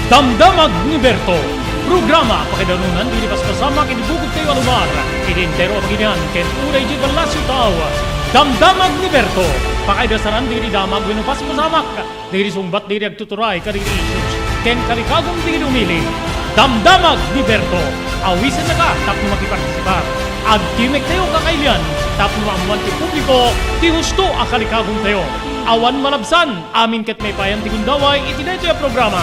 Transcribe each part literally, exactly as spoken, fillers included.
Damdamag ni Berto, programa pakaidanunan dagiti paspasamak iti bukod tayo a lugar, iti entero a pagilian ken uray iti ballasiw tao. Damdamag ni Berto, pakaidasaran dagiti damag wenno paspasamak, dagiti sungbat dagiti agtuturay kadagiti issues, ken kalikagum dagiti umili. Damdamag ni Berto, awisennaka tapno makipartisipar. Agtimek tayo kakailian tapno maammuan ti publiko ti husto a kalikagum tayo. Awan malabsan, amin ket maipayan ti gundaway iti daytoy a programa.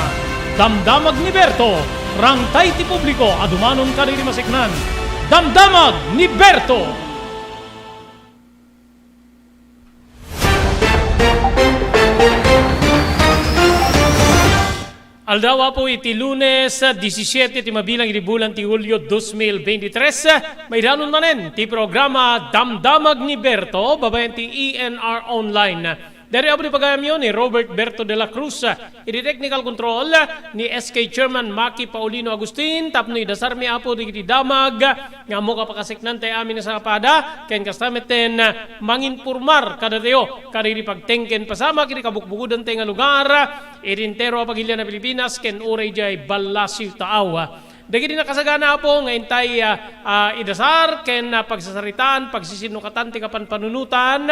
Damdamag ni Berto, rangtay ti publiko a dumanon kadagiti maseknan. Damdamag ni Berto! Aldaw, Apo, iti Lunes, disisiete ti mabilang iti bulan ti Hulio dos mil bentitres. Maidanon manen ti programa Damdamag ni Berto, babaen ti E N R Online. Daytoy, Apo, ti pagayamyo ni Robert Berto de la Cruz, iti technical control ni S K Chairman Maki Paulino Agustin, tapno idasarmi, Apo, dagiti damag nga ammo a pakaseknan tayo amin a sangapada, ken kasta metten manginpormar kadatayo kadagiti pagteng ken pasamak iti kabukbukodan tayo nga lugar, iti entero a pagilian a Pilipinas, ken uray idiay ballasiw tao. Dagiti nakasagana, Apo, nga intay, ah, ah, idasar ken, ah, pagsasaritaan, pagsisinnukatan ti kapanpanunotan,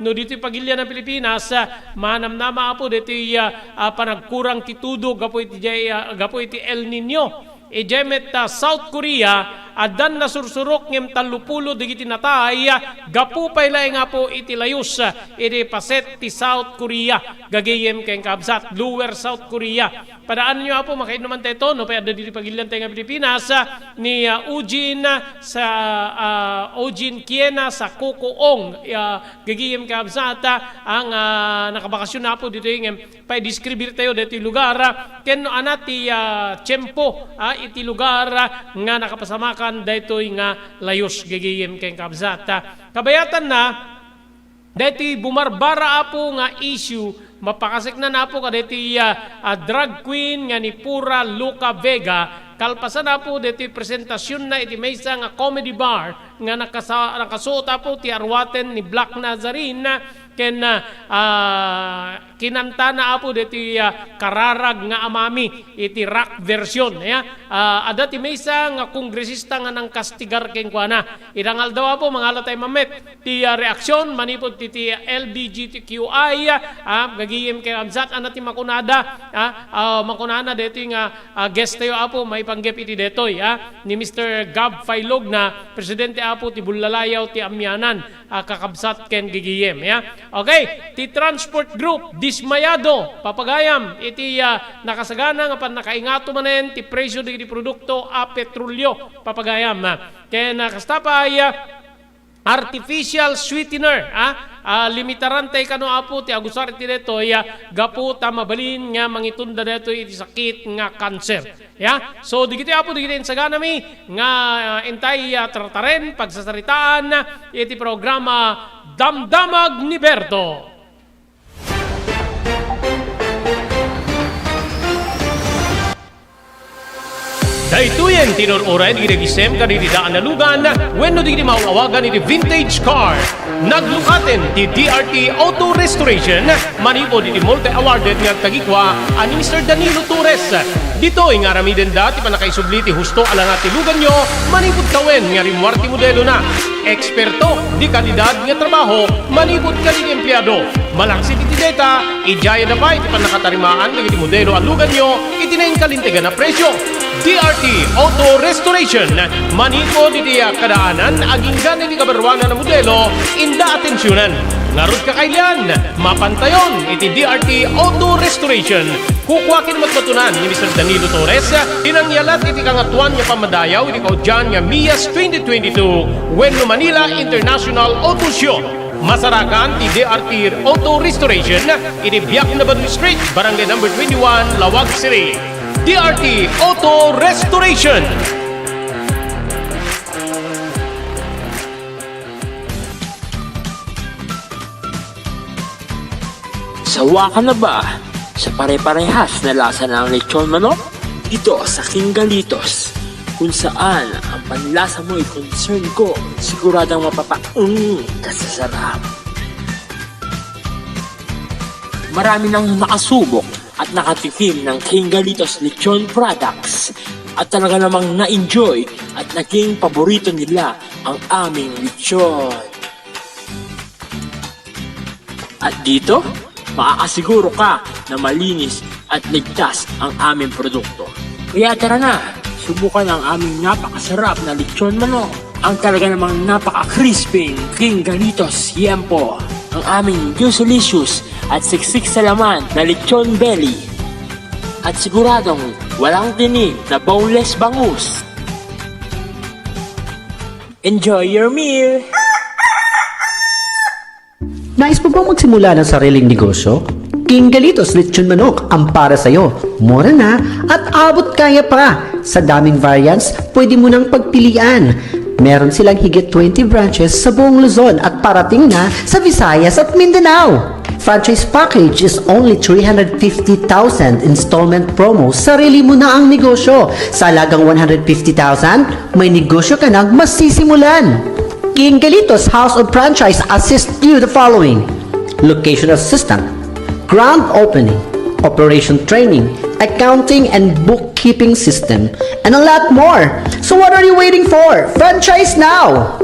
no ditoy pagilian a Pilipinas, ah, manamnama, Apo, ditoy, ah, ah, panagkurang ti tudo gapu iti, ah, gapu iti El Niño. Idiay met, ah, South Korea, addan nasursurok ngem tallopulo dagiti natay, ah, gapu pay laeng, Apo, iti layus, ah, iti paset ti South Korea, gagayem ken kabsat, Lower South Korea. Padaanyo, Apo, makainnuman tayo, no, pay adda ditoy pagilian tayo nga Pilipinas, ah, ni, ah, Eugene, ah, sa, ah, Eugene Kiena sa Kukuong, ah, gagayem kabsat, ah, ang, ah, nakabakasyon na, Apo, ditoy ngem paideskribir tayo daytoy lugar, ah, ken no ana ti, ah, tiempo, ah, iti lugar, ah, nga nakapasamakan daytoy nga layus, gagayem ken kabsat, ah. Kabayatanna, daytoy bumarbara, Apo, nga issue, mapakaseknan, Apo, kadaytoy, ah, ah, drag queen nga ni Pura Luca Vega, kalpasan, Apo, daytoy presentasionna iti maysa nga comedy bar nga nakasa-, nakasuot, Apo, ti aruaten ni Black Nazarene, ken, ah, ah, kinantana, Apo, daytoy, ah, kararag nga amami iti rock version, ya. Ah, adda ti maysa nga kongresista nga nangkastigar kenkuana. Ita nga aldaw, Apo, mangala tayo mammet ti, ah, reaksyon manipud ti, ti L G B T Q I, ah, gagayem ken kabsat, ana ti makunada, ah, ah, makunana daytoy nga, ah, guest tayo, Apo, maipanggep iti daytoy, ah, ni Mister Gab Failogna, presidente, Apo, ti Bullalayaw ti Amianan, ah, kakabsat ken gagayem, ya. Okay, ti Transport Group, dismayado, papagayam, iti, ah, nakasagana nga pannakaingato manen ti presyo dagiti produkto a petrolio, papagayam, ah. Ken, ah, kasta pay, ah, artificial sweetener, ah, ah, limitaran tayo kano, Apo, ti agusar iti daytoy, ah, gapu ta mabalin nga mangitunda daytoy iti sakit nga kanser. Ya, so, dagitoy, Apo, dagiti insaganami nga, ah, intay, ah, tartaren, pagsasaritaan iti programa Damdamag ni Berto. Daytoyen ti inur-uray dagiti nagisem kadagiti daan a lugan wenno dagiti maaw-awagan iti vintage car. Naglukaten ti D R T Auto Restoration manipud iti multi-awarded nga agtagikua a ni Mister Danilo Torres. Ditoy nga aramidenda ti pannakaisubli ti husto a langa ti luganyo manipud tawen nga rimmuar ti modelona. Eksperto, de kalidad nga trabaho manipud kadagiti empleado. Malaksid iti deta, idiayada pay ti pannakatarimaan dagiti modelo a luganyo iti nainkalintegan a presyo. D R T Auto Restoration, manipud iti kadaanan aginggan iti kabaruanan a modelo, inda atensionan. Ngarud kakailian, mapantayon iti D R T Auto Restoration. Kukua ken matmatunan ni Mister Danilo Torres ti nangyalat iti Kangatoan nga Pammadayaw iti kaudian nga Mias twenty twenty-two wenno Manila International Auto Show. Masarakan ti D R T Auto Restoration iti Biak na Badu Street, Barangay Number twenty-one, Laoag City. D R T Auto Restoration. Sawa ka na ba sa pare-parehas na lasa ng lechon manok? Dito sa King Galitos, kung saan ang panlasa mo ay concern ko, siguradong mapapaung ka sa sarap. Marami nang nakasubok at nakatikim ng King Galitos Lechon products at talaga namang na-enjoy at naging paborito nila ang aming lechon. At dito, makakasiguro ka na malinis at ligtas ang aming produkto. Kaya tara na, subukan ang aming napakasarap na lechon manok. Ang talaga namang napaka-crispy King Galitos Yempo. Ang aming juicy-licious at siksik sa laman na lechon belly. At siguradong walang tinik na boneless bangus. Enjoy your meal! Nais mo bang magsimula ng sariling negosyo? King Galitos Lechon Manok ang para sa'yo. Mura na at abot kaya pa. Sa daming variants, pwede mo nang pagpilian. Meron silang higit twenty branches sa buong Luzon at parating na sa Visayas at Mindanao. Franchise package is only three hundred fifty thousand, installment promo, sarili mo na ang negosyo. Sa halagang one hundred fifty thousand, may negosyo ka nang masisimulan. King Galitos House of Franchise assist you the following: location assistant, grand opening, operation training, accounting and bookkeeping system, and a lot more. So what are you waiting for? Franchise now!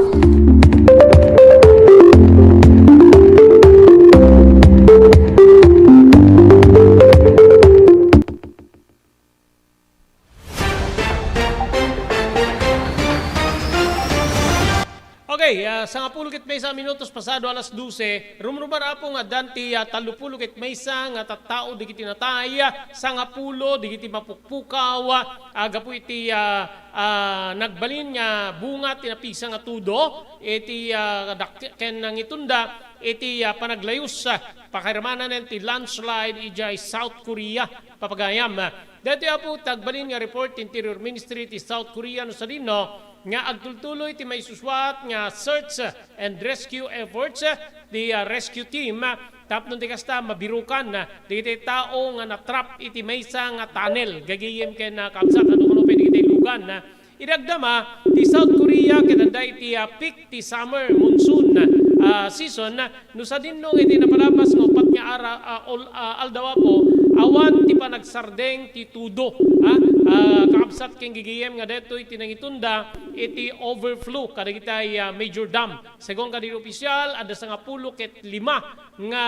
Okay, ah, sangapulo ket maysa a minutos pasado alas dose, rumrumar, Apo, nga addan ti, ah, tallopulo ket maysa nga tattao dagiti natay, ah, sangapulo dagiti mapukpukaw, ah, gapu iti, ah, ah, nagbalin nga bunga ti napigsa nga tudo, iti, ah, dak-, ken nangitunda iti, ah, panaglayus, ah, pakairamanan ti landslide idiay South Korea. Papagayam. Daytoy, Apo, ti agbalin nga report ti Interior Ministry ti South Korea no sadino nga agtultuloy ti maisusuat nga search and rescue efforts ti, ah, rescue team, ah, tapno ti kasta mabirukan, ah, dagiti tao nga natrap iti maysa nga tunnel, gagayem ken, ah, kabsat, no kano pay dagiti lugan, ah, idi agdama ti South Korea ket adda iti, ah, peak ti summer monsoon, ah, season, ah, no sadino nga iti napalabas nga upat nga ara-, ah, ol-, ah, aldaw, Apo, awan ti panagsardeng ti tudo, ah, ah, kakabsat ken gigiyem nga daytoy ti nangitunda iti overflow kadagiti, ah, major dam. Segun kadagiti opisyal, adda sangapulo ket lima nga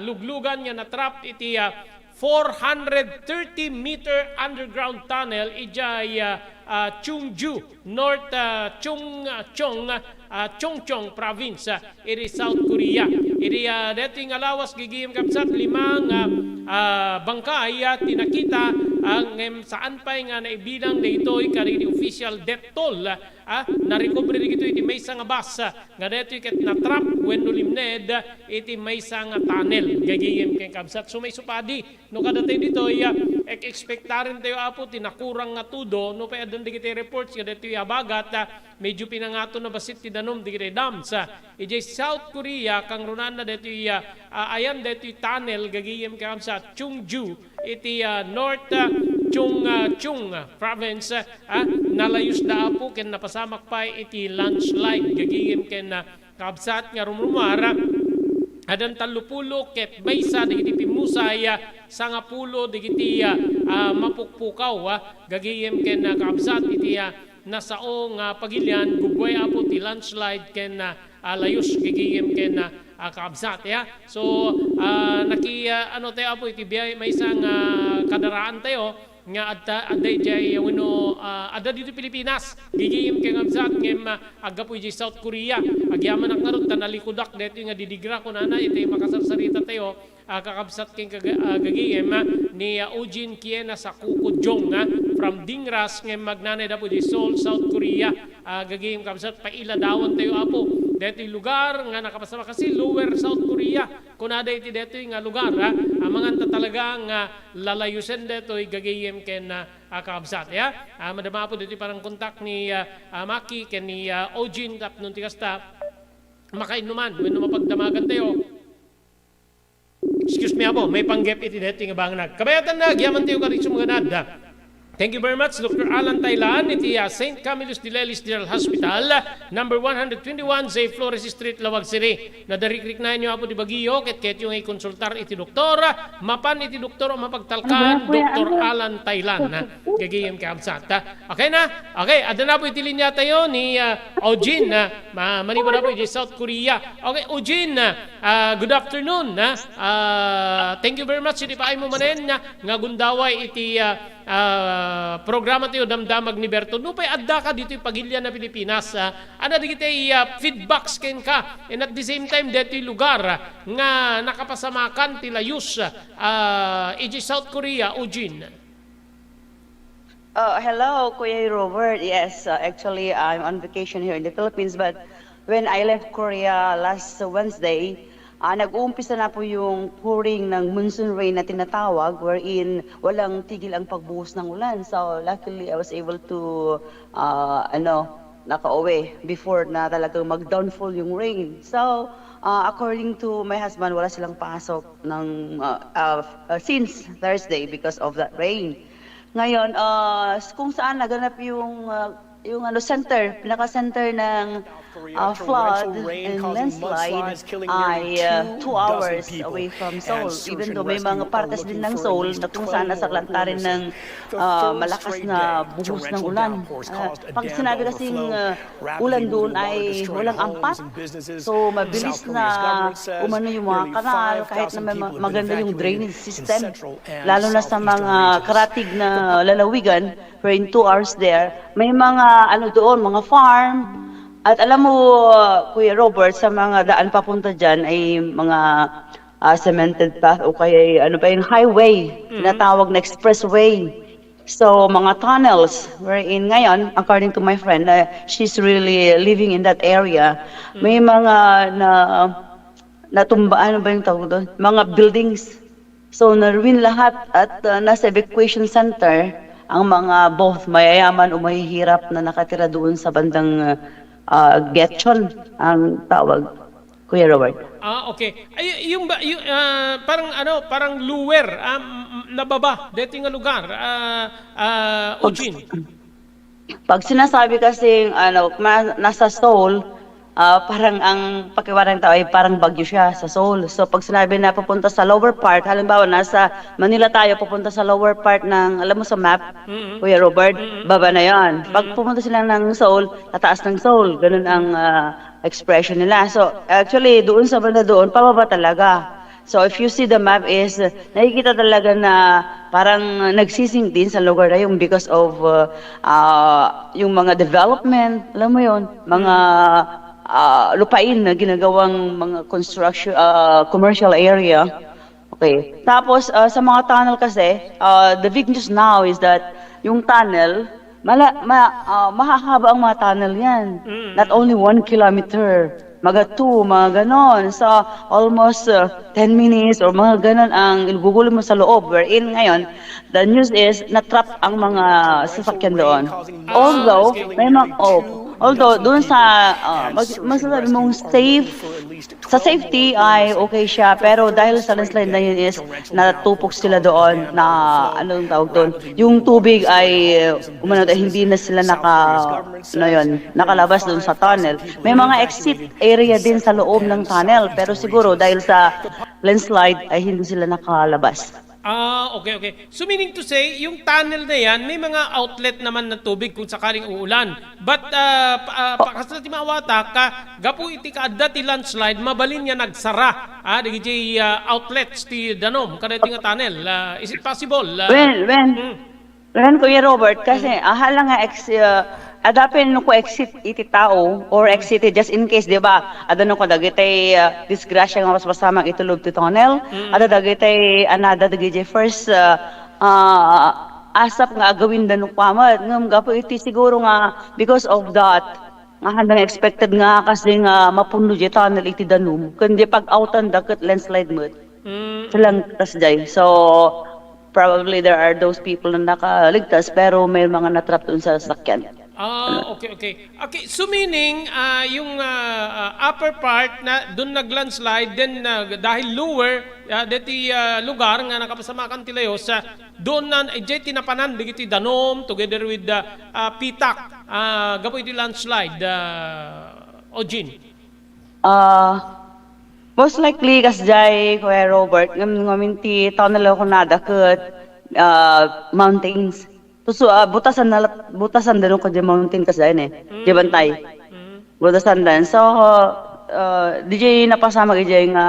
luglugan nga natrap iti, ah, four hundred thirty meter underground tunnel idiay, ah, ah, Chungju, North, ah, Chung-, ah, Chung-, ah, Chungcheong Province, ah, iti South Korea. Iti, ah, daytoy nga lawas, gigiyem kabsat, lima nga, ah, bangkay, ah, ti nakita, ah, ngem saan pay nga naibilang daytoy kadagiti official death toll, ah, narecover dagitoy iti maysa nga bus, ah, nga daytoy ket natrap wenno limned iti maysa nga tunnel, gagayem ken kabsat. So, maisupadi, no kadatayo ditoy, ah, ek-, ekspektaren tayo, Apo, ti nakurang nga tudo, no pay addan dagiti reports nga daytoy habagat, ah, medyo pinangato na bassit ti danum dagiti dams, ah, idiay South Korea, kangrunaanna daytoy, ah, ah, ayan daytoy tunnel, gagayem ken kabsat, Chungju, iti, ah, North, ah, Chung-, ah, Chung, ah, Province, ah, nalayusda, Apo, ken napasamak pay iti landslide, gagayem ken, ah, kabsat nga rumrumar, ah, addan tallopulo ket maysa dagiti pimmusay, ah, sangapulo dagiti, ah, ah, mapukpukaw, ah, gagayem ken, ah, kabsat iti, ah, nasao nga pagilian, gugguay, Apo, ti landslide ken, ah, ah, layus, gagayem ken, ah, ah, kabsat, ya. So, ah, naki-, ah, ano tayo, Apo, iti biay-, maysa nga kadaraan tayo nga adda, adda idiay, wenno, ah, adda dito Pilipinas, gagayem ken kabsat, ngem, ah, aggapu idiay South Korea. Agyamanak ngarud ta nalikudak daytoy nga didigra, kunana, iti makasarsarita tayo, ah, kakabsat ken kaga-, ah, gagayem, ah, ni, ah, Ujin Kiena Sakuko Jong, ah, from Dingras, ngem agnanaed, Apo, idiay Seoul, South Korea. Ah, gagayem kabsat, pailadawan tayo, Apo, daytoy lugar nga nakapasamak a Lower South Korea. Kunada iti daytoy nga lugar, ah, amangan ta talaga nga lalayusen daytoy, gagayem ken, ah, ah, kakabsat, ya. Ah, madama, Apo, daytoy parang kontak ni, ah, ah, Maki ken ni, ah, Ojin tapno ti kasta makainnuman wenno mapagdamagan tayo. Excuse me, Apo, maipanggep iti daytoy nga bangag. Kabayatanna, agyaman tayo kadagiti sumaganaad, ah. Thank you very much, Doctor Alan Taylan, iti, ah, Saint Camillus de Lelis General Hospital, number one hundred twenty-one, J Flores Street, Laoag City. Nadarikriknaenyo, Apo, ti bagio, ket ketyo nga ikonsultar iti doktor, mapan iti doktor a mapagtalkan, Ano na po yan? Doktor Ano? Alan Taylan, ha? Gagayem, kakabsat, ha? Okay na? Okay, adda na po iti linia tayo ni, ah, Eugene, ha? Ma-, manipud na po iti South Korea. Okay, Eugene, ah, ah, good afternoon, ha? Ah, thank you very much, iti paay mo manen, ha? Nga gundaway iti, ah, ah, programa tayo, Damdamag ni Berto. Nupay adda ka ditoy pagilian na Pilipinas, ah, ano dagiti, ah, feedbacks kenka? And at the same time, ditoy lugar, ah, nga nakapasamakan ti layus, ah, iti South Korea, Eugene. Oh, hello, Kuya Robert. Yes, uh, actually, I'm on vacation here in the Philippines, but when I left Korea last Wednesday, ah, nag-uumpisa na po yung pouring ng monsoon rain na tinatawag, wherein walang tigil ang pagbuhos ng ulan. So, luckily, I was able to, uh, ano, nakauwi before na talagang mag-downfall yung rain. So, uh, according to my husband, wala silang pasok ng, uh, uh, uh, since Thursday because of that rain. Ngayon, ah, s-, kung saan naganap yung, ah, yung ano, center, pinaka-center ng, ah, flood and landslide ay, ah, two hours away from Seoul. Even though may mga partes din ng Seoul na kung saan nasaklantarin ng, ah, malakas na buhos ng ulan. Ah, pag sinabi kasing, ah, ulan doon ay walang ampat, so mabilis na umano yung mga kanal, kahit na may ma-, maganda yung drainage system. Lalo na sa mga karatig na lalawigan, we're in two hours there. May mga ano doon, mga farm. At alam mo, uh, Kuya Robert, sa mga daan papunta dyan ay mga, ah, cemented path o kaya ay ano pa yung highway, Mm. tinatawag na expressway. So, mga tunnels, wherein ngayon, according to my friend, uh, she's really living in that area. May Mm. mga na, natumba, ano ba yung tawag doon? Mga buildings. So, na-ruin lahat at, uh, nasa evacuation center ang mga both mayayaman o mahihirap na nakatira doon sa bandang, uh, uh, Guecho, ang tawag, Kuya Robert. Ah, okay. Ay, yung ba, yung, ah, parang ano, parang lower, ah, m-, m-, nababa, dito nga lugar, ah, ah, Eugene. Pag sinasabi kasing, ano, ma-, nasa Seoul, ah, parang ang pakiramdam ng tao ay parang bagyo siya sa Seoul. So, pag sinabi na pupunta sa lower part, halimbawa, nasa Manila tayo, pupunta sa lower part ng, alam mo sa map, Mm-mm. Kuya Robert, Mm-mm. baba na yon. Pag Mm-mm. pumunta sila ng Seoul, tataas ng Seoul. Ganun ang, ah, expression nila. So, actually, doon sa banda doon, pababa talaga. So, if you see the map is, uh, nakikita talaga na parang nagsisink din sa lugar na yung because of, uh, uh, yung mga development, alam mo yon, mga, uh, lupain na ginagawang mga construction, uh, commercial area. Okay. Tapos, uh, sa mga tunnel kasi, uh, the big news now is that yung tunnel, mala-, ma-, ah, mahahaba ang mga tunnel yan. Mm. Not only one kilometer, mga two, mga ganon. So, almost, uh, ten minutes or mga ganon ang ilugugol mo sa loob. Wherein ngayon, the news is, na-trap ang mga sasakyan doon. Ah, Although, okay. may mga, oh, although, doon sa, ah, mag-, masasabi mong safe, sa safety ay okay siya, pero dahil sa landslide na yun is natupok sila doon na, anong tawag doon, yung tubig ay, umano, hindi na sila naka-, ano yun, nakalabas doon sa tunnel. May mga exit area din sa loob ng tunnel, pero siguro dahil sa landslide ay hindi sila nakalabas. Ah, okay, okay. So, meaning to say, yung tunnel na yan, may mga outlet naman ng tubig kung sakaling uulan. But, ah, pa-, ah, pakasla ti maawatak, ka, gapu iti kaadda ti landslide, mabalin nga nagsara, ah, dagiti, ah, outlets ti danum, kadagiti nga tunnel. Ah, is it possible? Ah, Well, well, Mm. well, Kuya Robert, kasi, Mm. ah, hala nga ex-, ah, adda pay no exit iti tao or exit just in case, di ba? Adda no kadagiti, ah, disgrasya nga mas masamang itulod ti tunnel. Mm. Adda dagiti, another dagiti first, ah, ah, asap nga agawin da no kwamat. Ngem gapu iti siguro nga because of that, nga handang expected nga kasi nga mapuno di tunnel iti danum. Ken di pag-outan da ket landslide met. Mm. Silang tas jay. So, probably there are those people na nakaligtas pero may mga natrap doon sa sasakyan. Ah, okay, okay. Okay, so meaning, ah, yung, ah, ah, upper part na dun nag-landslide, then, ah, dahil lower, ah, deti, ah, lugar nga nakapasamakan ti layos, ah, doon na, eh, jay tinapanan dagiti danum together with the, ah, pitak, ah, gapu iti landslide, ah, Ojin. Ah, most likely, kasjay, Kuya Robert, ngem, ngamin ti tao na lang kunada ket, ah, mountains. Tuso, ah, butasan na lat-, butasan da no kadi mountain kasjay ne. Di bantay. Mm. Butasan dan. So, ah, di jay napasamak ijay nga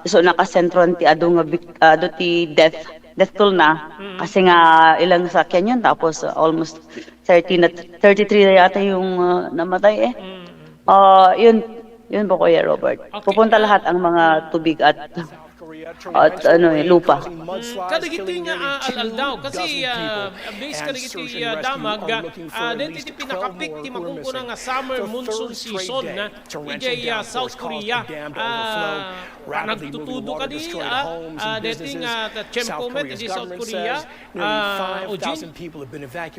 isu nakasentro ti adu nga bik-, adu ti death, death toll na. Mm. Kasi nga ilang sa canyon tapos, ah, almost thirty na, thirty-three na yata yung, ah, namatay eh. Mm. Ah, yun, yun po, Kuya Robert. Okay, pupunta ah, lahat ang mga tubig at, at ano, eh, lupa. Mm, kadagiti nga, ah, al-aldaw, kasi, ah, based kadagiti, ah, damag, ah, deti ti pinakapik ti makunkuna nga summer monsoon season, ah, ijay, ah, South Korea. Ah, nagtutudo kadi, ah, ah, deti nga, ah, tiyempo met ijay South Korea. Ah, Ojin?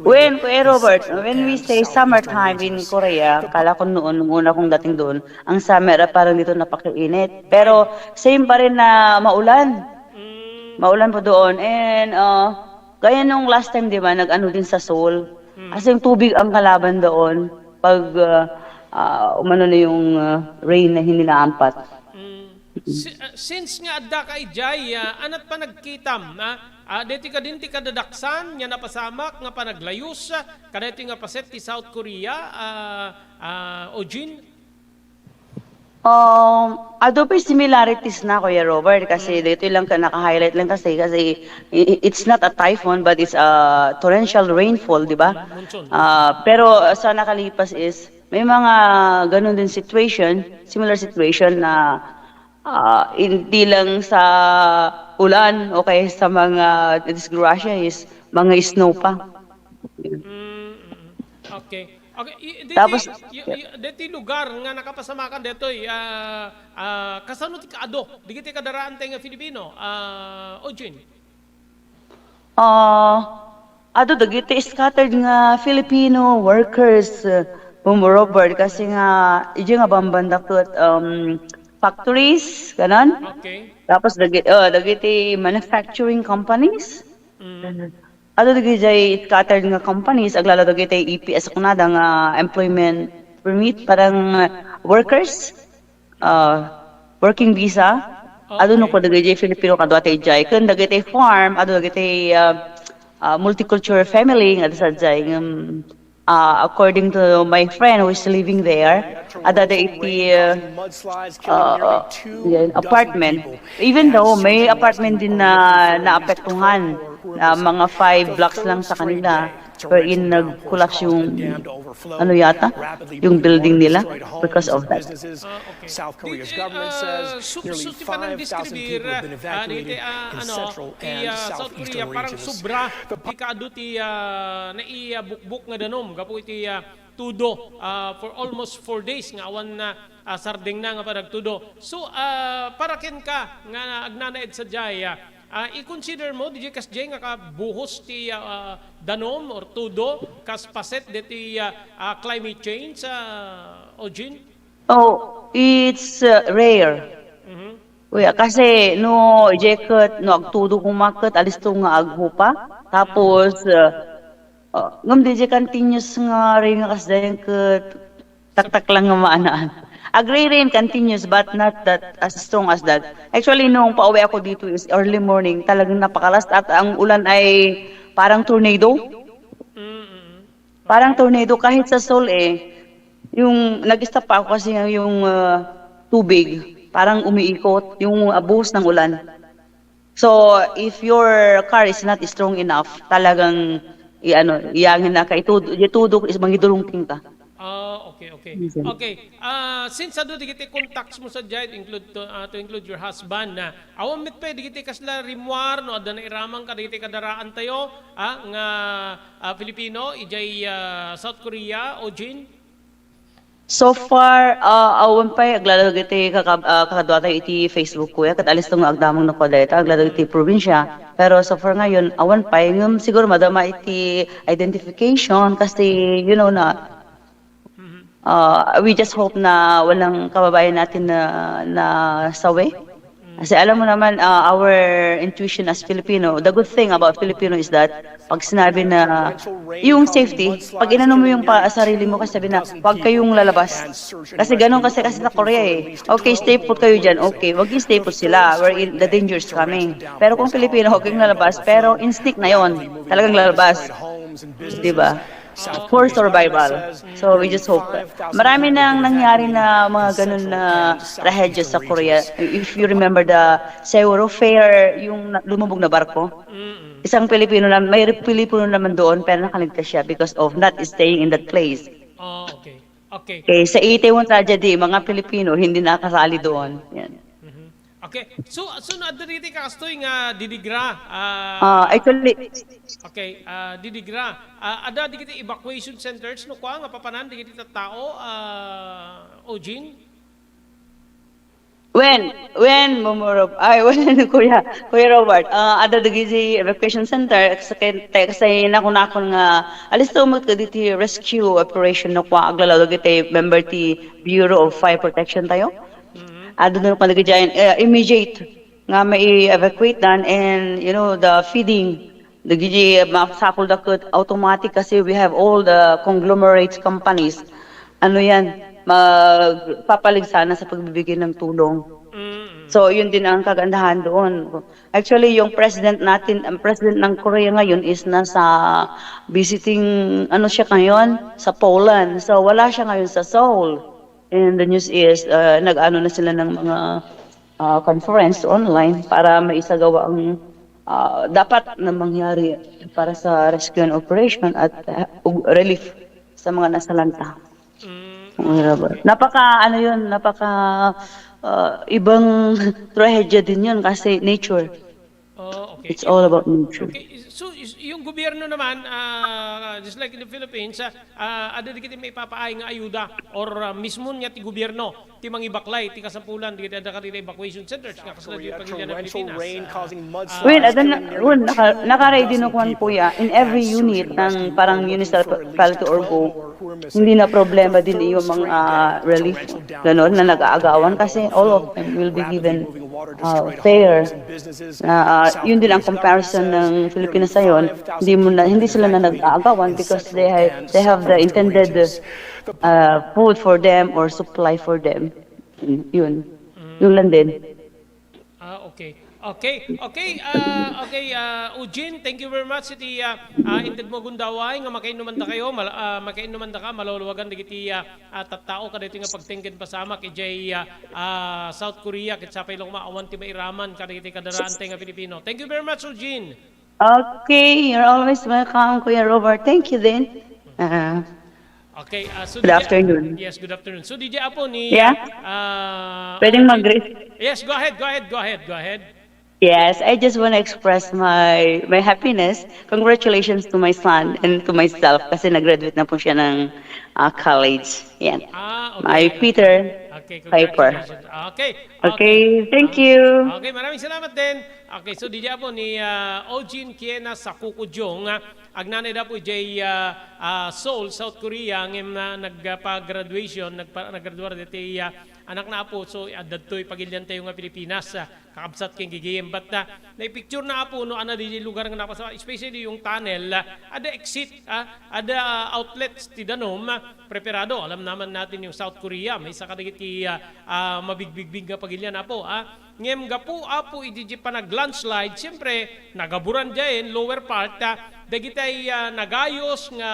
When, Kuya Robert, when we say summertime in Korea, kala ko noon, nung una kong dating doon, ang summer ay parang dito napakainit. Pero same pa rin na maulan. Mm. Maulan po doon. And, uh, gaya nung last time, di ba, nag-ano din sa Seoul. Mm. As in, tubig ang kalaban doon pag, uh, uh, umano na yung, uh, rain na hinilaampat. Mm. Si-, ah, since nga adda ka idiay, ah, anat panagkitam, ah, ah, deti kadin ti kadadaksan nga napasamak nga panaglayus, ah, kadaytoy nga paset ti South Korea, ah, ah, Ojin? Um, adu pay similarities na, Kuya Robert, kasi dito lang ka naka-highlight lang kasi, kasi i-, i-, it's not a typhoon, but it's a torrential rainfall, di ba? Monsoon. Ah, pero sa nakalipas is, may mga ganun din situation, similar situation na Ah, hindi lang sa ulan o kaya sa mga disgrasya is mga snow pa. Mm, mm. Okay. Okay, i-, deti, tapos, y-, y-, deti lugar nga nakapasamakan detoy, ah, ah, kasano ti kaado dagiti kadaraan tayo nga Filipino, ah, Ojin? Ah, adu dagiti scattered nga Filipino workers, uh, Bumbo Robert, kasi nga, idiay nga bambanda ket, um, factories, ganan. Okay. Tapos dagi-, uh, dagiti manufacturing companies. Mm. Adu dagiti scattered nga companies, aglalo dagiti E P S kunada nga employment permit, parang, uh, workers. Ah, working visa, adu no, okay, kadagiti Filipino kadua ti idiay. Ken dagiti farm, adu dagiti, ah, ah, multicultural family nga adda sadiay. Ngem, ah, according to my friend who is living there, adda da iti, ah, ah, yan, apartment. Even though may apartment din na naapektuhan, na mga five blocks lang sa kanila, wherein nag-collapse yung, ano yata, yung building nila because of that. Ah, okay. South Korea's government says nearly five thousand people have been evacuated in central and southeastern regions. Di, ah, ano, ti, ah, South Korea, parang sobra ti kaadu ti, ah, naibukbok nga danum gapu iti, ah, tudo, ah, for almost four days nga awan na, ah, sardengna nga panagtudo. So, ah, para kenka nga agnanaed sadiay, ah, Ah, i-consider mo, diay kasdiay nga kabuhos ti, ah, danum or tudo, kas paset deti, ah, ah, climate change, ah, Ojin? Oh, it's, uh, rare. Mhm. Kuya, kasi no, idiay ket, no, agtudo koma ket, alisto nga aghupa. Tapos, uh, uh, ngem diay continuous nga rain nga kasdiay ket, taktak lang nga maanaan. Agri-rain continuous, but not that as strong as that. Actually, nung pauwi ako dito is early morning, talagang napakalas at ang ulan ay parang tornado. Mm-mm. Parang tornado kahit sa Seoul eh. Yung nag-stop pa ako kasi yung, yung, ah, tubig, parang umiikot yung, ah, buhos ng ulan. So, if your car is not strong enough, talagang i-ano, iyangin na ka, itudo, itudo is mangidulungting ka. Ah, okay, okay. Yes, sir. Okay, ah, since adu dagiti contacts mo sadiay, to include to, ah, to include your husband, na awan met pay dagiti kasla rimmuar no adda nairamang kadagiti kadaraan tayo, ah, nga, ah, Filipino, idiay, ah, South Korea, Ojin? So far, ah, awan pay aglalag iti kakab-, ah, kakaduatayo iti Facebook, kuya, ket alisto nga agdamagna kua dayta, aglalag iti probinsia. Pero so far ngayon, awan pay, ngem siguro madama iti identification kasi, you know na, ah, we just hope na walang kababayan natin na nasawi. Kasi alam mo naman, ah, our intuition as Filipino, the good thing about Filipino is that pag sinabi na yung safety, pag inano mo yung pa-, sarili mo, kasi sabi na, "Huwag kayong lalabas." Kasi ganun kasi, kasi sa Korea eh. "Okay, stay put kayo dyan." Okay, wag yung stay put sila. We're in, the danger is coming. Pero kung Filipino, "Huwag kayong lalabas." Pero instinct na yon. Talagang lalabas. Di ba? For survival. So, we just hope. Marami nang nangyari na mga ganun na trahedya sa Korea. If you remember the Seoul Fair, yung na-, lumubog na barko. Isang Pilipino na, may Pilipino naman doon, pero nakaligtas siya because of not staying in that place. Oh, okay. Okay. Okay, sa Itaewon tragedy, mga Pilipino hindi nakasali doon. Yan. Okay. So, so no, adda dagiti kastoy nga didigra. Ah, Ah, actually, okay, ah, didigra. Ah, adda dagiti evacuation centers no kua nga papanan dagiti tattao, ah, Eugene? When, when, Momo Rob-, ay, when, Kuya, Kuya Robert, ah, adda dagiti evacuation center, sa ken-, te-, kasi nakunakon nga, alisto met kaditi rescue operation no kua, aglalag iti member ti Bureau of Fire Protection tayo. Adda no kua dagiti, eh, immediate nga mai-evacuate dan and, you know, the feeding. Dagiti masapul da ket automatic kasi we have all the conglomerates companies. Ano yan, magpapalig sana sa pagbibigay ng tulong. So, yun din ang kagandahan doon. Actually, yung president natin, ang president ng Korea ngayon is nasa visiting, ano siya ngayon, sa Poland. So, wala siya ngayon sa Seoul. And the news is, uh, nag-ano na sila ng mga uh, conference online para maisagawa ang uh, dapat na mangyari para sa rescue and operation at uh, relief sa mga nasalanta. Mga Robert. Napaka, ano yun, napaka uh, ibang trahedya din yun kasi nature. Oh, okay. It's all about nature. Okay, so is- yung gobyerno naman, ah, just like in the Philippines, ah, ah, ada dagiti maipapaay nga ayuda or ah, mismo nga ti gobyerno ti mangibaklay ti kasapulan dagiti adda kadagiti evacuation centers nga kasla di pagilian ng Pilipinas. Ah, Well, adan na, well, naka, naka-ready no kuan, kuya. In every unit ng parang municipality or go, hindi na problema din yung mga ah, relief, ganon, na nag-aagawan kasi all of them will be given uh, fair. Na, ah, yun din ang comparison ng Pilipinas ngayon. Hindi mo na, hindi sila na nag-aagawan because they have, they have the intended uh, food for them or supply for them. Yun. Yun lang din. Ah, okay. Okay, okay, ah, okay, ah, Eugene, thank you very much iti ah, ah, inted mo gundaway nga makainnuman da kayo, mal, ah, makainnuman da ka, maluluwagan dagiti ah, ah, tattao kadaytoy nga pagtenggen pasamak idiay ah, ah, South Korea ket sapay la koma awan ti mairaman kadagiti kadaraan tay nga Pilipino. Thank you very much, Eugene. Okay, you're always welcome, Kuya Robert. Thank you din. Ah, Okay, ah, so Good DJ afternoon. Yes, good afternoon. So DJ Apo ni Yeah? ah, Pwedeng Eugene- mag-greet? Yes, go ahead, go ahead, go ahead, go ahead. Yes, I just want to express my my happiness. Congratulations to my son and to myself kasi nag-graduate na po siya ng ah, college. Yan. Ah, okay. My Peter Okay, Piper. Congratulations. Okay. Okay, thank Ah, you. Okay, maraming salamat din. Okay, so DJ Apo ni ah, Eugene Kiena Sakukujong, ah, agnanay da po idiay ah, ah, Seoul, South Korea, ngem na nagpa-graduation, nagpa, naggraduar diti ah, anak na Apo, so adda ditoy pagilian tayo nga Pilipinas, ah, kakabsat ken gigim. But na, naipicture na Apo, no, ana di lugar nga napasa, especially yung tunnel, ah, ada exit, ah, ada ah, outlets ti danum, ah, preparado. Alam naman natin yung South Korea, may isa kadagiti ah, ah, mabigbigbig nga pagilian Apo, ah. Ngem gapu Apo iti di panag-landslide, siyempre, nagaburan diayen, lower part, ah, dagitay ah, nagayos nga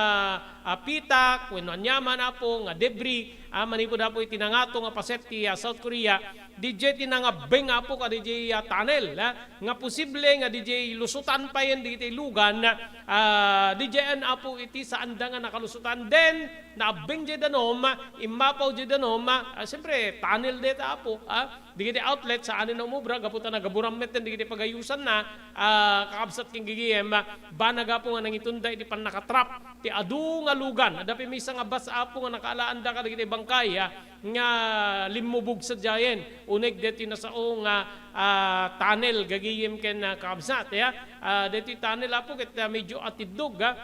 ah, pitak, wenno aniaman Apo, nga debris, ah, manipud Apo iti nangato nga paset ti ah, South Korea, didiay ti nangabbeng Apo kadijay ah, tunnel, ah, nga posible nga didiay lusutan payen dagiti lugan, ah, didiayen Apo iti saanda nga nakalusutan. Then, naabbeng jay danum, immapaw jay danum, ah, siyempre, tunnel dayta, Apo, ah. Dagiti outlet, saanen a umubra, gapu ta nagaburam metten dagiti pagayusanna, ah, kakabsat ken gigim, ah, banag, Apo, nga nangitunda iti pannakatrap ti adu nga lugan. Adda pay maysa nga bus, Apo, nga nakaalaanda kadagiti bangkay, ah, nga limmubog sadiayen. Uneg daytoy nasao nga, ah, tunnel, gagayem ken, ah, kakabsat, ya. Ah, daytoy tunnel, Apo, ket, ah, medyo atiddog, ah.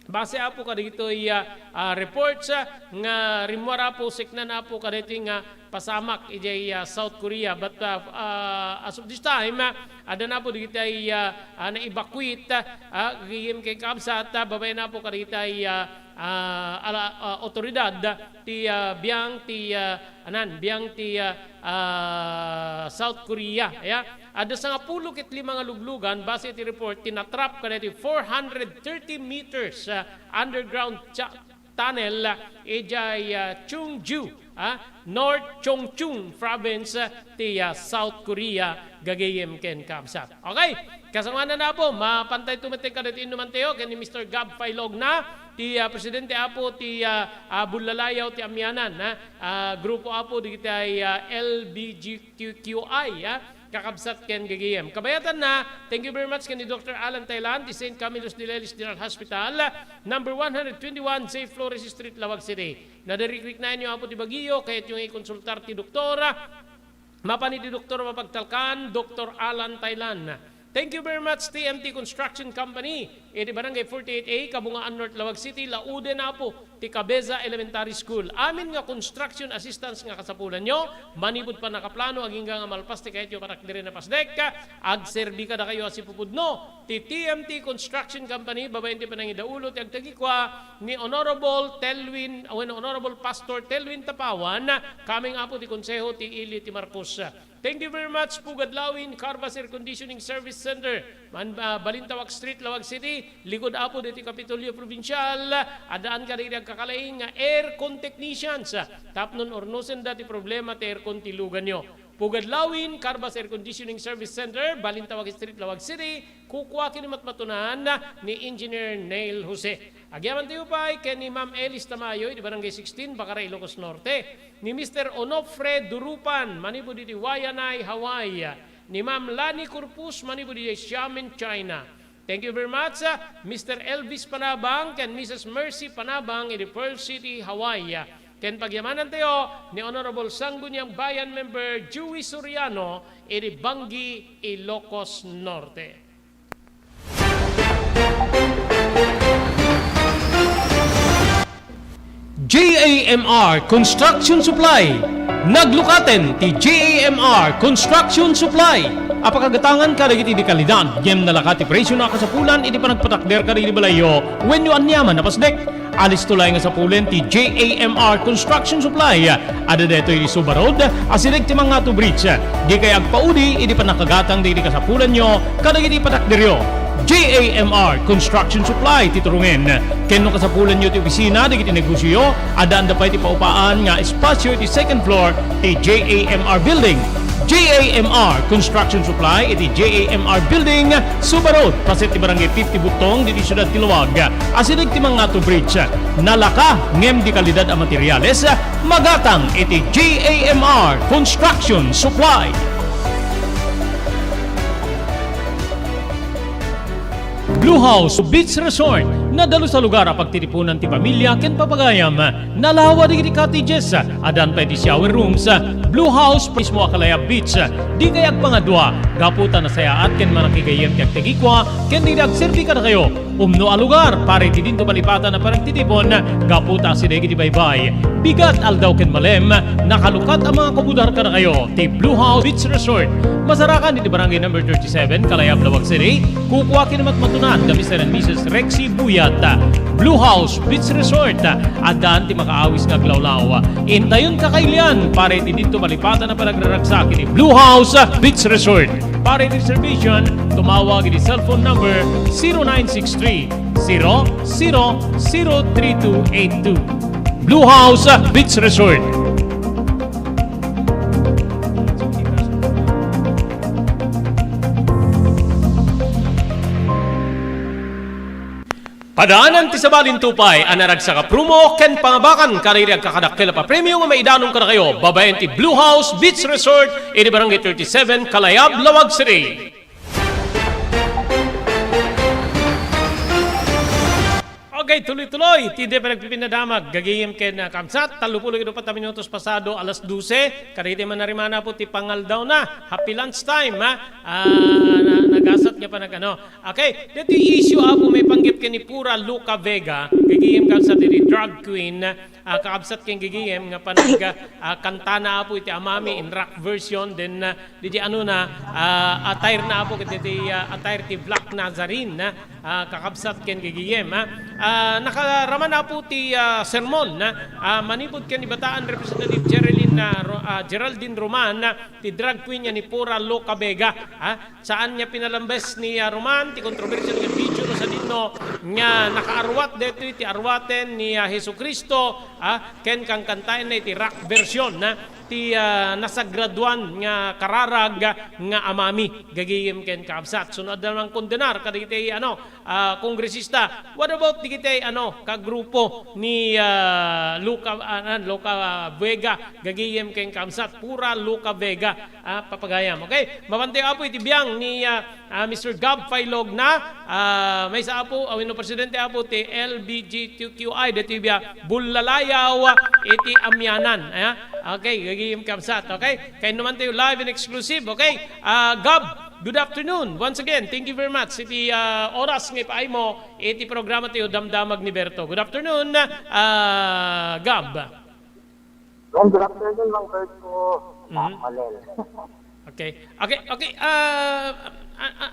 Base, Apo, kadagitoy, ah, ah, reports, ah, nga rimmuar, Apo, siknana, Apo, kadaytoy nga pasamak idiay, ah, South Korea. But, ah, ah, as of this time, ah, adda na, Apo, dagitoy, ah, ah, na-evacuate, ah, gagayem ken kakabsat, ah, babaen, Apo, kadagitoy, ah, ah, ala-, ah, otoridad ti, ah, biang ti, ah, anan, biang ti, ah, ah, South Korea. Ya, adda sangapulo ket lima nga luglugan, base iti report, ti natrap kadaytoy four hundred thirty meters, ah, underground cha-, tunnel, ah, idiay, ah, Chungju, ah, North Chungcheong Province, ah, ti, ah, South Korea, gagayem ken kakabsat. Okay, kasangoanan, Apo, mapantay tumeten kadaytoy innumantayo ken ni Mister Gab Failogna, ti, ah, presidente, Apo, ti, ah, ah, Bullalayaw ti Amianan, ah, ah, grupo, Apo, dagiti, ah, L B G Q Q I, ah, kakabsat ken gagayem. Kabayatanna, thank you very much ken ni Doctor Alan Thailand, ti Saint Camillus de Lelis General Hospital, number one hundred twenty-one, J Flores Street, Laoag City. Nadarikrik na inyo, Apo, ti bagyo, kayatyo nga ikonsultar ti doktor, ah, mapan iti doktor mapagtalkan, Doctor Alan Thailand. Thank you very much, T M T Construction Company, iti Barangay forty-eight A, Kabungaan North, Laoag City, lauden, Apo, ti Cabeza Elementary School. Amin nga construction assistance nga kasapulanyo, manipud pannakaplano, agingga nga malpas ti kayatyo patakderen a pasdek, agserbi kadakayo a sipupudno ti T M T Construction Company, babaen ti panangidaulo ti agtagikua ni Honorable Telwin, wenno Honorable Pastor Telwin Tapawan, coming, Apo, ti Konseho ti Ili ti Marcos. Thank you very much, Pugad Lawin, Carvas Air Conditioning Service Center. Man, ah, Balintawak Street, Laoag City, likod, Apo, ditoy Kapitolyo Provincial. Addaan kadagiti agkakalaing nga aircon technicians, ah, tapno urnosenda ti problema ti aircon ti luganyo. Pugad Lawin, Carvas Air Conditioning Service Center, Balintawak Street, Laoag City, kukua ken ni matmatunan ni Engineer Neil Jose. Agyamanen tayo pay ken ni Ma'am Elis Tamayo, iti Barangay sixteen, Bacare, Ilocos Norte. Ni Mister Onofre Durupan, manipud iti Waianae, Hawaii. Ni Ma'am Lani Corpus, manipud iti Xiamen, China. Thank you very much, ah, Mister Elvis Panabang ken Missus Mercy Panabang, iti Pearl City, Hawaii. Ken pagyamanantayo ni Honorable Sangguniang Bayan Member Joey Soriano, iti Bangui, Ilocos Norte. J A M R Construction Supply. Naglukaten ti J A M R Construction Supply a pakagatangan kadagiti di kalidad ngem nalaka ti presyona a kasapulan iti panagpatakder kadagiti balayyo wenno aniaman a pasdek. Alisto laeng nga sapulen ti J A M R Construction Supply. Adda daytoy iti Suba Road, asideg ti Mangatu Bridge. Dikay agpaudi iti pannakagatang dagiti kasapulanyo kadagiti patakderyo. J A M R Construction Supply ti turongen. Ken no kasapulanyo ti opisina dagiti negosioyo, addaanda pay ti paupaan nga espasio iti second floor ti J A M R Building. J A M R Construction Supply iti J A M R Building, Suba Road, paset ti Barangay fifty Butong, ditoy siudad ti Laoag, asideg ti Mangatu Bridge. Nalaka ngem di kalidad a materiales, magatang iti J A M R Construction Supply. Blue House Beach Resort, nadalus a lugar a pagtitipunan ti pamilya ken papagayam. Nalawa dagiti cottages, addan pay ti shower rooms. Blue House mismo a Calaya Beach. Dikay agpangadua, gapu ta nasayaat ken manakigayyem ti agtagikua ken dagiti agserbi kadakayo. Umno a lugar para iti dinto malipatan a panagtitipon, gapu ta asideg iti baybay, bigat, aldaw ken malem, nakalukat a mangakubudar kadakayo ti Blue House Beach Resort. Masarakan iti Barangay Number thirty-seven, Kalayab, Laoag City. Kukua ken ni matmatunan da Mister and Missus Rexy Buyat. Blue House Beach Resort, addan ti makaawis nga aglawlaw. Intayon kakailian para iti dinto malipatan a panagraragsak iti Blue House Beach Resort. Para iti reservation, tumawag iti cellphone number zero nine six three, zero zero zero three two eight two. Blue House Beach Resort. Padaanan ti sabali ti upay a naragsak a promo ken pangabakan kadagiti agkakadakkel a papremio nga maidanon kadakayo babaen ti Blue House Beach Resort iti Barangay thirty-seven, Kalayab, Laoag City. Okay, tuloy-tuloy ti panagpipinadamag, gagayem ken, ah, kabsat, tallo pulo ket uppat a minutos pasado alas dose, kadagiti manarimana po ti pangaldawna, happy lunch time, ha? Ah, na-, nagasat nga panag-, ano, Okay, daytoy issue, Apo, maipanggep ken ni Pura Luca Vega, gagayem kabsat iti drag queen, ah, kakabsat ken gagayem nga panag-, ah, kantana, Apo, iti Amami in rock version, then, ah, didi ano na, ah, attire na, Apo, ket didi, ah, attire ti Black Nazarene, ah, ah, kakabsat ken gagayem, ah. Ah, nakarama na, Apo, ti, ah, sermon, ah, ah, manipud ken ni Bataan Representative Geraldine, ah, Ro-, ah, Geraldine Roman, ah, ti drag queen nga ni Pura Luca Vega, ah. Saan nga pinalambes ni, ah, Roman ti kontrobersia nga video no sadino nga nakaarwat daytoy ti arwaten ni, ah, Jesu-Cristo, ah, ken kankantaenna iti rock version, ah, ti, ah, nasagraduan nga kararag nga Amami, gagayem ken kabsat. Saan adda nangkondenar kadagiti, ano, ah, kongresista. What about dagiti, ano, kagrupo ni, ah, Luca, ah, ah, Luca, ah, Vega, gagayem ken kabsat, Pura Luca Vega, ah, papagayam. Okay? Mapantayo, Apo, iti biang ni, ah, ah, Mister Gab Failogna, ah, maysa, Apo, ah, wenno presidente, Apo, ti L G B T Q I, daytoy biya, Bullalayaw, ah, iti Amianan. Ah, okay, gagayem kabsat. Okay? Kayat no mantayo live and exclusive. Okay? Ah, Gab, good afternoon. Once again, thank you very much iti, ah, oras nga ipaaymo iti programa tayo, Damdamag ni Berto. Good afternoon, ah, Gab. Well, good afternoon, Mang Berto. Mhm. Ah, Manel. Okay. Okay, okay. Ah, ah, ah,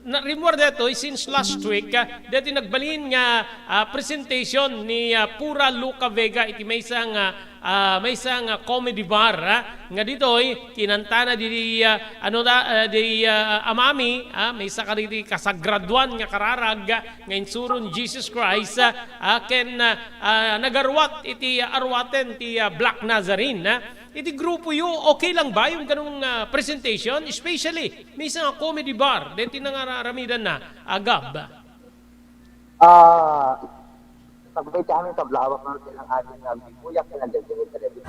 na, rimmuar daytoy, since last week, ah, daytoy nagbalin nga, ah, presentation ni, ah, Pura Luca Vega iti maysa nga, ah, maysa nga comedy bar, ah, nga ditoy kinantana di, ah, ano da, ah, di, ah, Amami, ah, maysa kadagiti kasagraduan nga kararag, ah, nga insuron Jesus Christ, ah, ah, ken, ah, ah, nagarwat iti arwaten ti, ah, Black Nazarene, ah. Iti grupoyo, okay lang ba yung ganung, ah, presentation? Especially, maysa nga comedy bar, deti nangararamidan na, ah, Gab. Ah, sagbay ti amin kablawak nga kailangan nga agbibuyak nga nagdagdagdag talaga.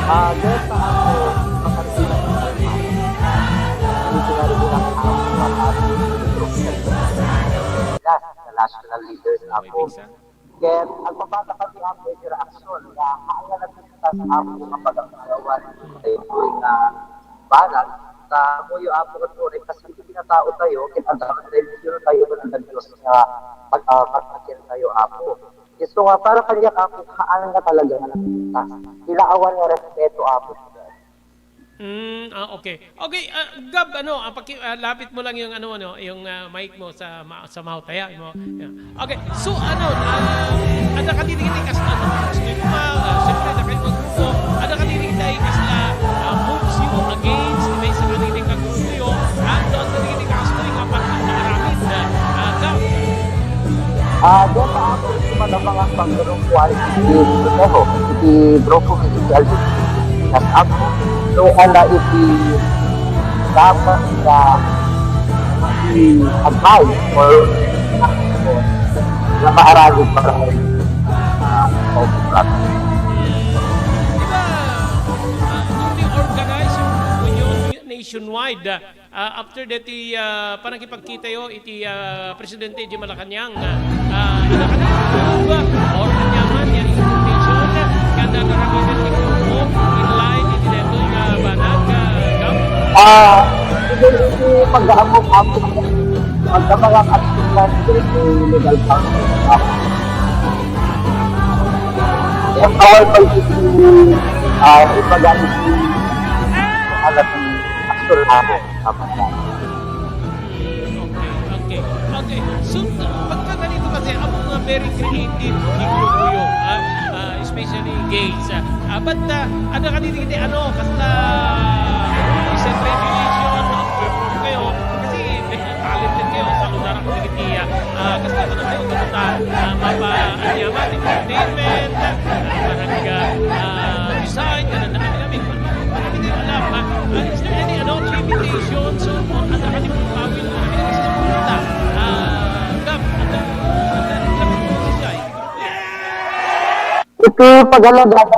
Ah, deta ako, makarasila ko sa mga. Ang sinabi ko lang, ah, mga, the national leaders ako. Ket agpapata kami ang iti reaksyon nga haan nga nagpintas, Apo, nga paganggawan daytoy nga banag, ta ammoyo, Apo, ket uray kas iti kinataotayo, ket adda nga tradisyon tayo ken adda Dios nga pag-, ah, pagpatientayo, Apo. Isu nga para kaniak, Apo, haan nga talaga nga nagpintas. Kailangan nga respeto, Apo. Hmm, ah, okay. Okay, ah, Gab, ano, ah, paki-, ah, lapit mo lang yung, ano, ano, yung, ah, mic mo sa ma-, sa mouth, ayan mo. Yeah. Okay, so, ano, ah, adda kadagiti kasla, ano, kastoy mo, ah, siyempre, adda kayo magrupo, adda kadagiti kasla, ah, moves you against, may sa kadagiti kagrupo yo, ah, adda kadagiti kastoy nga pag-, pag-aramid, ah, ah, Gab. Ah, deta ako iti madama nga pagdurong kuan iti grupo, iti grupo nga iti L G B T plus ako. So, ala iti dapat nga i-advise or nga maaragid para, ah, sa Di ba, ah, nung ni-organize yung grupo nyo nationwide, ah, Ah, after deti, ah, panagkipagkitayo iti, ah, presidente iti Malacañang, ah, ah, adda kadi or aniaman nga information nga nagaramidan ti grupo in line iti daytoy nga banag, ah, Gab? Ah, iti pag-aamok-amok, pagkamalang aksyon lang iti legal pang-, ah, empower by iti, ah, ipagamit ti alat ng aksyon ako. Tama na. Okay, okay, okay. So, pagka ganito kasi, amo nga very creative ti grupoyo, ah, ah, especially gays, ah. Ah, but, ah, adda kadagiti, ano, kasla rules and regulation, ah, perform kayo, kasi talented kayo, sa lugar ako dagiti, ah, ah, kasla, ano kayo, kamusta, ah, mapa-, ano yan, entertainment, ah, parang, ah, ah, design, ganun na kami, kami, kami, kami, alam, ah, ah, is there any, ano, limitations or, or adda kadi pagpawil, ah, kami, kami, kami, ah, Gab? Ti pagalagaan,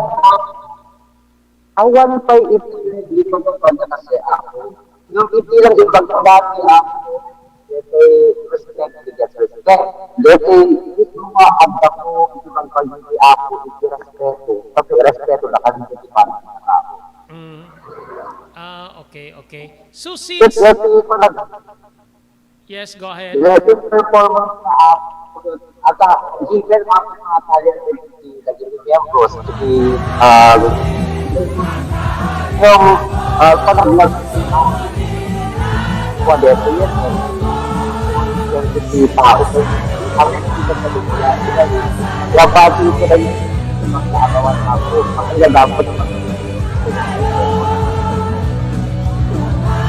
awan pay iti di pagpapanakasi, Apo. Ngem iti lang ipagpamati, Apo, daytoy respect begets respect. Daytoy iti nga adda ko iti pagpagiti, Apo, iti respeto. Kasi respeto na kami iti panagtao. Mm. Ah, okay, okay. So, Ket since daytoy panag- Yes, go ahead. Daytoy performance na, ah, ata, given ang mga talent iti dagiti miyembros iti, ah, yung, ah, panaglag-, kuwan, daytoy yun, eh. Yung iti tao, eh. Ang iti sa pagkakas, yung bati ko na yung mga kaarawan ako, ang nagdapot.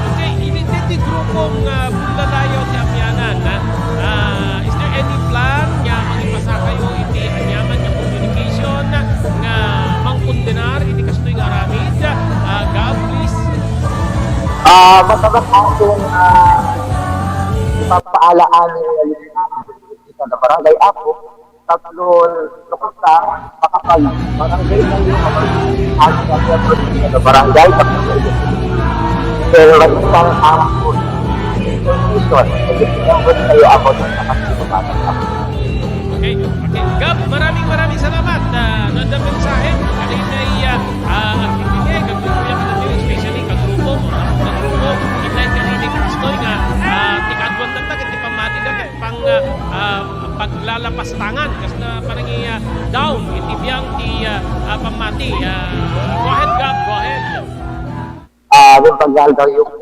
Okay, iti, iti grupong, ah, Bullalayaw ti Amianan, ah, ah, is there any plan nga mangipasakayo iti aniaman nga communication nga mangkondenar iti kastoy nga aramid? Ah, Gab, please. Ah, masabat ako nga ipapaalaan nga ita na barangay ako, tatlo, lukot ka, makapag-, barangay na yung mga ano na yung mga barangay, tapos pero lang isang ako, information, kasi pinanggol kayo about sa kapatid. Okay, okay. Gab, maraming, maraming salamat. Ah, no, the mensahe, kanina iya, ah, agbibigay, agbibigay, especially kagrupo, kagrupo, itay kanina kastoy nga, ah, ti kaadwan dagdag, ti pammati dagdag, pang, ah, ah, paglalapastangan, kas na panangi, ah, down, iti biang ti, ah, ah, pammati. Ah, go ahead, Gab, go ahead. Ah, yung paglalagay yung,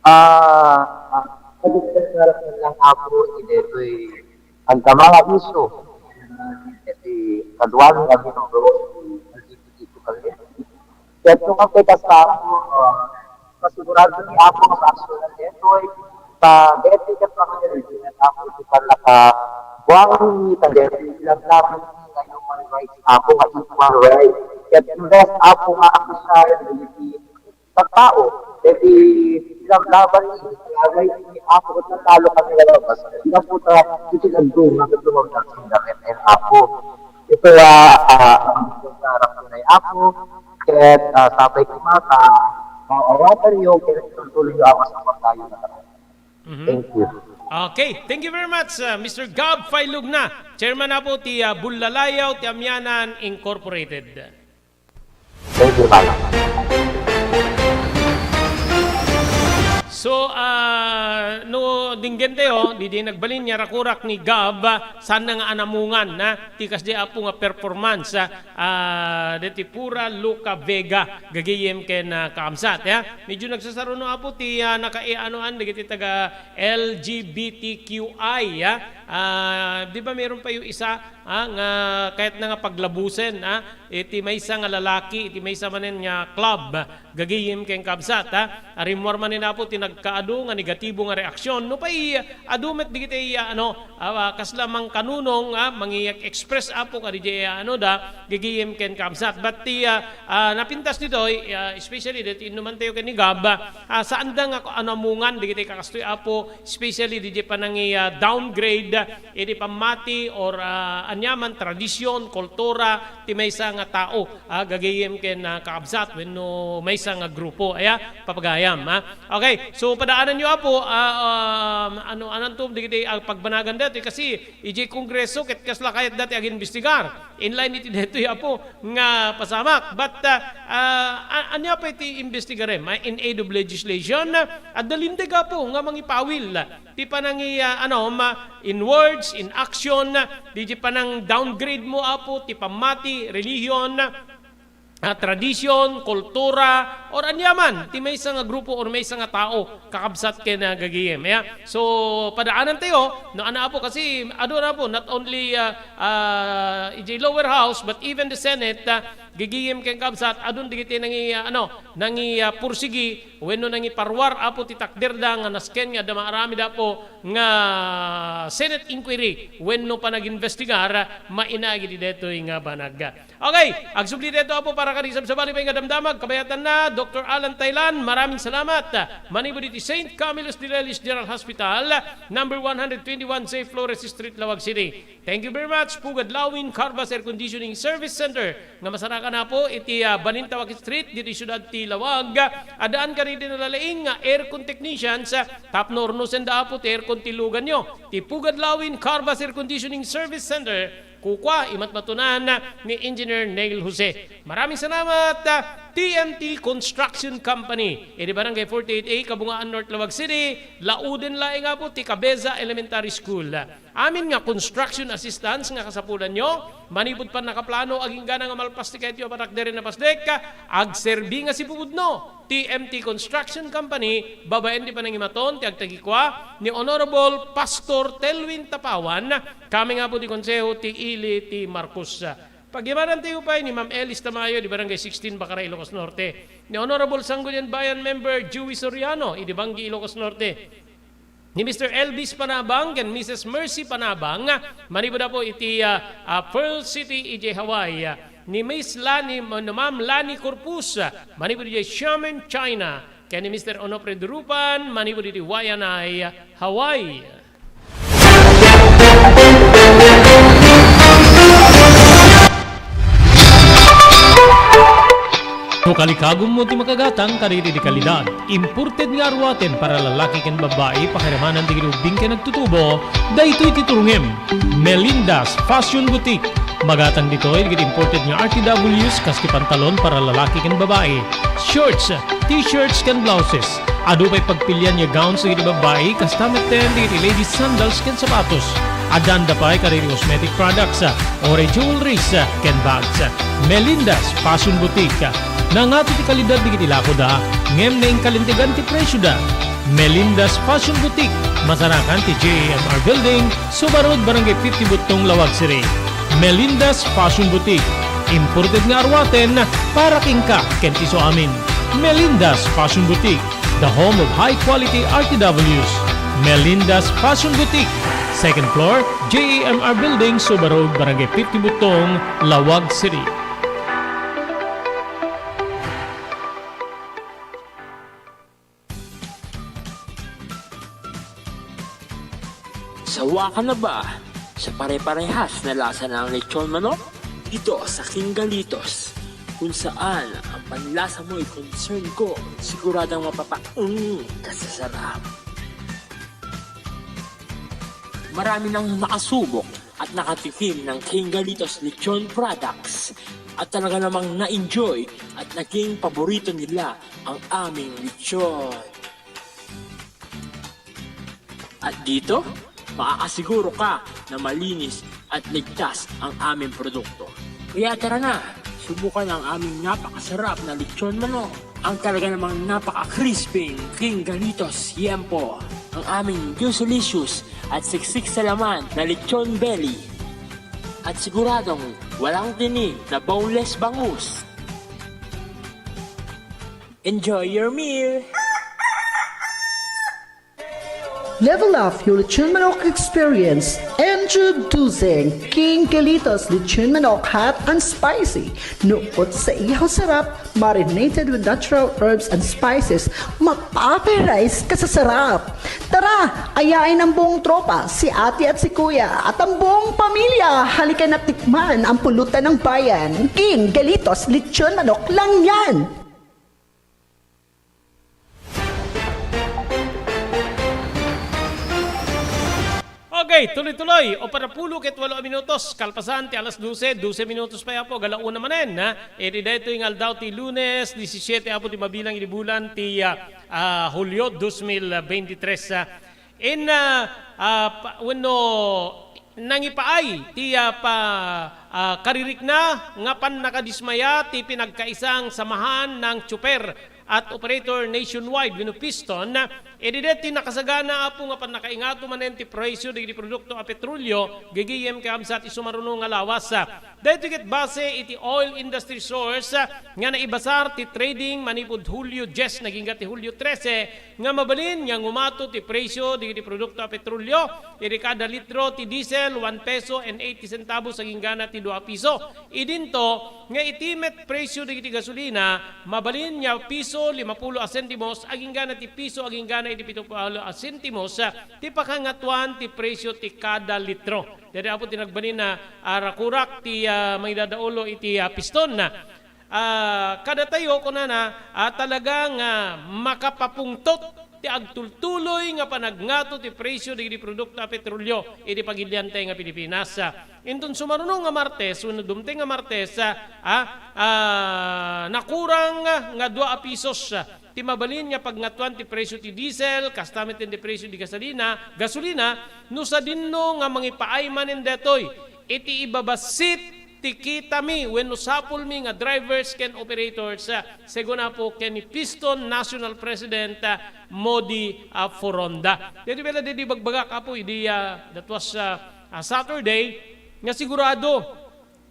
ah, ah, pag-discuss na lang, Apo, iti daytoy agkamang a isyu. Iti kaduan nga binubuo iti L G B T Q community. Ket no kasta, Apo, ah, pasigurado ni Apo nga paaksyonan daytoy, ta daytoy ket panagdiriginan, Apo, iti pannakabuanganmi, ta daytoy ilablaban nga human rights, Apo, nga equal rights. Ket unless, Apo, nga akusar dagiti tattao, ket ilablaban ni, ilagay ni Apo ket natalo kami nga labas. Ina po ta, iti nagduma, ket lumabas ni David and Apo. Ito, ah, ah, ang pagkarak ko na Apo, ket, ah, sapay ko mata, maawatan niyo, ket tultuloy niyo ako sa pagkayo na kami. Mhm. Thank you. Okay, thank you very much, uh, Mister Gab Failugna, Chairman na po ti, uh, Bullalayaw ti Amianan Incorporated. Thank you, Pala. So, ah, no, dinggen tayo, di, di nagbalin niya, rakurak ni Gab, ah, saan na nga anamungan, na, ti kasdi Apo nga performance, ah, ah, deti Pura Luca Vega, gagayem ken, ah, kaamsat, ya. Medyo nagsasaruno, Apo, ti, ah, naka-, eh, anoan, dagiti taga L G B T Q I, ya. Ah, di ba meron pa yung isa, ah, nga kayatna nga paglabusen, ah, iti maysa nga lalaki, iti maysa manen nga club, gagayem ken kaabsat, ah. Rimmuar manen, Apo, ti nagkaadu nga negatibo nga reaksyon. No pay, adu met digiti, ah, ano, ah, kasla mangkanunong, ah, mangi-express, Apo, kadijay, ah, ano da, gagayem ken kaabsat. But ti, ah, ah, napintas ditoy, ah, especially ditoy innuman tayo ken ni Gab, ah, saanda nga anamungan digiti kakastoy, Apo, especially didi panangi, ah, downgrade, ah, iti pammati or, ah, aniaman tradisyon, kultura, ti maysa nga tao, ah, gagayem ken, ah, kaabsat wenno maysa nga grupo. Aya, papagayam, ah. Okay, so padaananyo, Apo, ah, um, ano, ananto, digiti, ah, pagbanagan dati kasi iti Kongreso, ket kasla kayat dati agimbestigar. In line iti daytoy, Apo, nga pasamak. But, ah, ah, a-, ania pay ti imbestigarem? Ah, in aid of legislation, ah, adda linteg, Apo, nga mangipawil ti panangi-, ah, ano, ma-, in words, in action, di, di panang-downgrade mo, Apo, ti pammati, relihion, ah, tradisyon, kultura, or aniaman ti maysa nga grupo or maysa nga tao, kakabsat ken, ah, gagayem. Ya. So, padaanan tayo, no, ana, Apo, kasi adu na, Apo, not only, ah, ah, iti lower house, but even the Senate, ah, gagayem ken kabsat, adun digiti nangi-, ah, ano, nangi-, ah, pursigi, wenno nangiparwar, Apo, ti takderda nga nasken nga adda maaramid, Apo, nga Senate inquiry wenno panagimbestigar, ah, maina iti daytoy nga banag. Okay, agsubli daytoy, Apo, para kadi sabsabali pay nga damdamag, kabayatanna, Doktor Alan Taylan, maraming salamat. Manipud iti Saint Camillus de Lellis General Hospital, number one hundred twenty-one J Flores Street, Laoag City. Thank you very much, Pugad Lawin Carvas Air Conditioning Service Center, nga masarakan, Apo, iti, ah, Balintawak Street, ditoy siudad ti Laoag. Addaan kadi ti nalalaing nga aircon technicians, ah, tapno urnosenda, Apo, ti aircon ti luganyo. Ti Pugad Lawin Carvas Air Conditioning Service Center, kukua, imatmatunan ni Engineer Neil Jose. Maraming salamat, ah, T M T Construction Company. Idi Barangay forty-eight A, Kabungaan North, Laoag City, lauden laeng, Apo, ti Cabeza Elementary School. Amin nga construction assistance nga kasapulanyo, manipud pannakaplano, agingga nga malpas ti kayatyo a patakderen a pasdek, agserbi nga sipupudno. T M T Construction Company, babaen ti panangimaton ti agtagikua ni Honorable Pastor Telwin Tapawan, kami nga, Apo, ti Konseho ti Ili ti Marcos. Pagyamanantayo pay ni Ma'am Elis Tamayo, di Barangay sixteen, Bacarai, Ilocos Norte, ni Honorable Sangguniang Bayan Member Joey Soriano, idi Bangui, Ilocos Norte, ni Mister Elvis Panabang ken Missus Mercy Panabang, manipud, Apo, iti, ah, ah, Pearl City, idiay Hawaii, ah, ni Miss Lani, ni Ma'am Lani Corpus, ah, manipud idiay Xiamen, China, ken ni Mister Onofre Durupan, manipud iti Waianae, Hawaii. No kalikagummo ti makagatang kadagiti kalidad, imported nga aruaten para lalaki ken babbai, pakiramanan dagiti ubbing ken agtutubo, daytoy ti turongem. Melinda's Fashion Boutique. Magatang ditoy dagiti imported nga R T Ws kas ti pantalon para lalaki ken babbai, shorts, t-shirts ken blouses. Adu pay pagpilian nga gowns dagiti babbai, kasta metten dagiti ladies sandals ken sapatos. Addaanda pay kadagiti cosmetic products, uray jewelries, ken bags. Melinda's Fashion Boutique. Nangato ti kalidad dagiti lakoda, ngem naingkalintegan ti presioda. Melinda's Fashion Boutique, masarakan ti J A M R Building, Suba Road, Barangay fifty Buttong, Laoag City. Melinda's Fashion Boutique, imported nga aruaten para kenka ken ti isuamin. Melinda's Fashion Boutique, the home of high quality R T Ws. Melinda's Fashion Boutique, second floor, J A M R Building, Suba Road, Barangay fifty Buttong, Laoag City. Sawa ka na ba sa pare-parehas na lasa ng lechon manok? Dito sa King Galitos, kung saan ang panlasa mo'y concern ko, siguradong mapapaung ka sa sarap. Marami nang nakasubok at nakatikim ng King Galitos Lechon Products at talaga namang na-enjoy at naging paborito nila ang aming lechon. At dito, makakasiguro ka na malinis at ligtas ang aming produkto. Kaya tara na, subukan ang aming napakasarap na lechon manok, ang talaga namang napaka-crispy King Galitos Yempo, ang aming juicylicious at siksik sa laman na lechon belly, at siguradong walang tinik na boneless bangus. Enjoy your meal! Level up your lechon manok experience. Introducing King Galitos Lechon Manok Hot and Spicy. Nukot sa ihaw sarap, marinated with natural herbs and spices, mapaparize ka sa sarap. Tara, ayain ang buong tropa, si ate at si kuya, at ang buong pamilya. Halika na tikman ang pulutan ng bayan. King Galitos Lechon Manok lang yan. Okay, tuloy-tuloy. Upat a pulo ket walo a minutos, kalpasan ti alas dose, dose minutos pay, Apo, galauna manen, ha? Iti daytoy nga aldaw ti Lunes, disisiete, Apo, ti mabilang iti bulan ti, ah, ah, Hulio dos mil veintitrés, ha? In, ah, ah, pa-, wenno nangipaay ti, ah, pa-, ah, karirikna nga pannakadismaya ti pinagkaisang samahan ng tsuper at operator nationwide wenno Piston, idi daytoy nakasagana, Apo, nga pannakaingato manen ti presyo dagiti produkto a petrolio, gagayem kakabsat, isu maruno nga lawas. Daytoy ket base iti oil industry source nga naibasar ti trading manipud Hulio dies nagingga ti Hulio trese, nga mabalin nga ngumato ti presyo dagiti produkto a petrolio. Iti kada litro ti diesel, one peso and eighty centavos aginggana ti dua piso. Idinto nga iti met presyo dagiti gasolina, mabalin nga piso limapulo a sentimos aginggana ti piso aginggana iti pitupulo a sentimos ti pakangatuan ti presyo ti kada litro. Daytoy, Apo, ti nagbalin a rakurak ti, ah, mangidadaolo iti, ah, Piston. Ah, kadatayo, kunana, ah, talaga nga makapapungtot ti agtultuloy nga panagngato ti presyo dagiti produkto a petrolio iti pagiliantay nga Pilipinas. Inton sumaruno nga Martes wenno dumteng nga Martes, ah, ah, nakurang nga dua a pisos ti mabalin nga pagngatuan ti presyo ti diesel, kasta met ti presyo ti gasolina, gasolina, no sadinno nga mangipaay manen daytoy iti ibabassit ti kitami wenno sapulmi nga drivers ken operators, ah, segun, Apo, ken ni Piston National President, ah, Modi, ah, Foronda. Daytoy pay la daydi ibagbagak, Apo, idi, ah, that was, ah, ah, Saturday, nga sigurado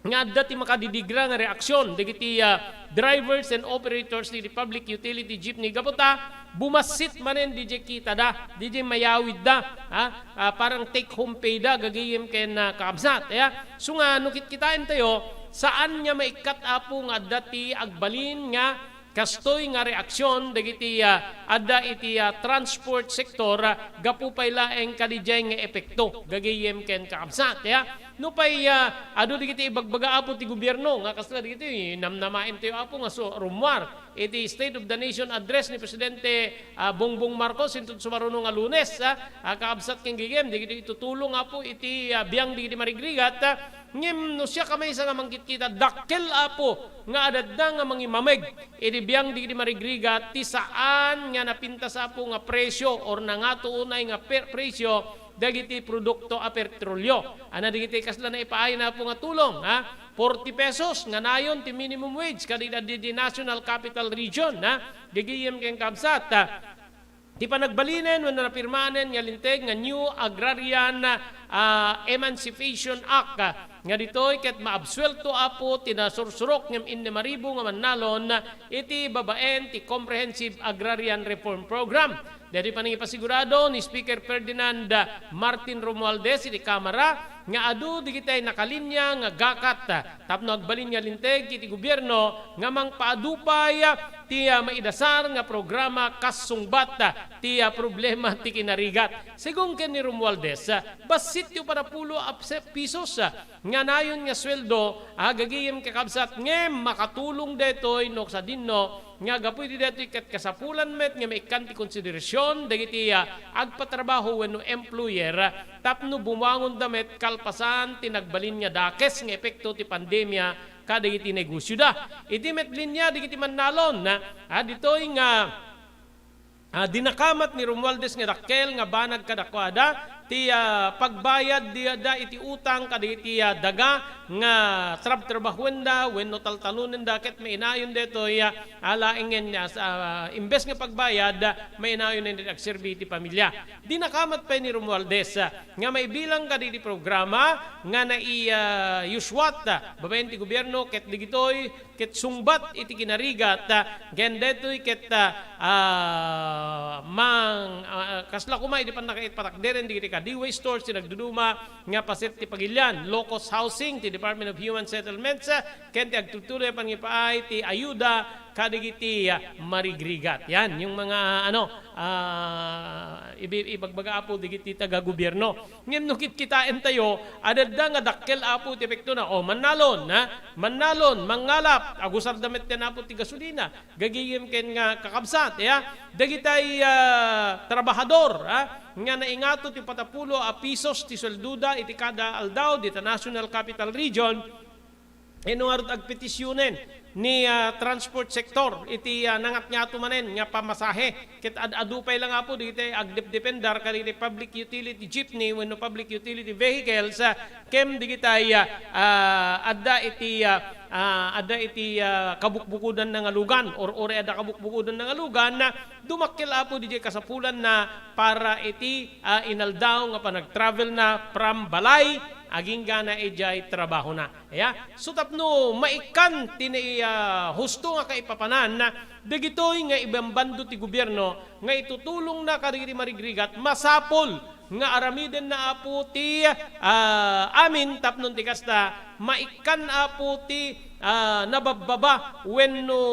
nga adda ti makadidigra nga reaksion dagiti, ah, drivers and operators ti public utility jeepney gapu ta bumassit manen didiay kitada, didiay mayawidda, ha? Ah, parang take home pay da, gagayem ken, ah, kakabsat, ya. So nga, no kitkitaentayo, saan nga maikkat, Apo, nga adda ti agbalin nga kastoy nga reaksion dagiti, ah, adda iti, ah, transport sector, ah, gapu pay laeng kadidiay nga epekto, gagayem ken kakabsat, ya. Nupay, ah, adu dagiti ibagbaga, Apo, ti gobierno nga kasla dagiti namnamaentayo, Apo, nga so, rummuar iti State of the Nation Address ni Presidente, ah, Bongbong Marcos inton sumaruno nga Lunes, ah, ah, kakabsat ken gagayem, dagiti itutulong, Apo, iti, ah, biang dagiti marigrigat, ah, ngem no siak a maysa nga mangkitkita, dakkel, Apo, nga adda nga mangimameg iti biang dagiti marigrigat ti saan nga napintas, Apo, nga presyo or nangato unay nga per-, presyo dagiti produkto a petrolio. Ania dagiti kasla naipaay, Apo, nga tulong, ha? Forty pesos nga nayon ti minimum wage kadagiti National Capital Region, ha? Gagayem ken kakabsat, ha? Ti panagbalinen wenno napirmanen nga linteg nga New Agrarian, ah, Emancipation Act, ah, nga ditoy ket maabsuelto, Apo, ti nasursurok ngem innem a ribu nga mannalon iti babaen ti Comprehensive Agrarian Reform Program. Daytoy panangipasigurado ni Speaker Ferdinand Martin Romualdez iti Kamara nga adu dagiti nakalinia nga gakat tapno agbalin nga linteg iti gobierno nga mangpaadu pay ti, ah, maidasar nga programa kas sungbat, ah, ti, ah, problema ti kinarigat. Segun ken ni Romualdez, ah, bassit ti upanapulo a pse-, pisos, ah, nga nayon nga sueldo, ah, gagayem kakabsat, ngem makatulong daytoy no sadinno nga gapu iti daytoy ket kasapulan met nga maikkan ti konsiderasion dagiti, ah, agpatrabaho wenno employer, ah, tapno bumangonda met kalpasan ti nagbalin nga dakes nga epekto ti pandemia kadagiti negosioda. Iti met linia dagiti mannalon, ah, ah, ditoy nga Ah, dinakamat ni Romualdez nga dakkel nga banag kadakuada ti, ah, pagbayad di-, da iti utang kadagiti, ah, daga nga trabtrabahuenda wenno taltalonenda ket mainayon daytoy, ah, alaengen, ah, sa, ah, imbes nga pagbayad, ah, mainayon iti agserbi iti pamilya. Dinakamat pay ni Romualdez, ah, nga maibilang kadagiti programa nga nai-, ah, yusuat, ah, babaen ti gobierno ket digitoy ket sungbat iti kinarigat, ah, ken daytoy ket, ah, ah, mang-, ah, kasla koma iti pannakapatakderen dagiti kadiwa stores ti nagduduma nga paset ti pagilian, low-cost housing ti Department of Human Settlements, ah, ken ti agtultuloy a pangipaay ti ayuda kadagiti, ah, marigrigat. Yan, yung mga, ano, ah, ibi-, ibagbaga, Apo, dagiti taga-gobierno. Ngem no kitkitaentayo, adda nga dakkel, Apo, ti epektona. O, mannalon, ha? Mannalon, mangngalap, agusarda met ken, Apo, ti gasolina. Gagayem ken nga kakabsat, ya? Dagitay, ah, trabahador, ha? Nga naingato ti upanapulo a pisos ti sueldoda iti kada aldaw dita National Capital Region, Ino ngarud agpetisionen ni, ah, transport sector iti, ah, nangatngato manen nga pamasahe? Ket ad-adu pay lang, Apo, dagiti agdepdependar kadagiti public utility jeepney wenno public utility vehicles, ah, ken dagiti, ah, ah, adda iti, ah, ah, adda iti, ah, kabukbukodanna nga lugan, or uray adda kabukbukodanna nga lugan, ah, dumakkel, Apo, didiay kasapulanna para iti, ah, inaldaw nga panagtravelna from balay agingga na idiay trabahona. Ya, so tapno maikkan ti nai-, ah, husto nga kaipapanan, dagitoy nga ibambando ti gobierno nga itutulongna kadagiti marigrigat, masapul nga aramidenna, Apo, ti, ah, amin tapno ti kasta, maikkan, Apo, ti, ah, nababbaba wenno,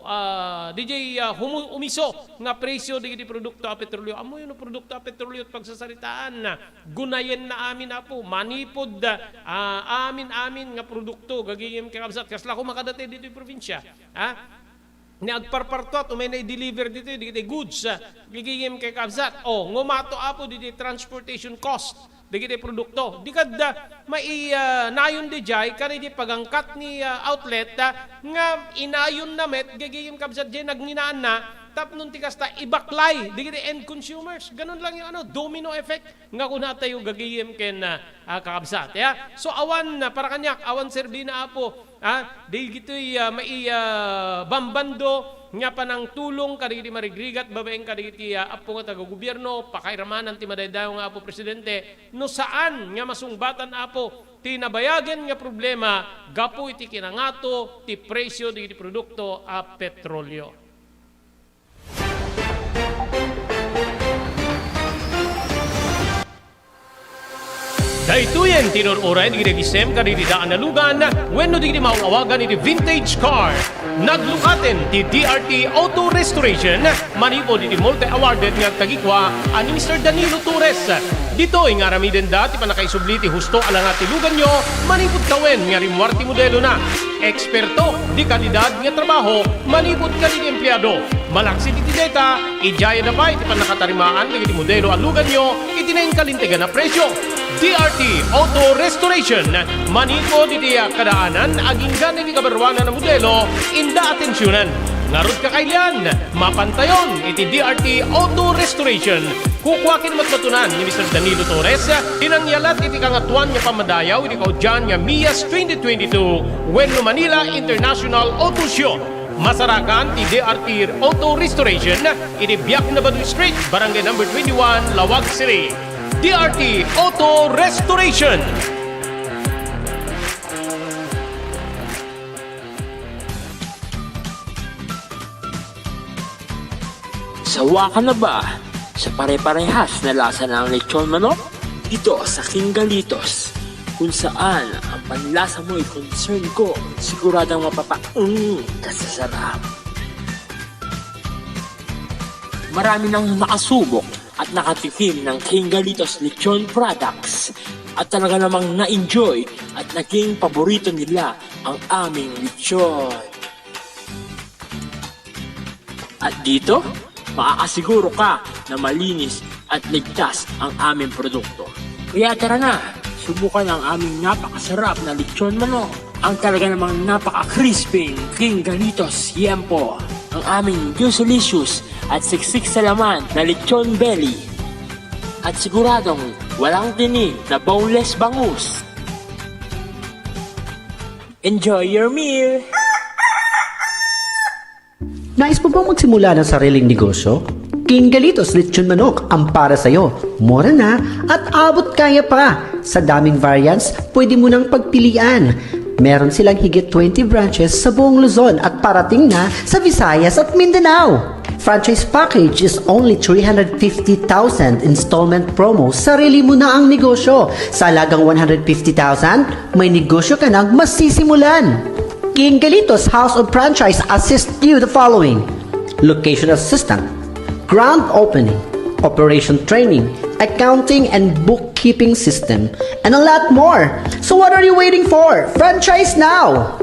ah, didiay, ah, humu-, umiso nga presyo dagiti produkto a petrolio. Ammoyo no produkto a petrolio ti pagsasaritaan, gunayenna amin, Apo, manipud, ah, amin-amin nga produkto, gagayem kakabsat. Kasla koma kadatayo ditoy probinsia, ha? Ni agparpartuat, umay na i-deliver ditoy, dagiti goods, ah, gagayem kakabsat. O, ngumato, Apo, ditoy transportation cost dagiti produkto. Di kadda mai-, ah, nayon didiay, kadagiti pagangkat ni, ah, outlet, ah, nga inayonna met, gagayem kakabsat, diay nagninaanna, tapno ti kasta, ibaklay dagiti end consumers. Ganun lang yung ano, domino effect. Nga kunatayo gagayem ken, ah, ah, kakabsat, ya. So, awan, ah, para kaniak, awan serbina, Apo, ah, dagitoy, ah, mai-, ah, bambando nga panangtulong kadagiti marigrigat babaen kadagiti, ah, Apo nga taga-gobierno, pakairamanan ti madaydayaw nga Apo Presidente, no saan nga masungbatan, Apo, ti nabayagen nga problema gapu iti kinangato ti presyo dagiti produkto a petrolio. Daytoyen ti inur-uray dagiti agisem kadagiti daan a lugan wenno dagiti maaw-awagan iti vintage car. Naglukaten ti D R T Auto Restoration manipud iti multi-awarded nga agtagikua a ni Mister Danilo Torres. Ditoy nga aramidenda ti pannakaisubli ti husto a langa ti luganyo manipud tawen nga rimmuar ti modelona. Eksperto, de kalidad nga trabaho manipud kadagiti empleado. Malaksid iti deta, idiayada pay ti pannakatarimaan dagiti modelo a luganyo iti nainkalintegan a presyo. D R T Auto Restoration, manipud iti kadaanan agingga iti kabaruanan a modelo, inda atensionan. Ngarud, kakailian, mapantayon iti D R T Auto Restoration. Kukua ken matmatunan ni Mister Danilo Torres ti nangyalat iti Kangatoan nga Pammadayaw iti kaudian nga MIAS twenty twenty-two wenno Manila International Auto Show. Masarakan ti D R T Auto Restoration iti Biak na Baduy Street, Barangay Number twenty-one, Laoag City. D R T Auto Restoration. Sawa ka na ba sa pare-parehas na lasa ng lechon manok? Dito sa King Galitos, kung saan ang panlasa mo'y concern ko, siguradong mapapa-, mm, ka sa sarap. Marami nang nakasubok at nakatikim ng King Galitos Lechon Products at talaga namang na-enjoy at naging paborito nila ang aming lechon. At dito, makakasiguro ka na malinis at ligtas ang aming produkto. Kaya tara na, subukan ang aming napakasarap na lechon manok, ang talaga namang napaka-crispy King Galitos Yempo, ang aming juicy-licious at siksik sa laman na lechon belly. At siguradong walang tinik na boneless bangus. Enjoy your meal! Nais mo bang magsimula ng sariling negosyo? King Galitos Lechon Manok ang para sa'yo. Mura na at abot kaya pa. Sa daming variants, pwede mo nang pagpilian. Meron silang higit twenty branches sa buong Luzon at parating na sa Visayas at Mindanao. Franchise package is only three hundred fifty thousand installment promo. Sarili mo na ang negosyo. Sa halagang one hundred fifty thousand, may negosyo ka nang masisimulan. King Galitos House of Franchise assist you the following: location assistant, grand opening, operation training, accounting and bookkeeping system, and a lot more. So what are you waiting for? Franchise now!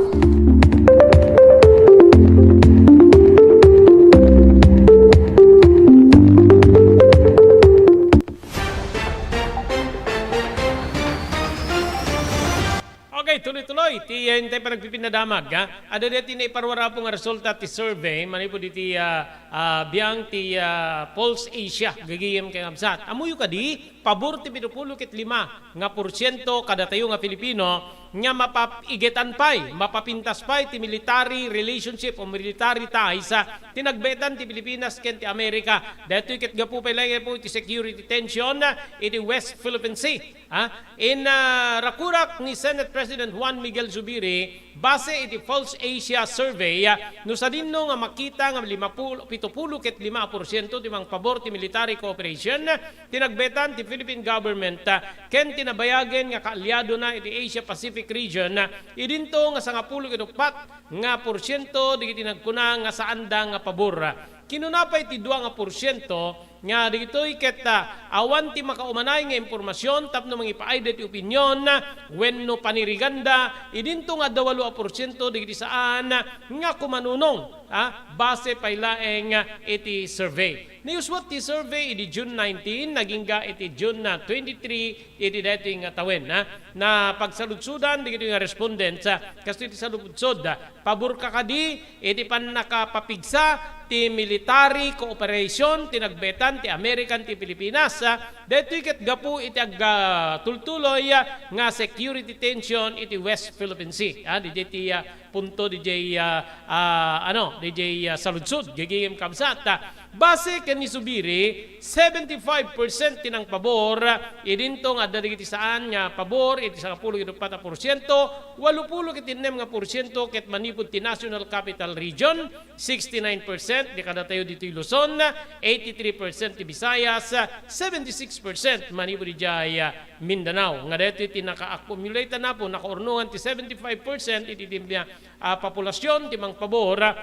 Okay, tuloy-tuloy ti Ken tay panagpipinadamag, ha? Adda daytoy naiparuar, Apo, nga resulta ti survey manipud iti, ah, ah, biang ti, ah, Pulse Asia, gagayem ken kabsat. Ammoyo kadi, pabor ti pitupulo ket lima nga porsiento kadatayo nga Filipino nga mapaigetan pay, mapapintas pay ti military relationship o military ties, ah, ti nagbetan ti Pilipinas ken ti Amerika. Daytoy ket gapu pay laeng, Apo, iti security tension, ah, iti West Philippine Sea. Ha? In, ah, rakurak ni Senate President Juan Miguel Zubiri, base iti Pulse Asia Survey, ah, no sadino nga makita nga lima pulo, pitupulo ket lima a porsiento ti mangpabor ti military cooperation, ti nagbetan ti Philippine government, ah, ken ti nabayagen nga kaalyadona iti Asia Pacific region, ah, idinto nga sangapulo ket uppat nga porsiento dagiti nagkuna nga saanda nga pabor. Kinuna pay ti dua nga porsiento nga dagitoy ket, ah, awan ti makaumanay nga impormasion tapno mangipaay daytoy opinion, ah, wenno paniriganda, idinto nga adda walo a porsiento dagiti saan, ah, nga kumanunong, ah, base pay laeng, ah, iti survey. Naiuswat ti survey idi June nineteen, nagingga iti June, ah, twenty-three, iti daytoy nga tawen, ha, na pagsaludsodan dagitoy nga respondents, ah, kastoy ti saludsod, ah, paborka kadi iti pannakapapigsa ti military cooperation ti nagbetan ti American ti Pilipinas, ah, daytoy ket gapu iti agtultuloy, ah, nga security tension iti West Philippine Sea, ah, didiay ti, ah, punto didiay, ah, ah, ano, didiay, ah, saludsod, gagayem kabsat. Ah, base ken ni Zubiri, seventy-five percent ti nangpabor, idinto nga adda dagiti saan nga pabor, iti sangapulo ket uppat a porsiento, walupulo ket innem nga porsiento ket manipud ti National Capital Region, sixty-nine percent, di kadatayo ditoy Luzon, eighty-three percent ti Visayas, seventy-six percent manipud idiay, ah, Mindanao. Nga daytoy ti naka-accumulate na po, nakaurnongan ti seventy-five percent iti, iti, ah, populasyon ti mangpabor, ah,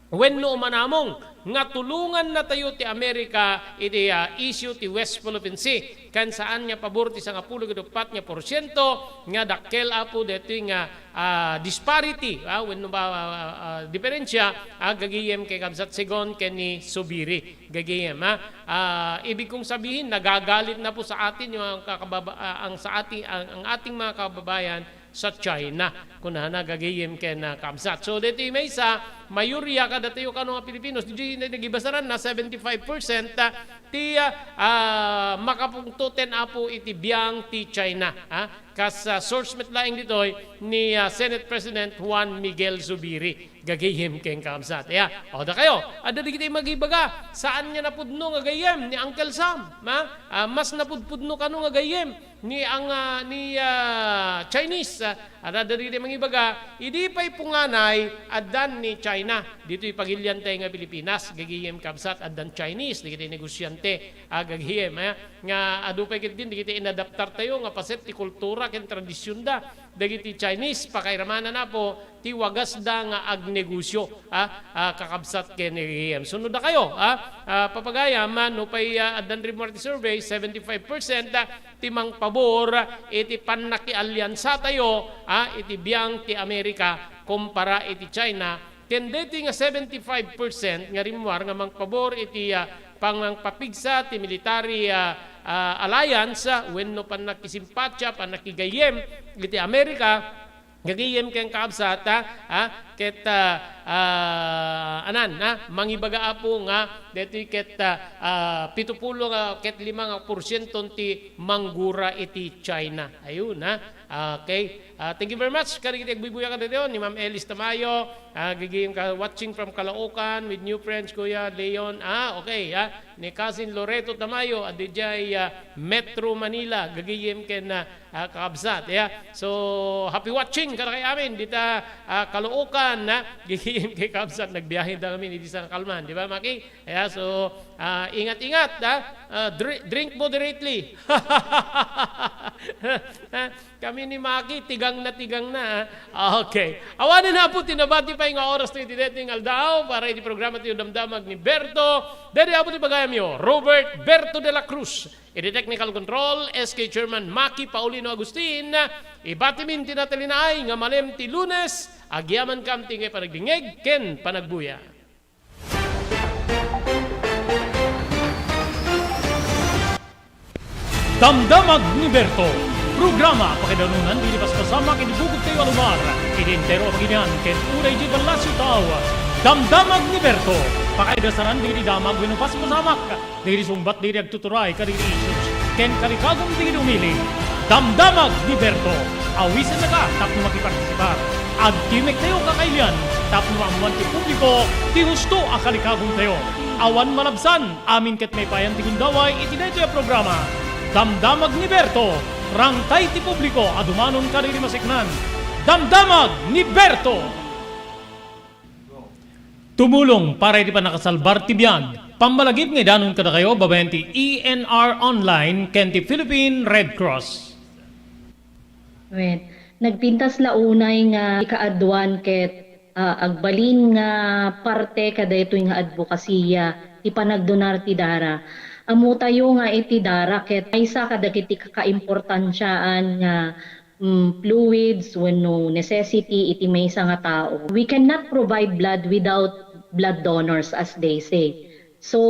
wenno umanamong nga tulongannatayo ti Amerika iti, ah, issue ti West Philippine Sea. Ken saan nga pabor ti sangapulo ket uppat nga porsiento nga dakkel, Apo, daytoy nga, ah, disparity, ah, wenno ba, ah, ah, diferensya, ah, gagayem ken kabsat segun ken ni Zubiri. Gagayem, ha? Ah, ibig kong sabihin, nagagalit na po sa atin yung ang kakababa-, ah, ang sa ating, ang, ang ating mga kababayan sa China. Kunana, gagayem ken, ah, kabsat. So, daytoy maysa, mayorya kadatayo kano nga Filipinos, didiay nagibasaran na seventy-five percent, ah, ti, ah, ah, makapungto ten, Apo, iti biang ti China, ha? Kas, ah, source met laeng ditoy ni, ah, Senate President Juan Miguel Zubiri. Gagayem ken kabsat. Ya, o, dakayo, adda dagiti magibaga, saan nga napudno nga gayyem ni Uncle Sam, ha? Ah, mas napudpudno kano nga gayyem ni ang, ah, ni, ah, Chinese, ah, adda dagiti mangibaga, idi pay punganay, addan ni China. Ditoy pagilian tayo nga Pilipinas, gagayem kabsat, addan Chinese, dagiti negosyante, ah, gagayem, ha? Nga adu pay ketdin, dagiti inadaptar tayo nga paset ti kultura ken tradisyonda. Dagiti Chinese, pakairamananna, Apo, ti wagasda nga agnegosyo, ah, ah, kakabsat ken gagayem. Sunod dakayo, ah, ah, papagayam, ah, no pay, ah, addan rimmuar ti survey, seventy-five percent, ah, ti mangpabor, ah, iti pannakialiansatayo, ah, iti biang ti Amerika kumpara iti China, ken daytoy nga seventy-five percent nga rimmuar nga mangpabor iti, ah, pangpapigsa ti military, ah, ah, alliance, ah, wenno pannakisimpatya, pannakigayyem iti Amerika, gagayem ken kabsat, ah, ah, ket, ah, ah, anan, ah, mangibaga, Apo, nga daytoy ket, ah, ah, pitupulo nga ket lima nga porsiento ti manggura iti China. Ayun, ah. Okay. Ah, thank you very much kadagiti agbuybuya kadatayo, ni Ma'am Elis Tamayo, ah, gagayem ka, watching from Caloocan with new friends, Kuya Leon. Ah, okay, ah, ni Cousin Loreto Tamayo, ah, didiay, ah, Metro Manila, gagayem ken, ah, ah, kakabsat, ya. So, happy watching kadakay amin dita, ah, Caloocan, ah, gagayem ken kakabsat, nagbiyahe da kami ni di sa Kalman, di ba, Maki? Ya, so, ah, ingat-ingat, ah, ah, dri-, drink moderately. Ah, Kami ni Maki, tigang na tigang na, ah. Okay. Awanen, Apo, ti nabati pay nga oras tayo iti daytoy nga aldaw para iti programa ti Damdamag ni Berto. Daydi, Apo, ti pagayamyo, Robert Berto de la Cruz. Iti technical control, S K Chairman Maki Paulino Agustin. Ibatimin ti natalinaay nga malem ti Lunes, agyamankam ti nga panagdingeg ken panagbuya. Damdamag ni Berto, Programa pakaidanunan dagiti paspasamak iti bukod tayo a lugar, iti entero a pagilian ken uray iti ballasiw tao. Damdamag ni Berto. Pakaidasaran dagiti damag wenno paspasamak dagiti sungbat dagiti agtuturay kadagiti issues ken kalikagum dagiti umili. Damdamag ni Berto. Awisennaka tapno makipartisipar. Agtimek tayo kakailian tapno maammuan ti publiko ti husto a kalikagum tayo. Awan malabsan. Amin ket maipayan ti gundaway iti daytoy a programa. Damdamag ni Berto, rangtay ti publiko a dumanon kadagiti maseknan. Damdamag ni Berto! Tumulong para iti pannakasalbar ti biag. Pammalagip nga idanon kadakayo babaen ti E N R Online ken ti Philippine Red Cross. Wen, nagpintas la unay nga ikaaduan ket, ah, agbalin nga parte kadaytoy nga adbokasiya ti panagdonar ti dara. Ammotayo nga iti dara ket maysa kadagiti kakaimportansiaan nga, mm, fluids wenno necessity iti maysa nga tao. We cannot provide blood without blood donors, as they say. So,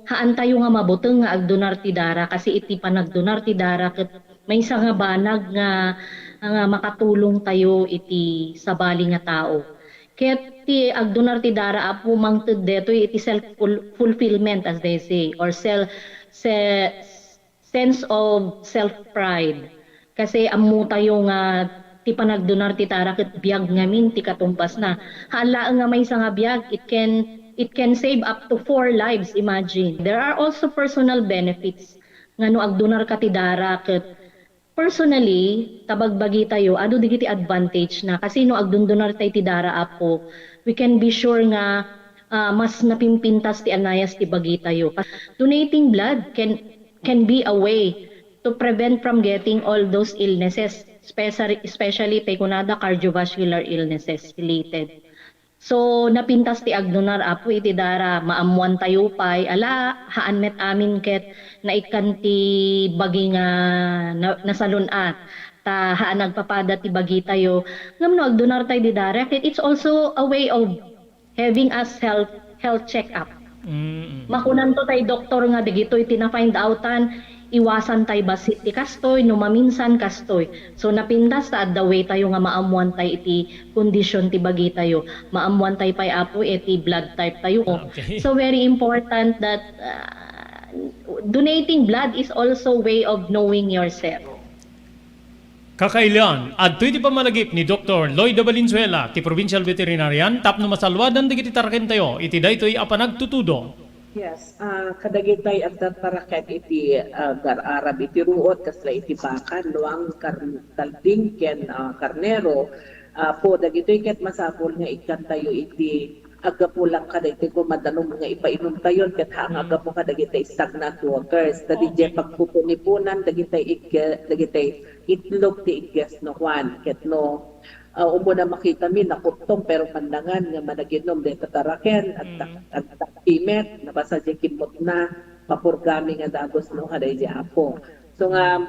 haantayo nga mabuteng nga agdonar ti dara, kasi iti panagdonar ti dara ket maysa nga banag nga, nga makatulongtayo iti sabali nga tao. Ket ti agdonar ti dara, Apo, mangted detoy iti self ful-, fulfillment, as they say, or sel-, se-, sense of self-pride. Kasi ammotayo nga ti panagdonar ti dara ket biag ngamin ti katumbasna. Haan laeng nga maysa nga biag, it can, it can save up to four lives, imagine. There are also personal benefits nga no agdonarka ti dara ket personally, ta bagbagitayo, adu dagiti advantage na. Kasi no agdondonartay ti dara, Apo, we can be sure nga, ah, mas napimpintas ti anayas ti bagitayo. Donating blood can can be a way to prevent from getting all those illnesses, especially, especially tay kunada cardiovascular illnesses related. So, napintas ti agdonar, Apo, iti dara, maammoantayo pay, ala, haan met amin ket naikkan ti bagi nga na-, nasalun-at, ta haan agpapada ti bagitayo. Ngem no agdonartay di dara, ket it's also a way of having us health, health check-up. Mm. Makunanto tay doktor nga dagitoy ti na-find outan, iwasan tay bassit ti kastoy, no maminsan kastoy. So, napintas ta adda way tayo nga maammuan tay iti kondisyon ti bagitayo. Maammuan tay pay, Apo, iti blood type tayo. Okay. So, very important that, uh, donating blood is also way of knowing yourself. Kakailian, adtoy ti pammalagip ni Doktor Lloyda Valenzuela, ti Provincial Veterinarian, tapno masaluadan dagiti tarakentayo iti daytoy a panagtutudo. Yes, ah, kadagitay agtartaraken iti, ah, agar-arab iti ruot, kasla iti baka, nuang, kar-, kalding, ken, ah, karnero, ah, po, dagitoy ket masapul nga ikkantayo iti aggapu lang kadaytoy koma danum nga ipainumtayon ket haan nga aggapu kadagiti stagnant waters. Ta didiay pagpupunipunan dagiti igge-, dagiti itlog ti igges no Juan ket no, ah, umuna makitami nakuttong pero mannangan nga managinom dayta taraken, agtak-, agtaktimek, nabasa diay kimmutna, papurgami nga dagus no kadaydi Apo. So nga,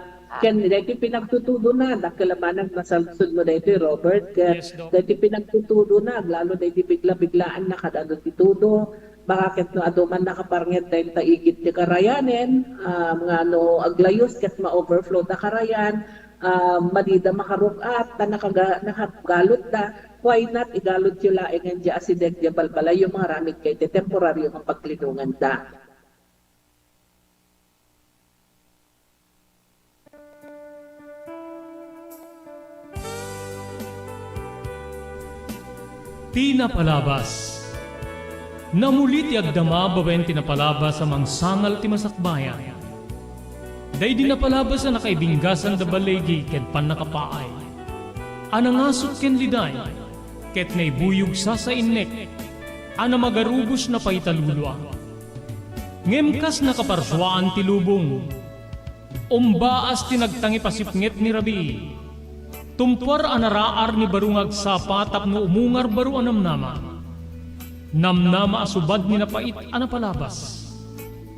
ken daytoy pinagtutudona, dakkel a banag masalsudmo daytoy, Robert, ket daytoy pinagtutudona, aglalo daytoy bigla-biglaan na kad-adu ti tudo, baka ket no adu man nakaparnged dayta igid ti karayanen, ah, nga no aglayus ket ma-overflow da karayan, ah, madida makarug-at, ta nakaga-, nakagalutda, why not igalutyo laengen diay asideg, diay balbalayyo, mangaramidkayo iti temporario nga paglinonganda. Ti napalabas. Namuli ti agdama babaen ti napalabas a mangsangal ti masakbayan. Daydi napalabas a nakaibinggasan da baligi ken pannakapaay, a nangasut ken liday, ket naibuyog sasainnek, a namagarubos napaita lulua. Ngem kas nakaparsuaan ti lubong, umbaas ti nagtangipasipnget ni rabii. Tumpuar a naraar ni baro nga agsapa tapno umungar baro a namnama. Namnama a subad ni napait a napalabas.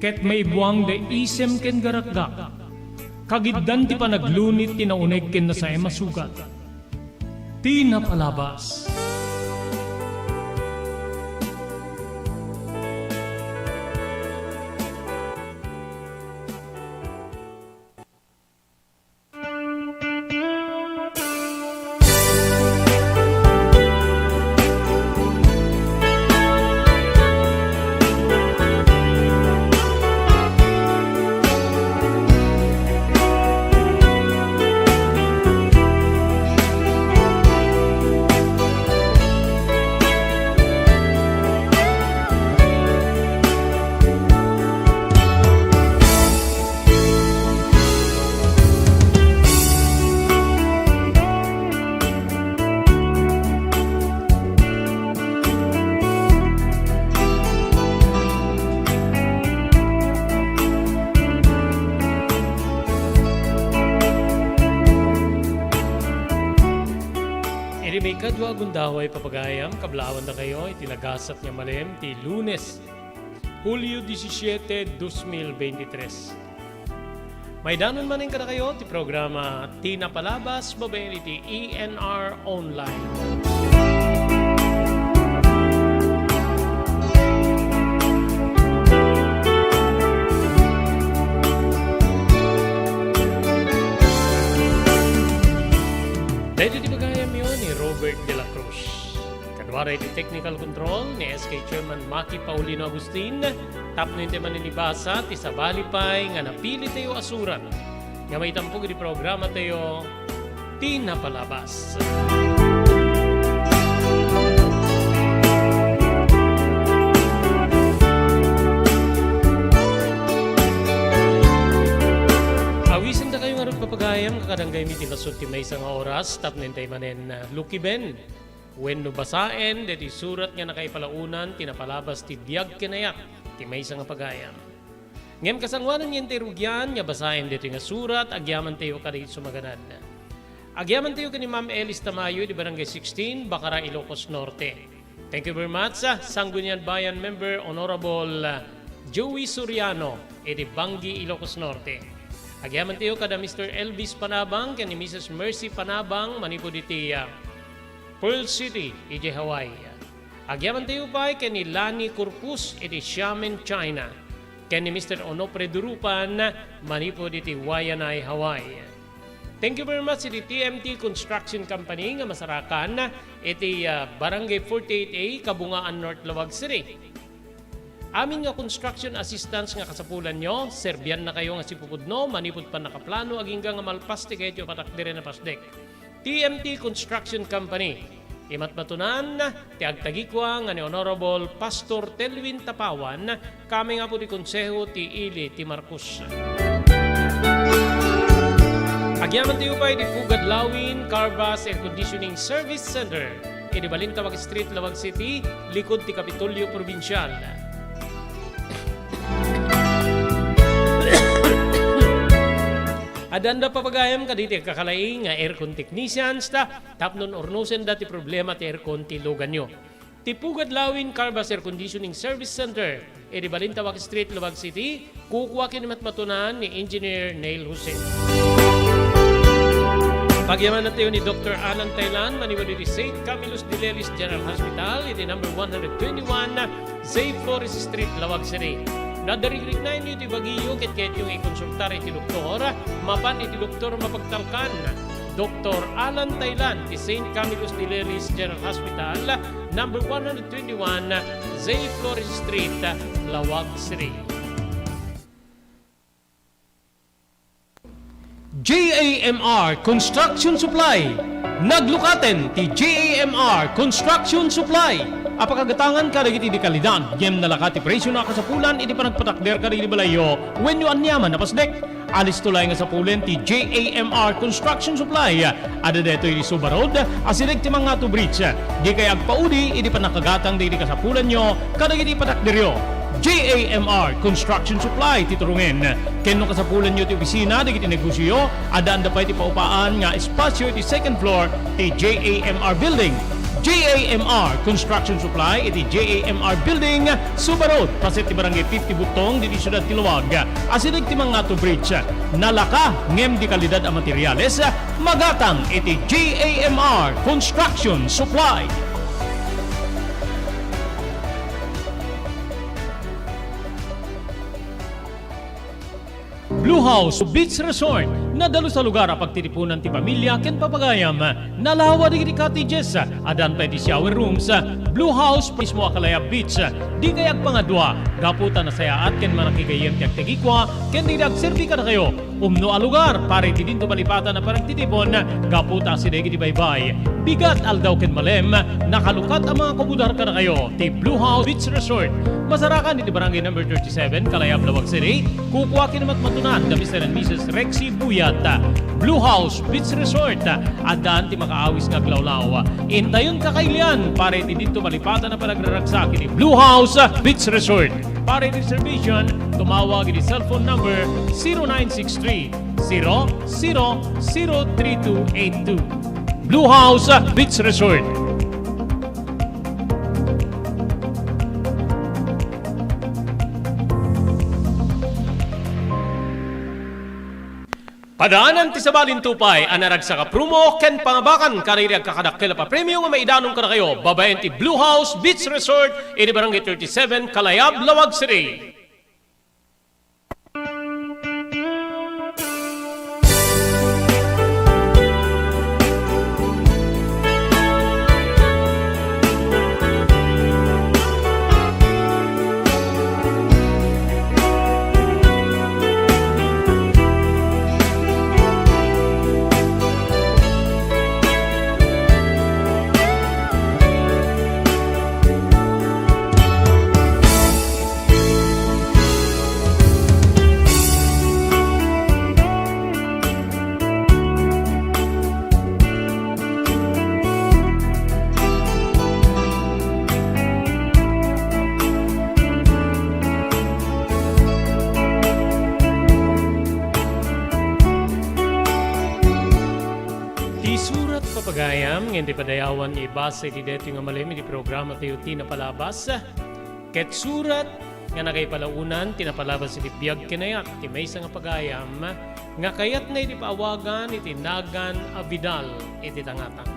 Ket maibuang da isem ken garakgak. Kagiddan ti panaglunit ti nauneg ken nasaem a sugat. Ti napalabas. Dua gundaway papagayam, kablaawan dakayo iti nagasat nga malem ti Lunes, Hulyo disisiete, dos mil beintitres. Maidanon manen kadakayo ti programa Ti Napalabas babaen iti E N R Online. Daytoy ti pagayamyo ni Robert de la Cruz. Kaduara iti technical control ni S K Chairman Maki Paulino Agustin, tapno intay manen ibasa ti sabali pay nga napilitayo a surat nga maitampog iti programatayo, Ti Napalabas. Awisendakayo ngarud, papagayam, nga kadanggaymi ti nasut ti maysa nga oras tapno intay manen, ah, lukiben wenno basaen daytoy surat nga nakaipalaonan ti napalabas ti biag ken ayat ti maysa nga pagayam. Ngem kasangoanan nga intay rugian nga basaen daytoy nga surat, agyamantayo kadagiti sumaganad. Agyamantayo ken ni Ma'am Elis Tamayo idi Barangay sixteen, Bacara, Ilocos Norte. Thank you very much, ah, Sangguniang Bayan member Honorable, ah, Joey Soriano idi Bangui, Ilocos Norte. Agyamantayo kada Mister Elvis Panabang ken ni Missus Mercy Panabang manipud iti, ah, Pearl City, idiay Hawaii. Agyamantayo pay ken ni Lani Corpus iti Xiamen, China, ken ni Mister Onofre Durupan manipud iti Waianae, Hawaii. Thank you very much iti T M T Construction Company nga masarakan iti, ah, Barangay forty-eight A, Kabungaan, North Laoag City. Amin nga construction assistance nga kasapulanyo, serbiannakayo nga sipupudno manipud pannakaplano agingga nga malpas ti kayatyo a patakderen a pasdek. T M T Construction Company. Imatmatunan ti agtagikua nga ni Honorable Pastor Telwin Tapawan, kami nga pudi konseho ti ili ti Marcos. Agyamantayo pay iti Pugad Lawin Carvas Air Conditioning Service Center, idi Balintawak Street, Laoag City, likud ti Kapitolyo Probinsial. Addaanda papagayam kadagiti agkakalaing nga aircon technicians ta tapno urnosenda ti problema ti aircon ti luganyo. Ti Pugad Lawin Carvas Air Conditioning Service Center, idi Balintawak Street, Laoag City, kukua ken imatmatunan ni Engineer Neil Jose. Pagyamanantayo ni Doctor Alan Tailan, manipud iti Saint Camillus de Lelis General Hospital, iti number one hundred twenty-one, Zay Flores Street, Laoag City. No adda rikriknaenyo iti bagiyo ket kayatyo nga ikonsultar iti doktor, mapan iti doktor mapagtalkan, Doktor Alan Tailan ti Saint Camillus de Lelis General Hospital, number one hundred twenty-one, Zay Flores Street, Laoag City. J A M R Construction Supply. Naglukaten ti J A M R Construction Supply a pakagatangan kadagiti di kalidad ngem nalaka ti presio a kasapulan iti panagpatakder kadagiti balayyo wenno aniaman a pasdek. Alisto laeng a sapulen ti J A M R Construction Supply. Adda daytoy iti Suba Road, asideg ti Mangato Bridge. Dikay agpaudi iti pannakagatang dagiti kasapulanyo kadagiti patakderyo. J A M R Construction Supply ti turongen. Ken no kasapulanyo ti opisina dagiti negosioyo, addaanda pay ti paupaan nga espasio iti second floor ti J A M R Building. J A M R Construction Supply iti J A M R Building, Suba Road, paset ti Barangay fifty Butong, ditoy siudad ti Laoag, asideg ti Mangato Bridge. Nalaka ngem di kalidad a materiales, magatang iti J A M R Construction Supply. Blue House Beach Resort, nadalus a lugar a pagtitipunan ti pamilya ken papagayam. Nalawa dagiti cottages, addan pay ti shower rooms. Blue House mismo a Kalayab Beach. Dikay agpangadua, gapu ta nasayaat ken manakigayyem ti agtagikua ken dagiti agserbi kadakayo. Umno a lugar para iti dinto malipatan a panagtitipon, gapu ta asideg iti baybay, bigat, aldaw ken malem, nakalukat a mangakubudar kadakayo ti Blue House Beach Resort. Masarakan iti Barangay Number thirty-seven, Kalayab, Laoag City. Kukua ken imatmatunan da Mister and Missus Rexy Buyat. Blue House Beach Resort, addan ti makaawis nga aglawlaw. Intayon kakailian para iti dinto malipatan a panagraragsak iti Blue House Beach Resort. Para iti reservation, tumawag iti cellphone number zero nine six three, zero zero zero three two eight two. Blue House Beach Resort. Padaanan ti sabalin tupay a naragsak a promo ken pangabakan kadagiti agkakadakkel a papremio nga maidanon kadakayo babaen ti Blue House Beach Resort iti Barangay thirty-seven, Kalayab, Laoag City. Ti surat, papagayam, nga indi padayawan nga ibasa iti daytoy nga malem iti programa tayo ti napalabas, ket surat nga nakaipalaonan ti napalabas iti biag ken ayat ti maysa nga pagayam nga kayatna iti paawagan iti nagan a Vidal iti tangatang.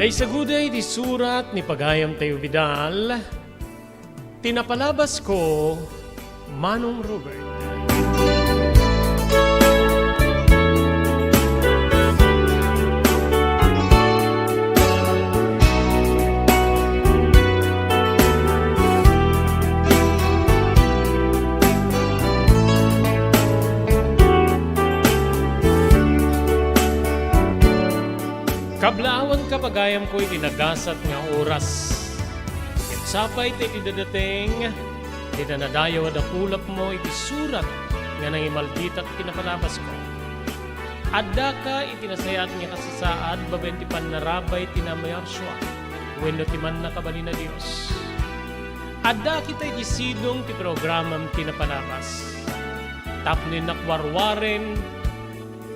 Naisagud iti surat ni pagayam tayo Vidal, ti napalabasko, Manong Robert. Kablaawanka, pagayamko, iti nagasat nga oras. Ket sapay ta iti dadateng, dita nadayaw a dakulapmo iti surat nga nangimalditak ti napalabasko. Addaka iti nasayaat nga kasasaad babaen ti pannarabay ti namarsua wenno ti mannakabalin a Dios. Adda kita iti sidong ti programam ti napalabas. Tapno innak warwaren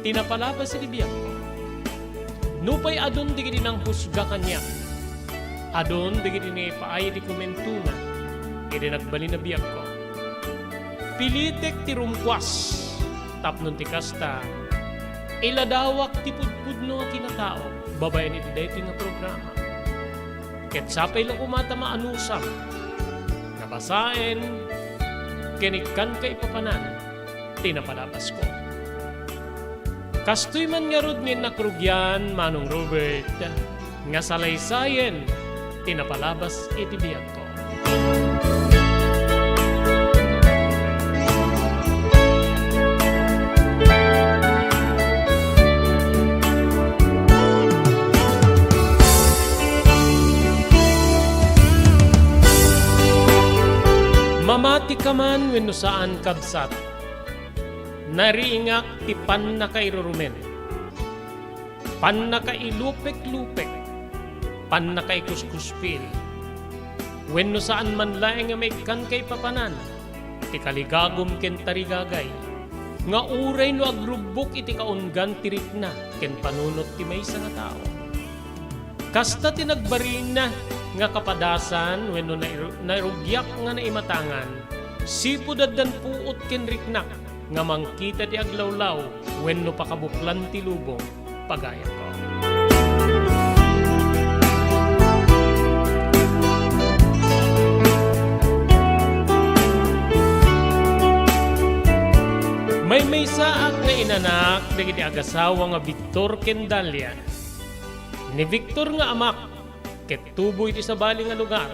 ti napalabas iti biagko. Nupay adun dagiti nanghusga kaniak, adun dagiti naipaay iti komentona iti nagbalin a biagko. Pilitek ti rumkuas tapno ti kasta, iladawak ti pudpudno a kinatao babaen iti daytoy nga programa. Ket sapay la koma ta maanusam nga basaen ken ikkanka ipapanan ti napalabasko. Kastoy man ngarud nga innak rugian, Manong Robert, nga salaysayen ti napalabas iti biagko. Mamati ka man wenno saan, kabsat, nariingak ti pannakairurumen, pannakailupek-lupek, pannakaikuskuspil, wenno saan man laeng nga maikkan kaipapanan ti kaligagum ken tarigagay, nga uray no agrubbok iti kaunggan ti rikna ken panunot ti maysa nga tao. Kasta ti nagbarin nga kapadasan wenno nairu-, nairugiak nga naimatangan, sipud addan puot ken riknak nga mangkita ti aglawlaw wenno pakabuklan ti lubong, pagayamko. Maymaysaak nga inanak dagiti agasawa nga Victor ken Dalia. Ni Victor nga amak ket tuboy ti sabali nga lugar.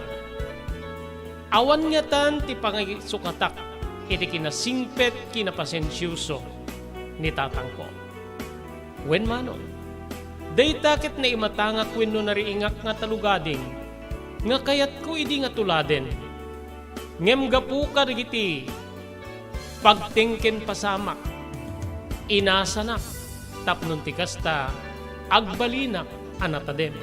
Awan ngatan ti pangisukatak iti kinasingpet, kinapasensioso ni tatangko. Wen manon, dayta ket naimatangak wenno nariingak nga talugading nga kayatko idi nga tuladen. Ngem gapu kadagiti Pagteng ken pasamak, inasanak, tapno ti kasta, agbalinak a natadem.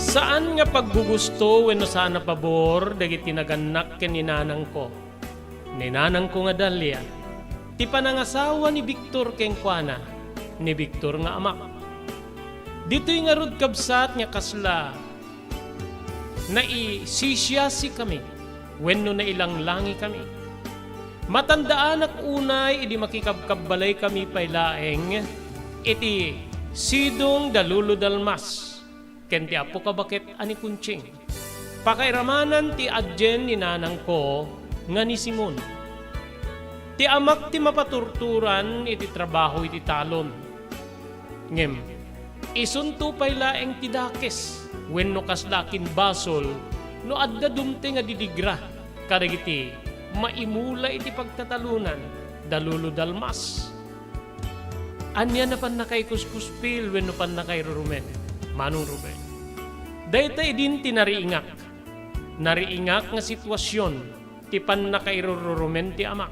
Saan nga paggugusto wenno saan a pabor dagiti nagannak ken ni nanangko. Ni nanangko nga Dalia, ti panangasawa ni Victor kenkuana, ni Victor nga amak. Ditoy ngarud, kabsat, nga kasla naisisiasikami wenno nailanglangikami. Matandaanak unay idi makikabkabbalaykamin pay laeng iti sidong da Lolo Dalmas ken ti apo kabaket a ni Kunching. Pakairamanan ti adien ni nanangko nga ni Simon. Ti amak ti mapaturturan iti trabaho iti talon. Ngem isunto pay laeng ti dakes wenno kasla akin basol no adda dumteng a didigra kadagiti maimula iti pagtatalonan da Lolo Dalmas. Ania a pannakaikuskuspil wenno pannakairurumen, Manong Ruben? Dayta idin ti nariingak. Nariingak nga sitwasion ti pannakairurumen ti amak.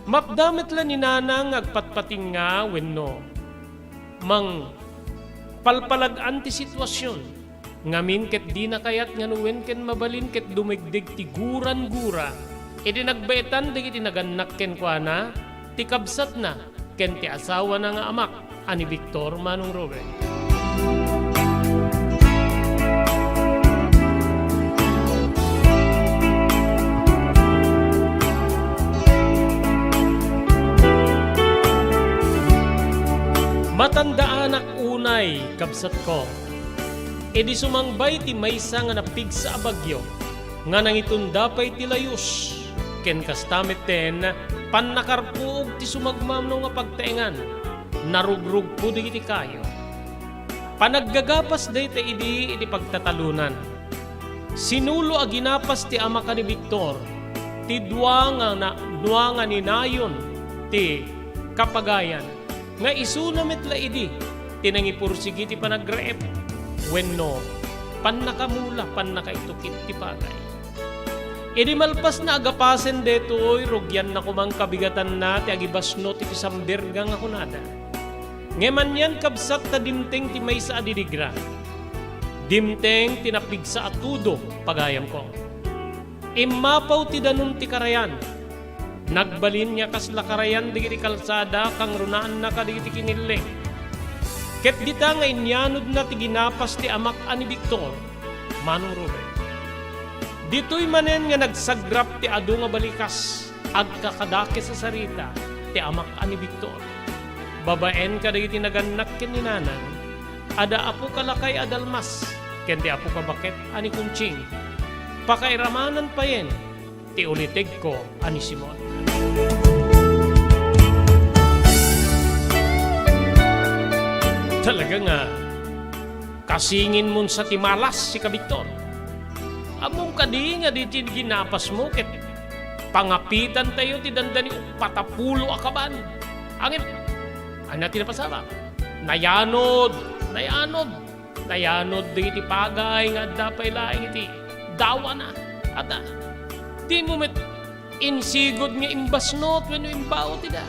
Mapda met la ni nanang nga agpatpatinga wenno mangpalpalag-an ti sitwasion. Ngamin ket dina kayat nga nuwen ken mabalin ket dumegdeg ti guran-gura idi nagbaetan dagiti nagannak kenkuana, ti kabsatna ken ti asawana nga amak a ni Victor, Manong Ruben. Matandaanak unay, kabsatko, idi sumangbay ti maysa nga napigsa a bagyo nga nangitunda pay ti layus, ken kasta metten, pannakarpuog ti sumagmamano nga pagtaengan, narugrugpo dagiti kayo. Panaggagapas dayta idi iti pagtatalonan. Sinulo a ginapas ti amak a ni Victor, ti dua nga na-, dua nga ninayon ti kapagayan. Nga isuna met la idi ti nangipursigi ti panagraep wenno pannakamula, pannakaitukit ti pagay. Idi malpasna a gapasen daytoy, rugianna koma nga kabigatanna ti agibasnot iti samberga nga kunada. Ngem anian, kabsat, ta dimteng ti maysa a didigra. Dimteng ti napigsa a tudo, pagayamko. Immapaw ti danum ti karayan. Nagbalin nga kasla karayan dagiti kalsada, kangrunaanna kadagiti kinilling. Ket dita nga inyanodna ti ginapas ti amak a ni Victor, Manong Ruben. Ditoy manen nga nagsagrap ti adu nga balikas, agkakadakes a sarita ti amak a ni Victor. Babaen kadagiti nagannak ken ni nanang, adda apo kalakay a Dalmas ken ti apo kabaket a ni Kunching. Pakairamanan payen ti ulitegko a ni Simon. Talaga nga, kasinginmon sa ti malas, sika Victor. Ammom kadi nga ditoy ginapasmo ket pangapitantayo ti dandani uppat a pulo a kaban. Ngem, ania ti napasamak? Nayanod, nayanod. Nayanod dagiti pagay nga adda pay laeng iti dawana. Adda. Dimo met insigud nga imbasnot wenno imbaut ida.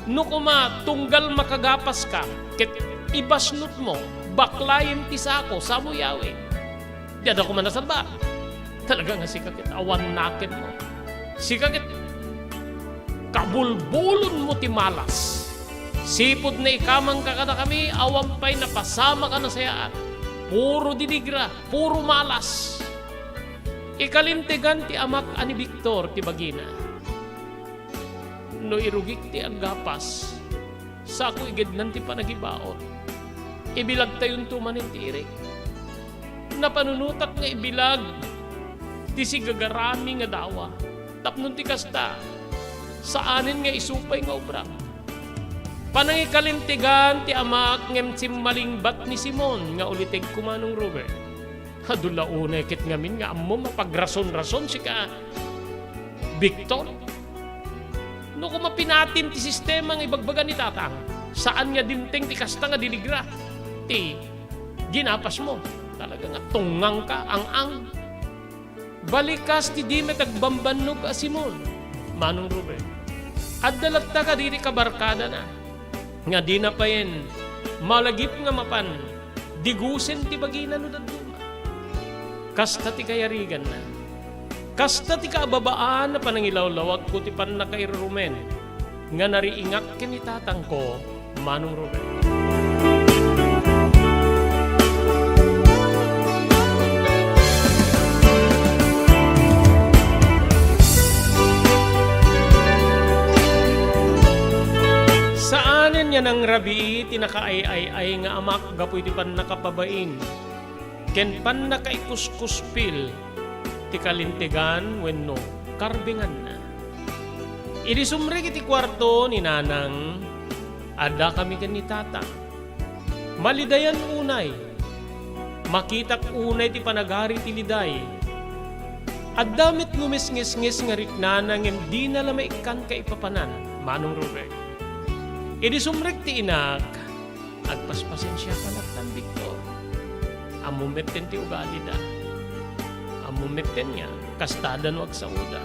No koma tunggal makagapaska ket ibasnotmo, baklayen ti sako, samuyawen. Di adda koma nasalba. Talaga nga sika ket awan nakenmo. Sika ket kabulbulonmo ti malas. Sipud naikamangka kadakami, awan pay napasamak a nasayaat. Puro didigra, puro malas. Ikalintegan ti amak a ni Victor ti bagina. No irugik ti aggapas, sako igednan ti panagibaon. Ibilagtayonto manen ti irik. Napanunotak nga ibilag ti sigagarami nga dawa. Tapno ti kasta, saanen nga isu pay nga obra. Panangikalintegan ti amak ngem simmalingbat ni Simon nga ulitegko, Manong Ruben. Adu la unay ket ngamin nga ammom a pagrason-rason, sika. Victor, no koma pinatim ti sistema nga ibagbaga ni Tatang, saan nga dimteng ti kasta nga diligra ti ginapasmo. Talaga nga tungngangka, ang-ang. Balikas ti di met agbambannog a Simon, Manong Robert. Adda latta kadiri kabarkadana nga dina payen malagip nga mapan digusen ti bagina no dadduma. Kasta ti kayariganna. Kasta ti kaababaan a panangilawlawagko ti pannakairurumen nga nariingak ken ni tatangko, Manong Robert. Saanen nga nangrabii ti nakaay-ay-ay nga amak gapu iti pannakapabain ken pannakaikuskuspil ti kalintegan wenno karbenganna. Idi sumrek iti kuarto ni Nanang, addakami ken ni Tata. Malidayan unay. Makitak unay ti panagari ti liday. Adda met ngumisngisngis nga riknana ngem dina la maikkan kaipapanan, Manong Robert. Idi sumrek ti inak, agpaspasensiaka lattan, Victor. Ammom metten ti ugalida. Ammom metten nga kastada no agsaoda.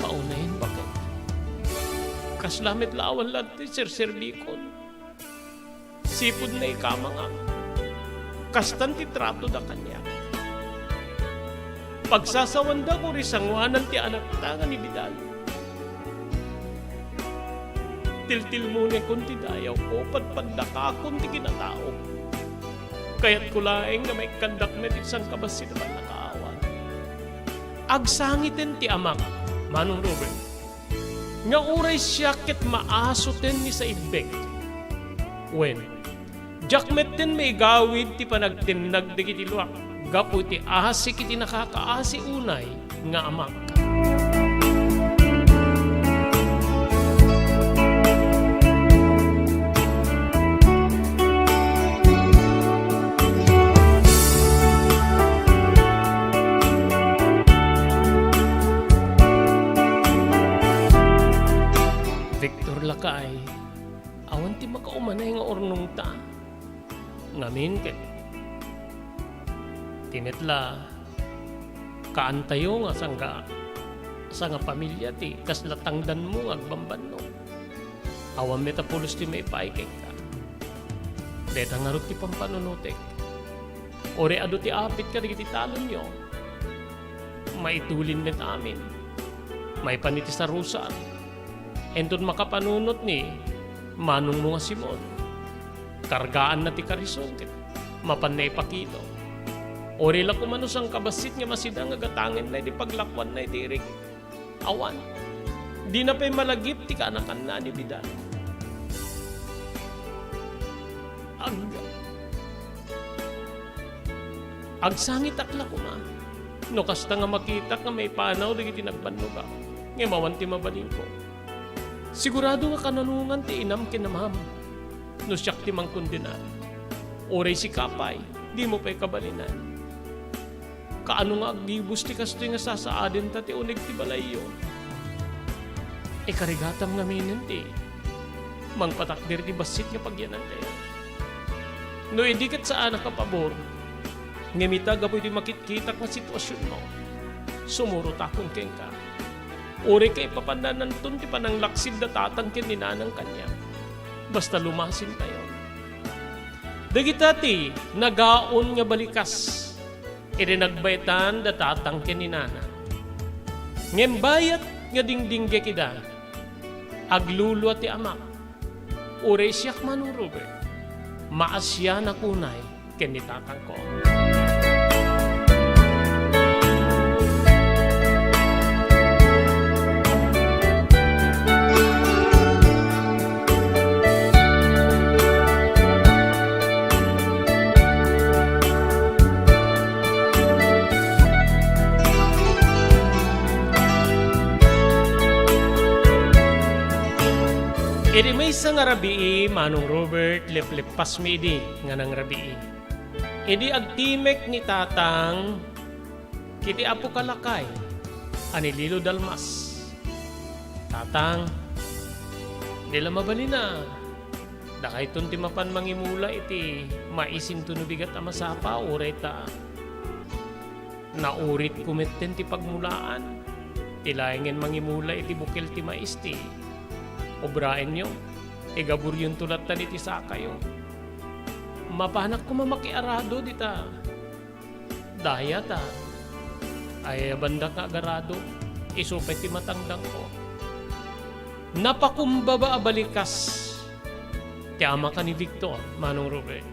Paunayen baket. Kasla met la awan la ti serserbikon. Sipud naikamangam. Kastan ti tratoda kaniak. Pagsasawanda, kuri sanguanan ti anakta nga ni Vidal. Tiltilmonekon ti dayawko, padpaddakakon ti kinataok. Kayatko laeng nga maikkandak met iti sangkabassit a pannakaawat. Agsangiten ti amak, Manong Robert, nga uray siak ket maasoten ni saibbek. Wen, diak metten maigawid ti panagtennag dagiti luak gapu iti asik iti nakakaasi unay nga amak. Victor, lakay, awan ti makaumanay nga urnongta. Ngamin ket ti met la kaantayo nga sangga, sangapamilia ti kasla tangdanmo nga agbambannog. Awan met a pulos ti maipaay kenka. Dayta ngarud ti pampanunotek. Uray adu ti apit kadagiti talonyo, maitulin met amin. Maipan iti sarusan. Inton makapanunot ni manongmo nga Simon, kargaanna ti karison ket mapanna ipakilo. Uray la koma no sangkabassit nga masida nga gatangenna iti paglakuanna iti irik. Awan. Dina pay malagip ti kaanakanna ni Vidal. Ag-, agsangitak la koma no kasta nga makitak nga maipanaw dagiti nagbannogak, ngem awan ti mabalinko. Sigurado nga kananungan ti inam ken amam no siak ti mangkondenar. Uray sika pay, dimo pay kabalinan. Kaano nga agdibus ti kastoy nga sasaadenta ti uneg ti balayyo? Ikarigatam ngaminen ti mangpatakder ti bassit nga pagyanantayo. No idi ket saanak a pabor, ngem ita gapu iti makitkitak nga situasionmo, sumurotakon kenka. Uray kaipapannananton ti pananglaksid da tatang ken ni nanang kaniak. Basta lumasintayo. Dagita ti nagaon nga balikas idi nagbaetan da tatang ken ni nana. Ngem bayat nga dingdinggek ida, aglulua ti amak. Uray siak, Manong Robert, maasianak unay ken ni tatangko. Iti maysa nga rabii, Manong Robert, lepleppasmi idi nga nangrabii. Idi agtimek ni Tatang, kiti apo kalakay, a ni Lilo Dalmas. Tatang, di la mabalin a dakayton ti mapan mangimula iti mais intono bigat a masapa, uray ta nauritko metten ti pagmulaan. Ti laengen mangimula iti bukel ti mais ti obraenyo. Igaburyonto lattan iti sakayo. Mapanak koma makiarado dita. Dayta, ayabandak nga agarado, isu pay ti matangdangko. Napakumbaba a balikas ti ama ken ni Victor, Manong Robert.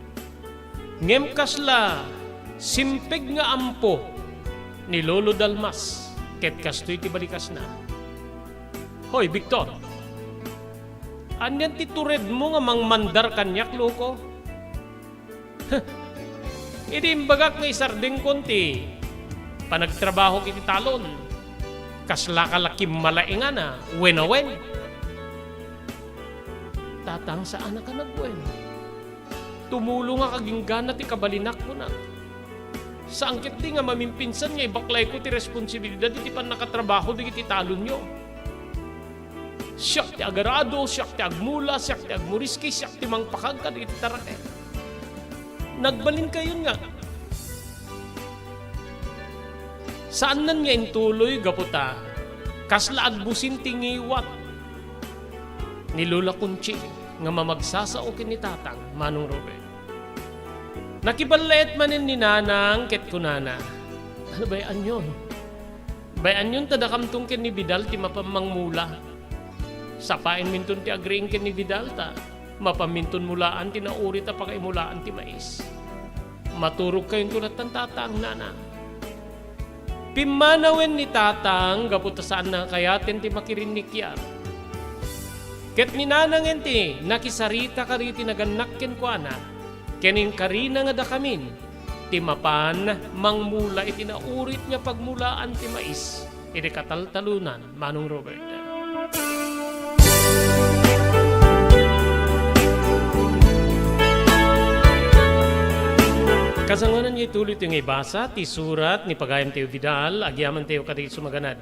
Ngem kasla simpeg nga ampo ni Lolo Dalmas ket kastoy ti balikasna. Hoy, Victor! Anian ti turedmo nga mangmandar kaniak, loko? Idi imbagak nga isardengkon ti panagtrabahok iti talon, kaslaka la kimmalaingana, wen a wen. Tatang, saan a kanagwen. Tumulongak agingga ti kabalinak, kunak. Saan ketdi nga mamimpinsan nga ibaklayko ti responsibilidad iti pannakatrabaho dagiti talonyo. Siak ti agarado, siak ti agmula, siak ti agmuriski, siak ti mangpakag kadagiti taraken. Nagbalinkayon nga saannan nga intuloy gapu ta kasla agbusin ti ngiwat ni Lola Conchi nga mamagsasao ken ni Tatang, Manong Robert. Nakiballeet manen ni Nanang ket kunana, "Ano, bay-anyon? Bay-anyon ta dakamton ken ni Vidal ti mapan mangmula. Sapaenminton ti agriing ken ni Vidal ta mapanminton mulaan ti naurit a pakaimulaan ti mais. Maturogkayonto lattan, Tatang, Nanang." Pimmanawen ni Tatang gapu ta saanna a kayaten ti makirinnikiar. Ket ni Nanangen ti nakisarita kadagiti nagannak kenkuana, ken inkarina nga dakamin ti mapan mangmula iti naurit nga pagmulaan ti mais iti kataltalonan, Manong Robert. Kasangoanan nga ituloytayo nga ibasa ti surat ni Pagayam Teo Vidal, agyamanen tayo kadagiti sumaganad.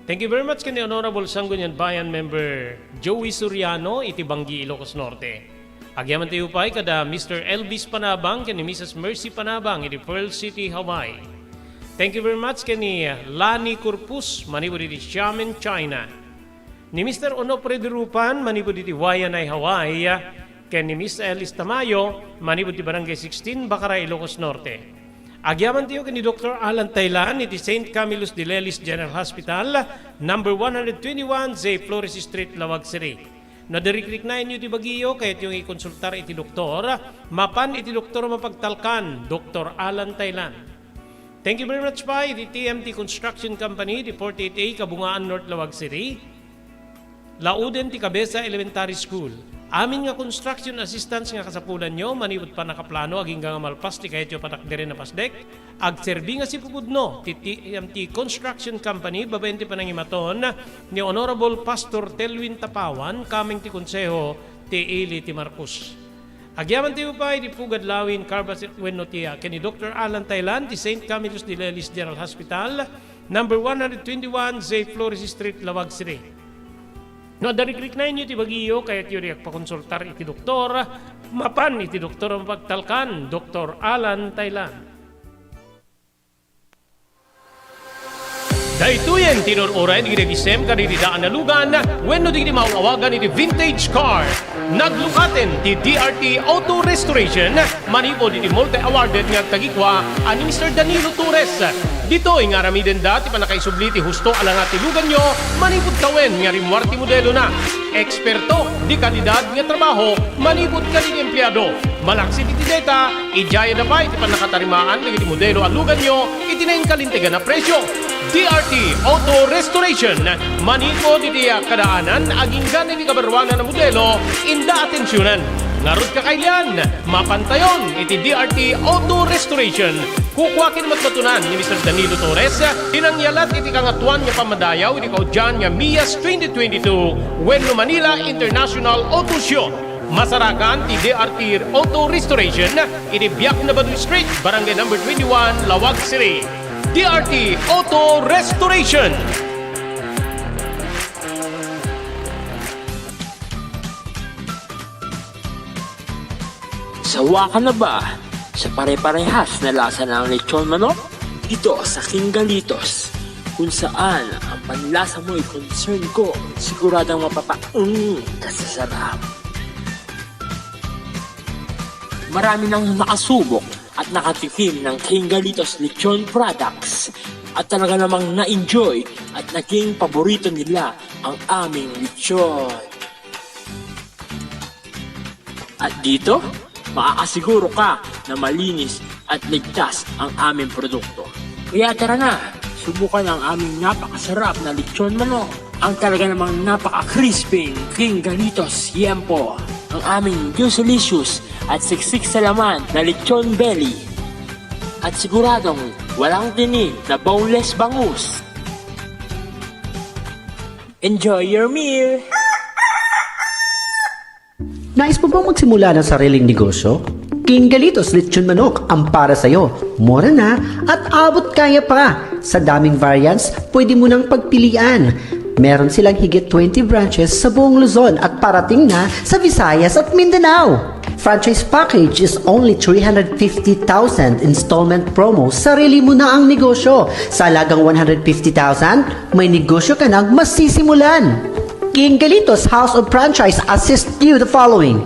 Thank you very much ken ni Honorable Sangguniang Bayan Member Joey Soriano iti Banggi, Ilocos Norte. Agyamanen tayo pay kada Mister Elvis Panabang ken ni Missus Mercy Panabang iti Pearl City, Hawaii. Thank you very much ken ni Lani Corpus manipud iti Xiamen, China. Ni Mister Onofre Dirupan manipud iti Waianae, Hawaii, ken ni Miss Alice Tamayo manipud ti Barangay sixteen, Bacarae, Ilocos Norte. Agyamanen tayo ken ni Doktor Alan Taylan iti Saint Camillus de Lelis General Hospital, number one hundred twenty-one J Flores Street, Laoag City. No adda rikriknaenyo ti bagiyo, kayatyo nga ikonsultar iti doktor, mapan iti doktor a mapagtalkan, Doktor Alan Taylan. Thank you very much pay iti T M T Construction Company, iti forty-eight A Kabungaan North, Laoag City. Lauden ti Cabeza Elementary School. Amin nga construction assistance nga kasapulanyo, manipud pannakaplano agingga nga malpas ti kayatyo a patakderen a pasdek, agserbi nga sipupudno ti T M T Construction Company babaen ti panangimaton ni Honorable Pastor Telwin Tapawan, kameng ti Konseho ti Ili ti Marcos. Agyamanen tayo pay iti Pugad Lawin, Carbas wenno ti, ah, ken ni Doktor Alan Taylan ti Saint Camillus de Lelis General Hospital, number one hundred twenty-one J Flores Street, Laoag City. No adda rikriknaenyo ti bagiyo, kayatyo iti agpakonsultar iti doktor, mapan iti doktor a mapagtalkan, Doktor Alan Taylan. Daytoyen ti inur-uray dagiti nagisem kadagiti daan a lugan wenno dagiti maaw-awagan iti vintage car. Naglukaten ti D R T Auto Restoration manipud iti multi-awarded nga agtagikua a ni Mister Danilo Torres. Ditoy nga aramidenda ti pannakaisubli ti husto a langa ti luganyo manipud tawen nga rimmuar ti modelona. Eksperto, de kalidad nga trabaho manipud kadagiti empleado. Malaksid iti deta, idiayada pay ti pannakatarimaan dagiti modelo a luganyo iti nainkalintegan a presio. D R T Auto Restoration, manipud iti kadaanan agingga iti kabaruanan a modelo, inda atensionan. Ngarud, kakailian, mapantayon iti D R T Auto Restoration. Kukua ken matmatunan ni Mister Danilo Torres ti nangyalat iti Kangatoan nga Pammadayaw iti kaudian nga MIAS twenty twenty-two wenno Manila International Auto Show. Masarakan ti D R T Auto Restoration iti Biak na Badu Street, Barangay Number twenty-one, Laoag City. D R T Auto Restoration. Sawa ka na ba sa pare-parehas na lasa ng lechon manok? Dito sa King Galitos, kung saan ang panlasa mo'y concern ko, siguradong mapapaeng ka sa sarap. Marami nang nakasubok at nakatikim ng King Galitos Lechon products at talaga namang na-enjoy at naging paborito nila ang aming lechon. At dito, maaasiguro ka na malinis at ligtas ang aming produkto. Kaya tara na, subukan ang aming napakasarap na lechon manok. Ang talaga namang napaka-crispy King Galitos Yempo. Ang aming juicylicious at siksik sa laman na lechon belly. At siguradong walang tinik na boneless bangus. Enjoy your meal! Nais mo bang magsimula ng sariling negosyo? King Galitos Lechon Manok ang para sa'yo. Mura na at abot kaya pa. Sa daming variants, pwede mo nang pagpilian. Meron silang higit twenty branches sa buong Luzon at parating na sa Visayas at Mindanao. Franchise package is only three hundred fifty thousand, installment promo, sarili mo na ang negosyo. Sa halagang one hundred fifty thousand, may negosyo ka nang masisimulan. King Galitos House of Franchise assist you the following: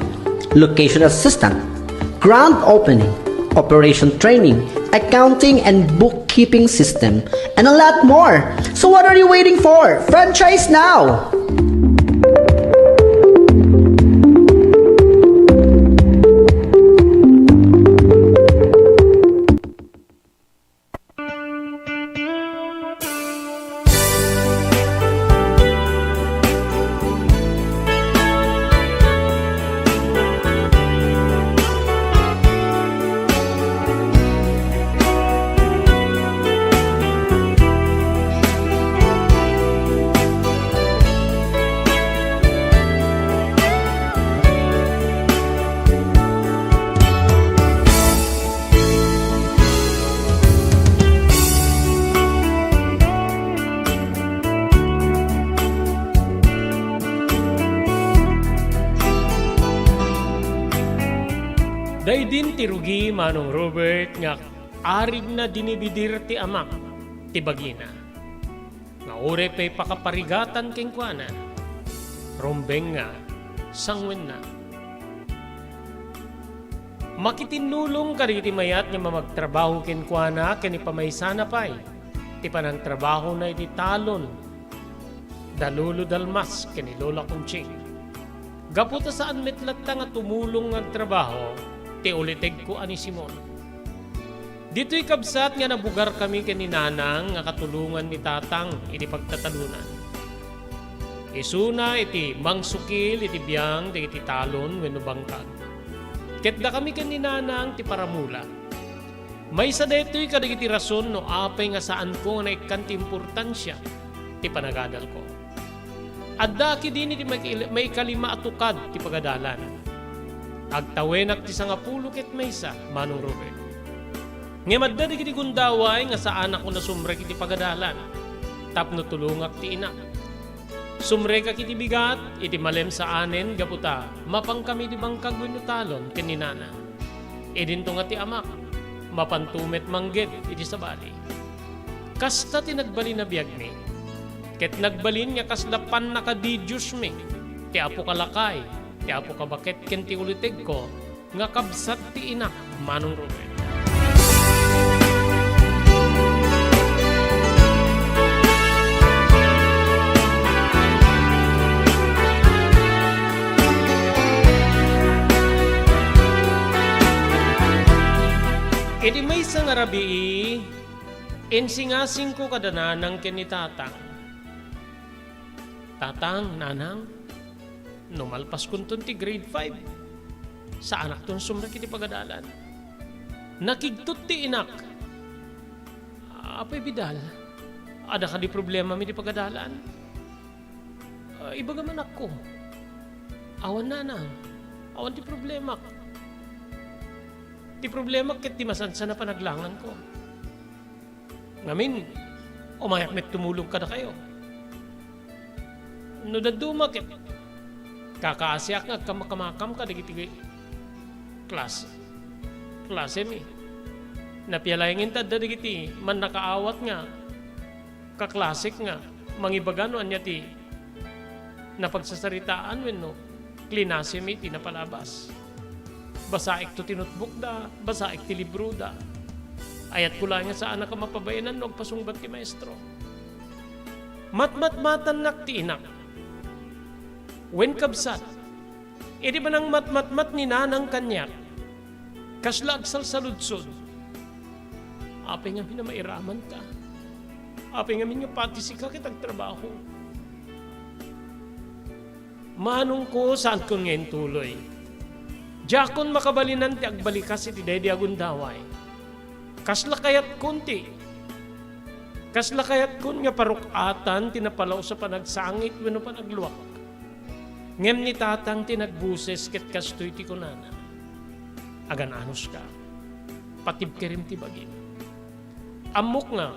location assistant, grand opening, operation training, accounting and bookkeeping system, and a lot more. So what are you waiting for? Franchise now! Daydin ti rugi, Manong Robert, nga arigna dinibidir ti amak ti bagina. Nga uray pay pakaparigatan kenkuana, rumbeng nga sangwenna. Makitinnulong kadagiti mayat nga mamagtrabaho kenkuana ken ipamaysana pay ti panangtrabahona iti talon da Lolo Dalmas ken ni Lola Conching. Gapu ta saan met latta nga tumulong nga agtrabaho ti ulitegko a ni Simon. Ditoy kabsat nga nabugarkami ken ni Nanang nga katulongan ni Tatang iti pagtatalonan. Isuna iti mangsukil iti biang dagiti talon wenno bangkag. Ket dakami ken ni Nanang ti paramula. Maysa daytoy kadagiti rason no apay nga saanko nga naikkan ti importansia ti panagadalko. Adda ketdin iti maikil-, maikalima a tukad ti pagadalan. Agtawenak ti sangapulo ket maysa, Manong Robert. Ngem adda dagiti gundaway nga saanakon a sumrek iti pagadalan tapno tulongak ti inak. Sumrekak iti bigat, iti malem saanen gapu ta mapankami iti bangkag wenno talon ken ni Nana. Idinto nga ti amak, mapanto met mangged iti sabali. Kasta ti nagbalin a biagmi. Ket nagbalin nga kasla pannakadidiosmi ti apo ka lakay, ti apo ka baket ken ti ulitegko nga kabsat ti inak, Manong Ruben. Iti maysa nga rabii, insingasingko kada nanang ken ni tatang. Tatang, nanang, no malpaskonton ti grade five, saanakton sumrek iti pagadalan. Nakigtot ti inak. Apo Bidal, adda kadi problemam iti pagadalan? Ah, ibagam, anakko. Awan, nanang. Awan ti problemak. Ti problemak ket ti masansan a panaglanganko. Ngamin, umayak met tumulong kadakayo. No dadduma ket kakaasiak nga agkamakamakam kadagiti klase, Klasemi. Napialaengen ta adda dagiti mannakaawat nga kaklasek nga mangibaga no ania ti napagsasaritaan wenno klinasemi ti napalabas. Basaekto ti notebookda, basaek ti libroda. Ayatko laeng nga saannak a mapabaenan no agpasungbat ti maestro. Matmatmatannak ti inak. Wen kabsat, idi panangmatmatmat ni nanang kaniak, kasla agsalsaludsod. Apay ngamin a mairamanka? Apay ngamin nga pati sika ket agtrabaho? Manongko, saankon nga intuloy. Diakon makabalinan ti agbalikas iti daydi a gundaway. Kasla kayatkon ti, kasla kayatkon nga paruk-atan ti napalaos a panagsangit wenno panagluak. Ngem ni tatang ti nagbuses ket kastoy ti kunana, "Agan-anoska, patibkerem ti bagim. Ammok nga,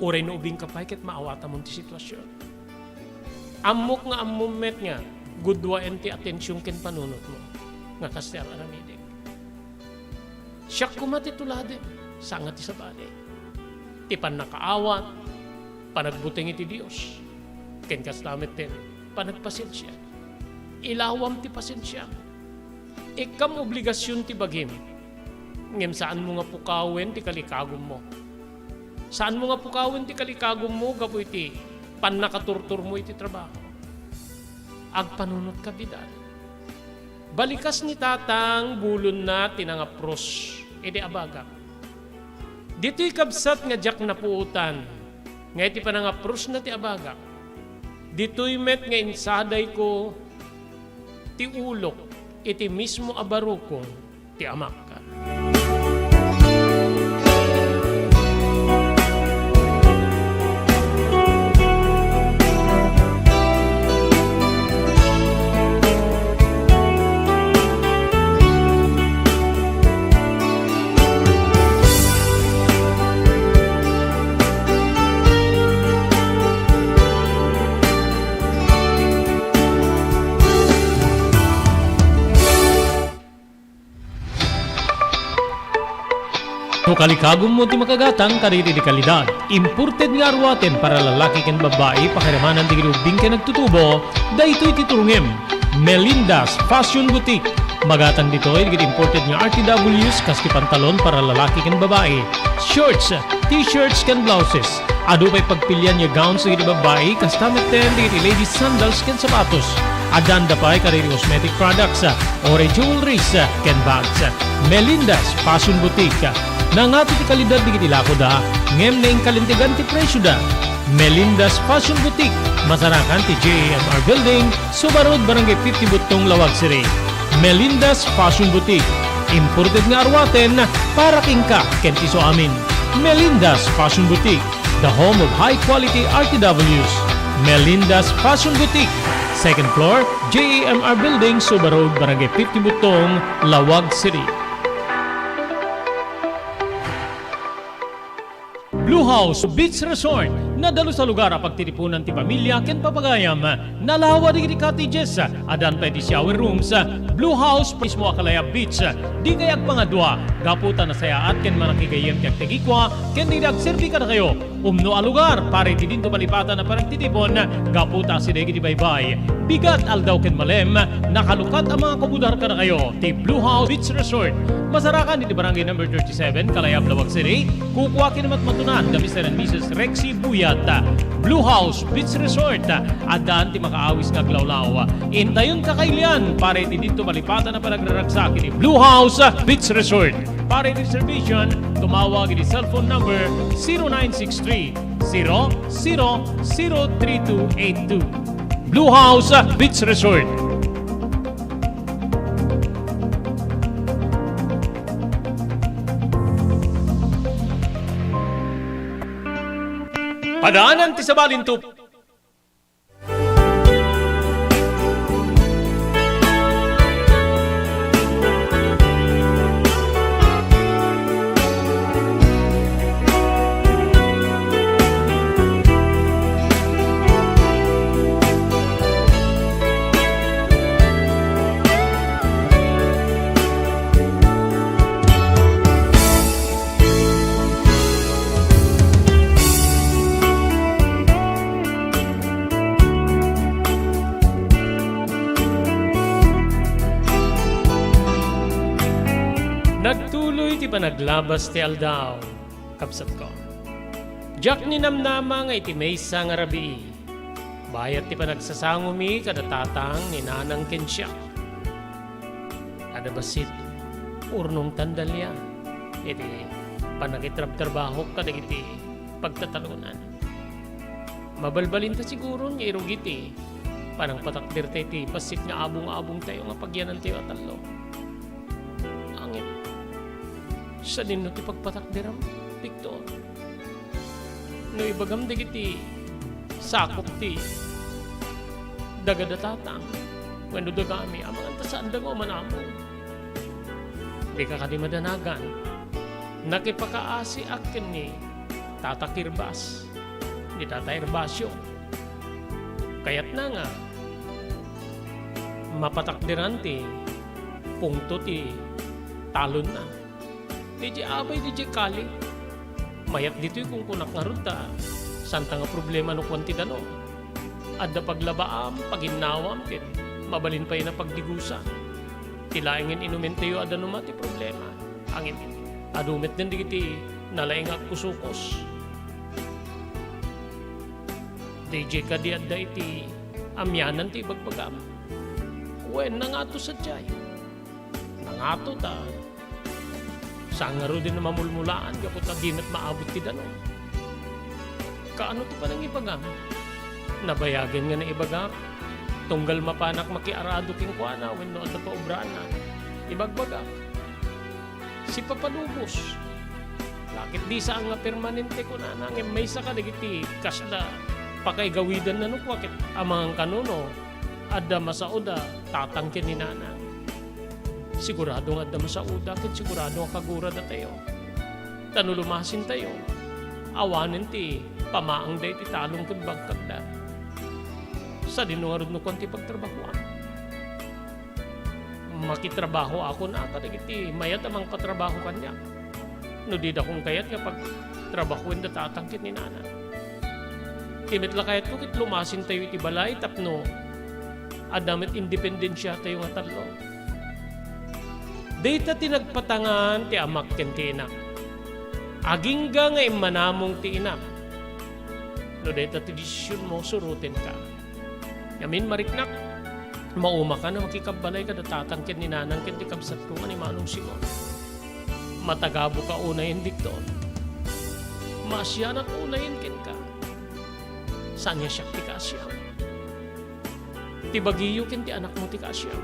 uray no ubingka pay ket maawatamon ti situasion. Ammok nga ammom met nga guduaem ti atension ken panunotmo nga kas ti ar-aramidek. Siak koma ti tuladem, saan nga ti sabali. Ti pannakaawat, panagbuteng iti Dios, ken kasta met ti panagpasensia. Ilawam ti pasensiam. Ikkam obligasion ti bagim, ngem saanmo nga pukawen ti kalikagummo. Saanmo nga pukawen ti kalikagummo gapu iti pannakaturturmo iti trabaho. Agpanunotka, bidal." Balikas ni tatang, bulonna ti nangapros iti abagak. Ditoy kabsat nga diak napuotan nga iti panangaprosna ti abagak, ditoy met nga insadayko ti ulok iti mismo a barukong ti amak. No kalikagummo ti makagatang kadagiti kalidad, imported nga aruaten para lalaki ken babbai, pakiramanan dagiti ubbing ken nagtutubo, daytoy ti turongem. Melinda's Fashion Boutique. Magatang ditoy dagiti imported nga R T Ws kas ti pantalon para lalaki ken babbai, shorts, t-shirts ken blouses. Adu pay pagpilian nga gowns dagiti babbai, kasta metten dagiti ladies sandals ken sapatos. Addaanda pay kadagiti cosmetic products, uray jewelries, ken bags. Melinda's Fashion Boutique. Nangato ti kalidad dagiti lakoda, ngem naingkalintegan ti presioda. Melinda's Fashion Boutique, masarakan ti J A M R Building, Suba Road, Barangay fifty Buttong, Laoag City. Melinda's Fashion Boutique. Imported nga aruaten para kenka ken ti isuamin. Melinda's Fashion Boutique, the home of high quality R T Ws. Melinda's Fashion Boutique, second floor, J A M R Building, Suba Road, Barangay fifty Buttong, Laoag City. Blue House Beach Resort, nadalus a lugar a pagtitipunan ti pamilya ken papagayam. Nalawa dagiti cottages, addan pay ti shower rooms. Blue House mismo a Calaya Beach. Dikay agpangadua, gapu ta nasayaat ken manakigayyem ti agtagikua ken dagiti agserbi kadakayo. Umno a lugar para iti dinto malipatan a panagtitipon, gapu ta asideg iti baybay, bigat, aldaw ken malem, nakalukat a mangakubudar kadakayo ti Blue House Beach Resort. Masarakan iti Barangay Number thirty-seven, Calaya, Laoag City. Kukua ken matmatunan da Mister and Missus Rexy Buyat. Blue House Beach Resort, addaan ti makaawis nga aglawlaw. Intayon kakailian para iti dinto malipatan a panagraragsak iti Blue House Beach Resort. Para iti reservation, tumawag iti cellphone number zero nine six three, zero zero zero three two eight two. Blue House Beach Resort. Padaanan ti sabalin tup- Panaglabas ti aldaw, kabsatko. Diak ninamnama nga iti maysa nga rabii, bayat ti panagsasangomi kada tatang ni nanang ken siak. Adda bassit, urnongtan dalia iti panakitrabtrabahok kadagiti pagtatalunan. Mabalbalinta siguron nga irugi ti panangpatakderta iti bassit nga abong-abongtayo nga pagyanantayo a tallo. Ngem, sadino ti pagpatakderam, Victor? No ibagam dagiti sakop ti daga da tatang wenno dagami, amangan ta saanda nga umanamong. Dika kadi madanagan. Nakipakaasiak ken ni Tata Kirbas, ni Tata Herbacio. Kayatna nga mapatakderan ti pungto ti talonna. Diay abay, diay kali. Mayat ditoy kunkunak ngarud ta, santa nga problema no kuan ti danum. Adda paglabaam, paginnawam, ket mabalin pay a pagdigusa. Ti laengen inumentayo a danum a ti problema. Ngem, adu met dagiti nalaing a agkusokos. Diay kadi adda iti amianan ti ibagbagam. Wen, nangato sadiay. Nangato ta saan ngaruden a mamulmulaan gapu ta di met maabut ti danum. Kaano ti panangibagam? Nabayagen nga naibagak, tunggal mapanak makiarado kenkuana wenno adda paobrana. Ibagbagak, sipapalubos. Lakit di saan nga permanente, kunana, ngem maysa kadagiti kasla pakaigawidanna no kua ket amangan kano no adda masaoda tatang ken ni nanang. Sigurado nga adda masaoda ket sigurado nga kaguradatayo. Ta no lumasintayo, awanen ti pamaangda iti talong ken bagkagda. Sadino ngarud no kuan ti pagtrabahoan? Makitrabahoakon a kadagiti mayat a mangpatrabaho kaniak. No dida kong kayat nga pagtrabahoen da tatang ken ni nanang. Ti met la kayatko ket lumasintayo iti balay tapno adda met independensiatayo nga tallo. Dayta ti nagpatangan ti amak ken ti inak. Agingga nga immanamong ti inak. No dayta ti desisionmo, surotenka. Ngamin, mariknak, maumaka a makikabbalay kada tatang ken ni nanang ken ti kabsatko nga ni Manong Simon. Matagaboka unayen, Victor. Maasianak unayen kenka. Saan nga siak ti kaasiam? Ti bagiyo ken ti anakmo ti kaasiam.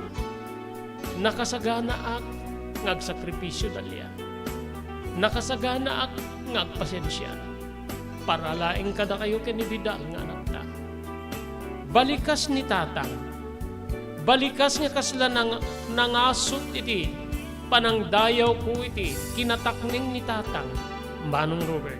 Nakasaganaak nga agsakripisio, Dalia. Nakasaganaak nga agpasensia. Para laeng kadakayo ken ni Vidal nga anakta. Balikas ni Tatang. Balikas nga kasla nang-, nangasut iti panangdayawko iti kinatakneng ni Tatang, Manong Robert.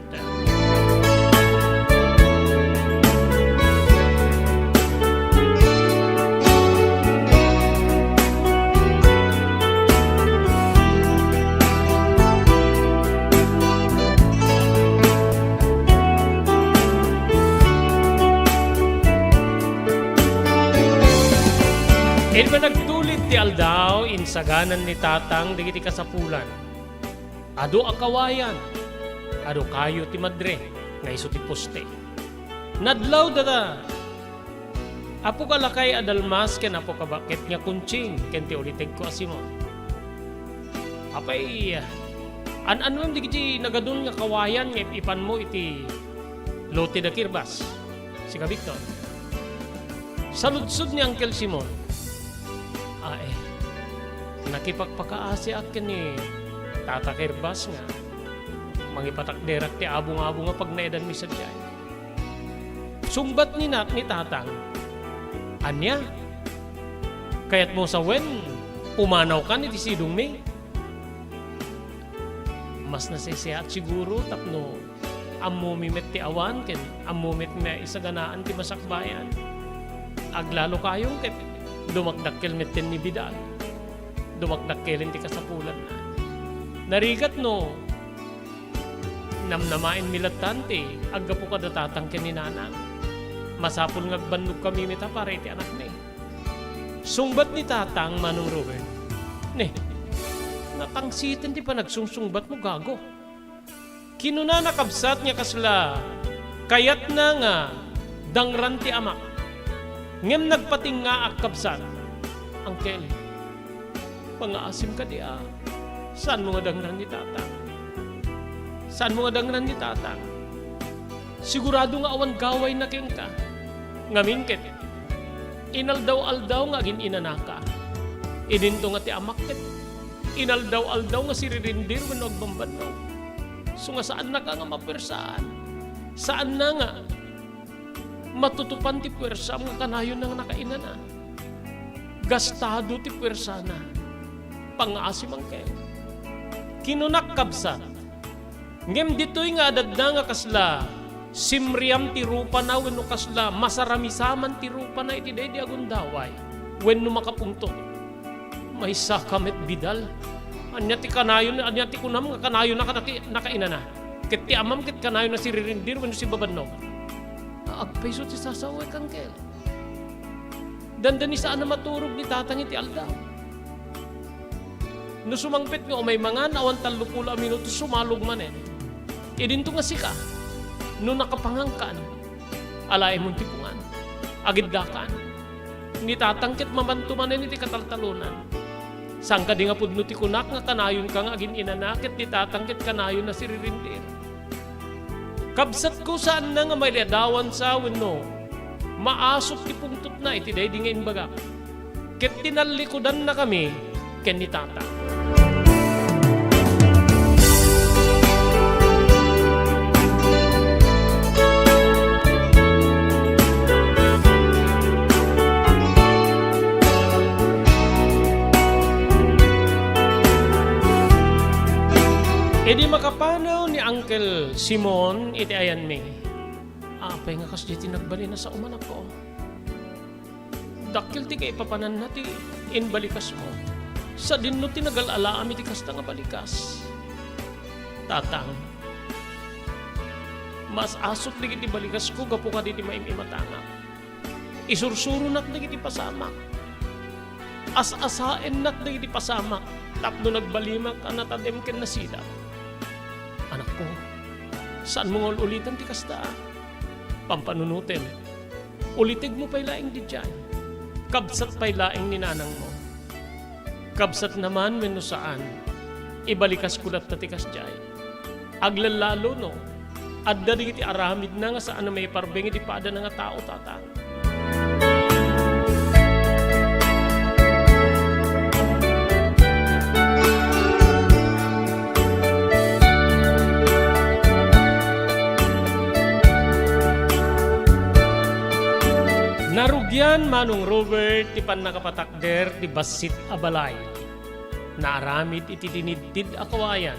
Iti panagtulid ti aldaw, insaganan ni Tatang dagiti kasapulan. Adu a kawayan, adu kayo ti madre nga isu ti poste. Nadlawda ta, Apo ka Lakay a Dalmas ken Apo ka Baket nga Kunching ken ti ulitegko a Simon. Apay, an-anuem dagiti nagadun nga kawayan nga ip-ipanmo iti lote da Kirbas? Sika, Victor. Saludsod ni Uncle Simon. Ay, nakipagpakaasiak ken ni Tata Kirbas nga mangipatakderak ti abong-abong a pagnaedanmi sadiay. Sungbat ni na-, ni Tatang, "Ania? Kayatmo sawen pumanawkan iti sidongmi?" Mas naseseat siguro tapno ammomi met ti awan ken ammo met nga isaganaan ti masakbayan. Aglalo kayon ket dumakdakkel metten ni Vidal. Dumakdakkelen ti kasapulanna. Narigat no namnamaenmi lattan ti aggapu kada Tatang ken ni Nanang. Masapul nga agbannogkami met a para iti anakmi. Sungbat ni Tatang, Manong Robert, "Ne, Tangsiten ti panagsungsungbatmo, gago. Kinunana, kabsat, nga kasla kayatna nga dangran ti amak. Ngem nagpatingngaak, kabsat. Angkel, pangaasim kadi a saanmo nga dangran ni tatang. Saanmo nga dangran ni tatang. Sigurado nga awan gawayna kenka. Ngamin ket, inaldaw-aldaw nga agin-inanaka. Idinto nga ti amak ket inaldaw-aldaw nga siririndir wenno agbambannog. Isu nga saannaka nga mapuersaan. Saanna nga matutupan ti puersam nga kanayonna nga nakainana. Gastado ti puersana. Pangaasim, angkel. Kinunak, kabsat. Ngem ditoy nga adda nga kasla simriam ti rupana wenno kasla masaramisaman ti rupana iti daydi a gundaway wenno makapungtot. Maysaka met, Bidal. Ania ti kanayon, ania ti kunam nga kanayonna a naki-, nakainana? Ket ti amam ket kanayonna siririndir wenno sibabannog. Agpayso ti sasawek, angkel. Dandani saan a maturog ni tatang iti aldaw. No sumangpet nga umay mangan, awan tallopulo a minutos, sumalog manen. Idinto nga sika, no nakapangankan, alaemon ti pungan. Agiddakan. Ni tatang ket mamanto manen iti kataltalonan. Saan kadi nga pudno ti kunak nga kanayonka nga agin-inana ket ni tatang ket kanayonna siririndir? Kabsatko, saanna nga mailiadawansa wenno maasut ti pungtotna iti daydi nga imbagak. Ket tinallikudannakami ken ni Tata. Idi makapanaw ni Uncle Simon iti ayanmi, apay nga kasdiay ti nagbalin a sao, anakko? Dakkel ti kaipapananna ti imbalikasmo. Sadinno ti nagal-alaam iti kasta nga balikas. Tatang, mas-asut dagiti balikasko gapu kadagiti maim-imatangak. Isursuronak dagiti pasamak. As-asaennak dagiti pasamak tapno nagbalimak a natadem ken nasidap. Anakko, saanmo nga ul-ulitan ti kasta. Pampanunotem, ulitegmo pay laeng didiay. Kabsat pay laeng ni nanangmo. Kabsatna man wenno saan, ibalikasko latta ti kasdiay. Aglallalo no adda dagiti aramidna nga saan a maiparbeng iti padana nga tao, Tatang. Narugian Manong Robert ti pannakapatakder ti bassit a balay. Naaramid iti tinidtid a kawayan.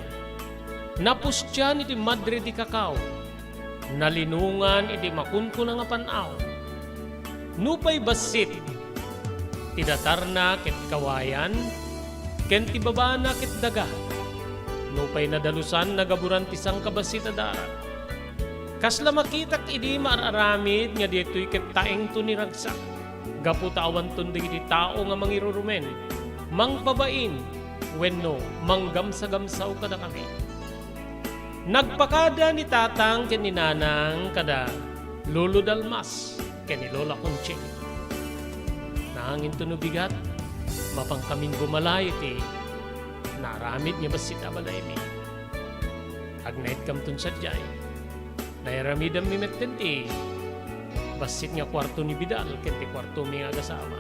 Napustian iti Madre de Cacao. Nalinongan iti makunkuna nga pan-aw. Nupay bassit, ti datarna ket kawayan, ken ti babana ket daga. Nupay nadalusan, nagaburan ti sangkabassit a darak. Kasla makitak idi maar-aramid nga daytoy ket taengto ni ragsak. Gapu ta awanton dagiti tao nga mangirurumen, mangbabain, wenno manggamsagamsaw kadakami. Nagpakada ni Tatang ken ni Nanang kada Lolo Dalmas ken ni Lola Conching. Naanginto no bigat, mapankamin bumala iti naaramid nga bassit a balaymi. Agnaedkamton sadiay. Nairamidammi metten ti bassit nga kuarto ni Bidal ken ti kuartomi nga agasama.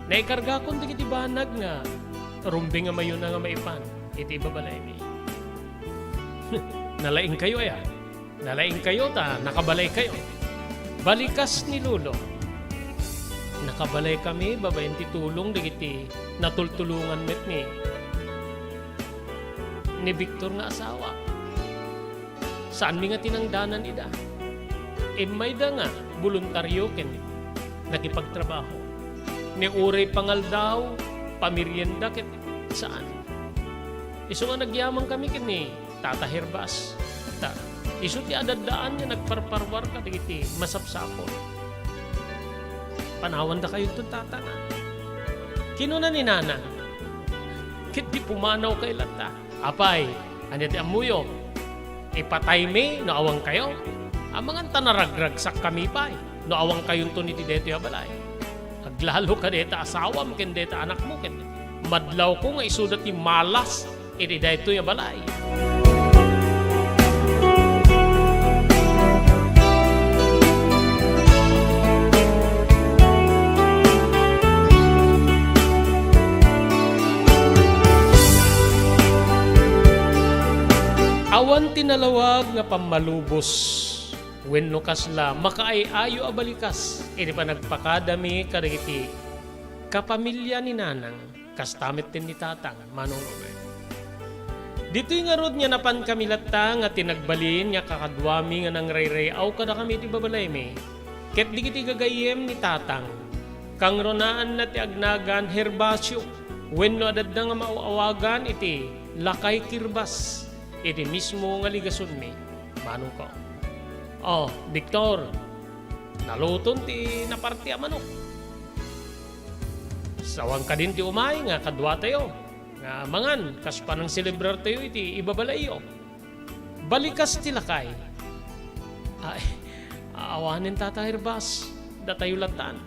Naikargakon dagiti banag nga rumbeng a mayuna nga maipan iti babalaymi. Nalaingkayo aya? Nalaingkayo ta nakabalaykayo. Balikas ni Lolo. Nakabalaykami babaen ti tulong dagiti natultulongan met ni, ni Victor nga asawa. Saanmi nga tinangdanan ida. Immayda nga boluntario ken nakipagtrabaho. Ni uray pangaldaw, pamerienda ket saan. Isu nga nagyamankami ken ni Tata Herbas. Ta, isu ti adaddaan nga nagparparwar kadagiti masapsapul. Panawandakayonton, Tatang, a. Kinuna ni Nanang, Ket di pumanawkayo latta. Apay, ania ti ammoyo? Ipataymi no awankayo? Amangan ta naragragsakkami pay no awankayonton iti daytoy a balay. Aglalo ka dayta asawam ken dayta anakmo ket madlawko nga isuda ti malas iti daytoy a balay. Awan ti nalawag nga pammalubos wenno kasla makaay-ayo a balikas iti panagpakadami kadagiti kapamilya ni Nanang. Kasta met ken ni Tatang, Manong Robert. Ditoy ngarud nga napankami latta nga ti nagbalin nga kakaduami nga nangrayray-aw kadakami iti babalaymi, ket dagiti gagayyem ni Tatang, kangrunaanna ti agnagan Herbacio, wenno adda nga maaw-awagan iti lakay kirbas iti mismo nga ligasonmi, Manong ko. Oh, Victor, naluton ti naparti a manok. Sawan kadin ti umay nga kaduatayo nga mangan kas panangselebrartayo iti ibabalayyo. Balikas ti lakay. Ay, awanen, Tata Herbas, datayo lattan.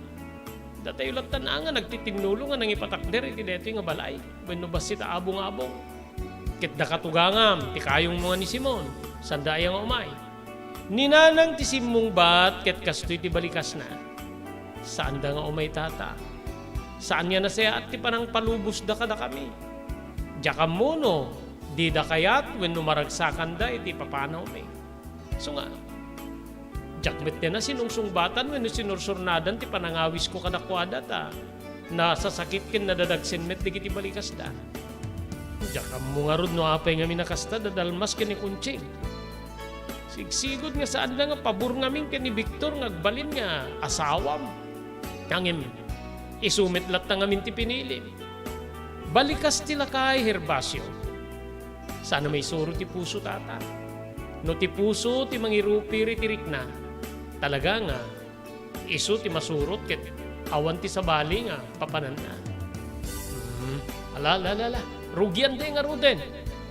Datayo lattan a nga nagtitinnulo nga nangipatakder iti daytoy nga balay wenno bassit a abong-abong. Ket dakato gangam ti kayongmo nga ni Simon, sanda aya nga umay? Ni Nanang ti simmungbat ket kastoy ti balikasna. Saanda nga umay, Tata. Saan nga nasayaat ti panangpalubosda kadakami. Diak ammo no dida kayat wenno maragsakanda iti papanawmi. Isu nga, diak met ti nasinungsungbatan wenno sinursurnadan ti panangawisko kadakuada ta nasasakit ken nadadagsen met dagiti balikasda. Diak ammo ngarud no apay ngamin a kasta da Dalmas ken ni Conching. Sigsigud nga saanda nga pabor ngamin ken ni Victor nga agbalin nga asawam. Ngem, isu met latta ngamin ti pinilim. Balikas ti lakay, Herbacio. Saan a maisuro ti puso, Tata. No ti puso ti mangirupir iti rikna, talaga nga isu ti masurot ket awan ti sabali nga papananna. Hmm. Ala, ala, ala, ala. Rugian ti ngaruden.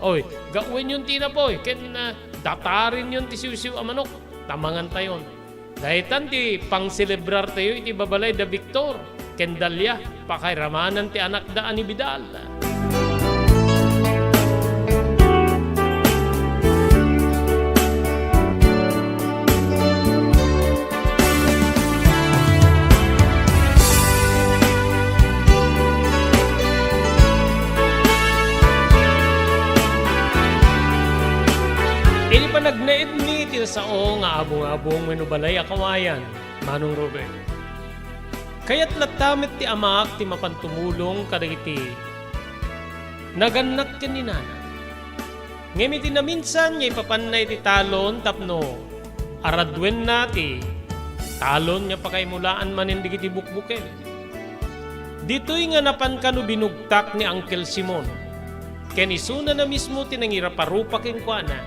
Oy, gawenyon ti inapoy ken, ah, datarenyon ti siwsiw a manok. Ta mangantayon. Daytan ti pangselebrartayo iti babalay da Victor ken Dalia, pakairamanan ti anakda a ni Vidal. Iti panagnaedmi iti sao nga abong-abong wenno balay a kawayan, Manong Robert. Kayat latta met ti amak ti mapan tumulong kadagiti nagannak ken ni Nana. Ngem iti naminsan nga ipapanna iti talon tapno araduenna ti talon nga pakaimulaan manen dagiti bukbukel. Ditoy nga napan kano binugtak ni Uncle Simon, ken isuna na mismo ti nangiraparupa kenkuana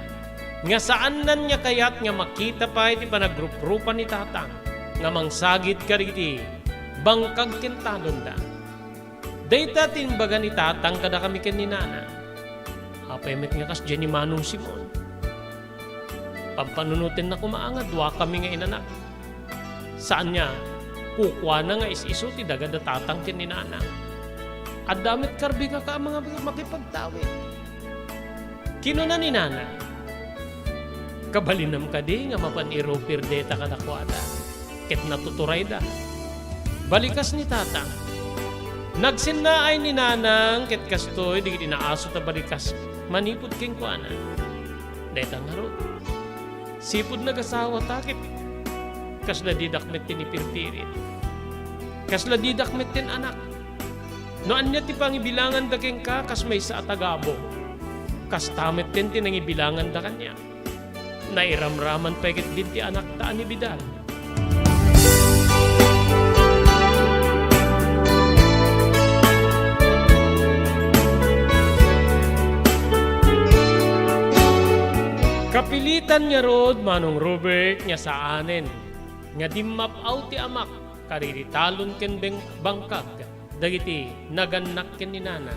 nga saannan nga kayat nga makita pay ti panagruprupa ni Tatang nga mangsagid kadagiti bangkag ken talonda. Dayta ti imbaga ni Tatang kadakami ken ni Nana. Apay met nga kasdiay ni Manong Simon? Pampanunotenna koma nga duakami nga inanak. Saan nga, kukuana nga is-isu ti daga da Tatang ken ni Nana. Adda met karbingak a mga makipagtawid. Kinuna ni Nana, "Kabalinam kadi nga mapan irupir dayta kadakuada?" Ket natuturayda. Balikas ni Tatang. Nagsennaay ni Nanang ket kastoy dagiti naasut a balikas manipud kenkuana. Dayta ngarud, sipud nagasawata ket kasla didak met ti nipirpirit. Kasla didak met ti anak. No ania ti pangibilanganda kenka kas maysa a tagabong, kasta metten ti nangibilanganda kaniak. Nairamraman pay ketdin ti anakta a ni Vidal. Kapilitan ngarud, Manong Robert, nga saanen nga dimmap-aw ti amak kadagiti talon ken beng-, bangkag dagiti nagannak ken ni Nana.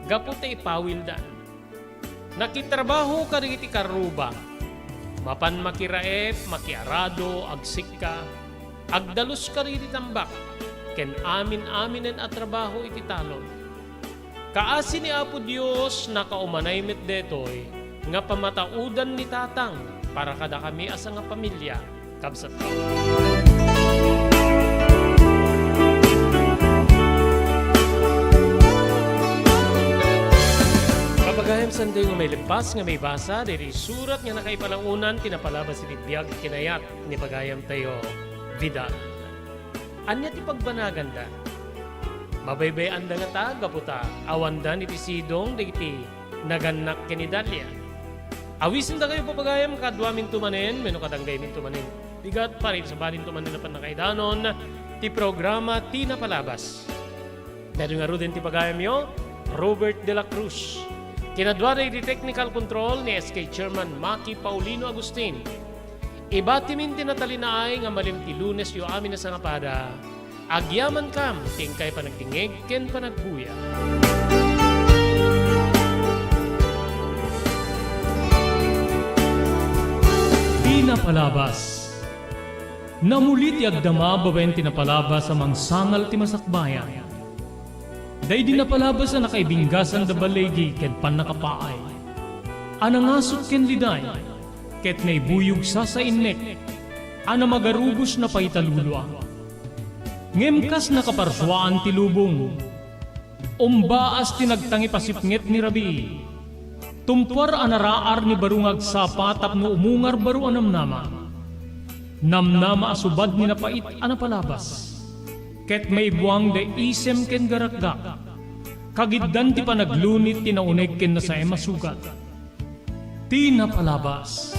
gapu ta ipawildan. Nakitrabaho kadagiti karruba. Mapan makiraep, makiarado, agsikka, agdalus kadagiti tambak, ken amin-aminen a trabaho iti talon. Kaasi ni Apo Dios, nakaumanay met daytoy nga pamataodan ni Tatang para kadakami a sangapamilia, kabsat. Papagayam, saan tayo nga mailepas nga maibasa daytoy surat nga nakaipalaonan ti napalabas iti biag ti kinayat ni pagayamtayo, Vidal. Ania ti pagbanaganda? Mabaybay-anda ngata gapu ta awanda iti sidong dagiti nagannak ken ni Dalia. Awisendak kayo, papagayam, kaduaminto manen, wenno kadanggayminto manen. Bigat, para iti sabalinto manen a pannakaidanon ti programa Ti Napalabas. Daytoy ngaruden ti pagayamyo, Robert de la Cruz. Kinaduada iti technical control ni S K Chairman Maki Paulino Agustin. Ibatimin ti natalinaay nga malem ti Lunesyo amin a sangapada. Agyamankam ti inkay panagdingngeg ken panagbuya. Ti napalabas. Namuli ti agdama babaen ti napalabas a mangsangal ti masakbayan. Daydi napalabas a nakaibinggasan da baligi ken pannakapaay, a nangasut ken liday, ket naibuyog sasainnek, a namagarubos napaita lulua. Ngem kas nakaparsuaan ti lubong, umbaas ti nagtangipasipnget ni rabii. Tumpuar a naraar ni baro nga agsapa tapno umungar baro a namnama. Namnama a subad ni napait a napalabas. Ket maibuang da isem ken garakgak. Kagiddan ti panaglunit ti nauneg ken nasaem a sugat. Ti napalabas.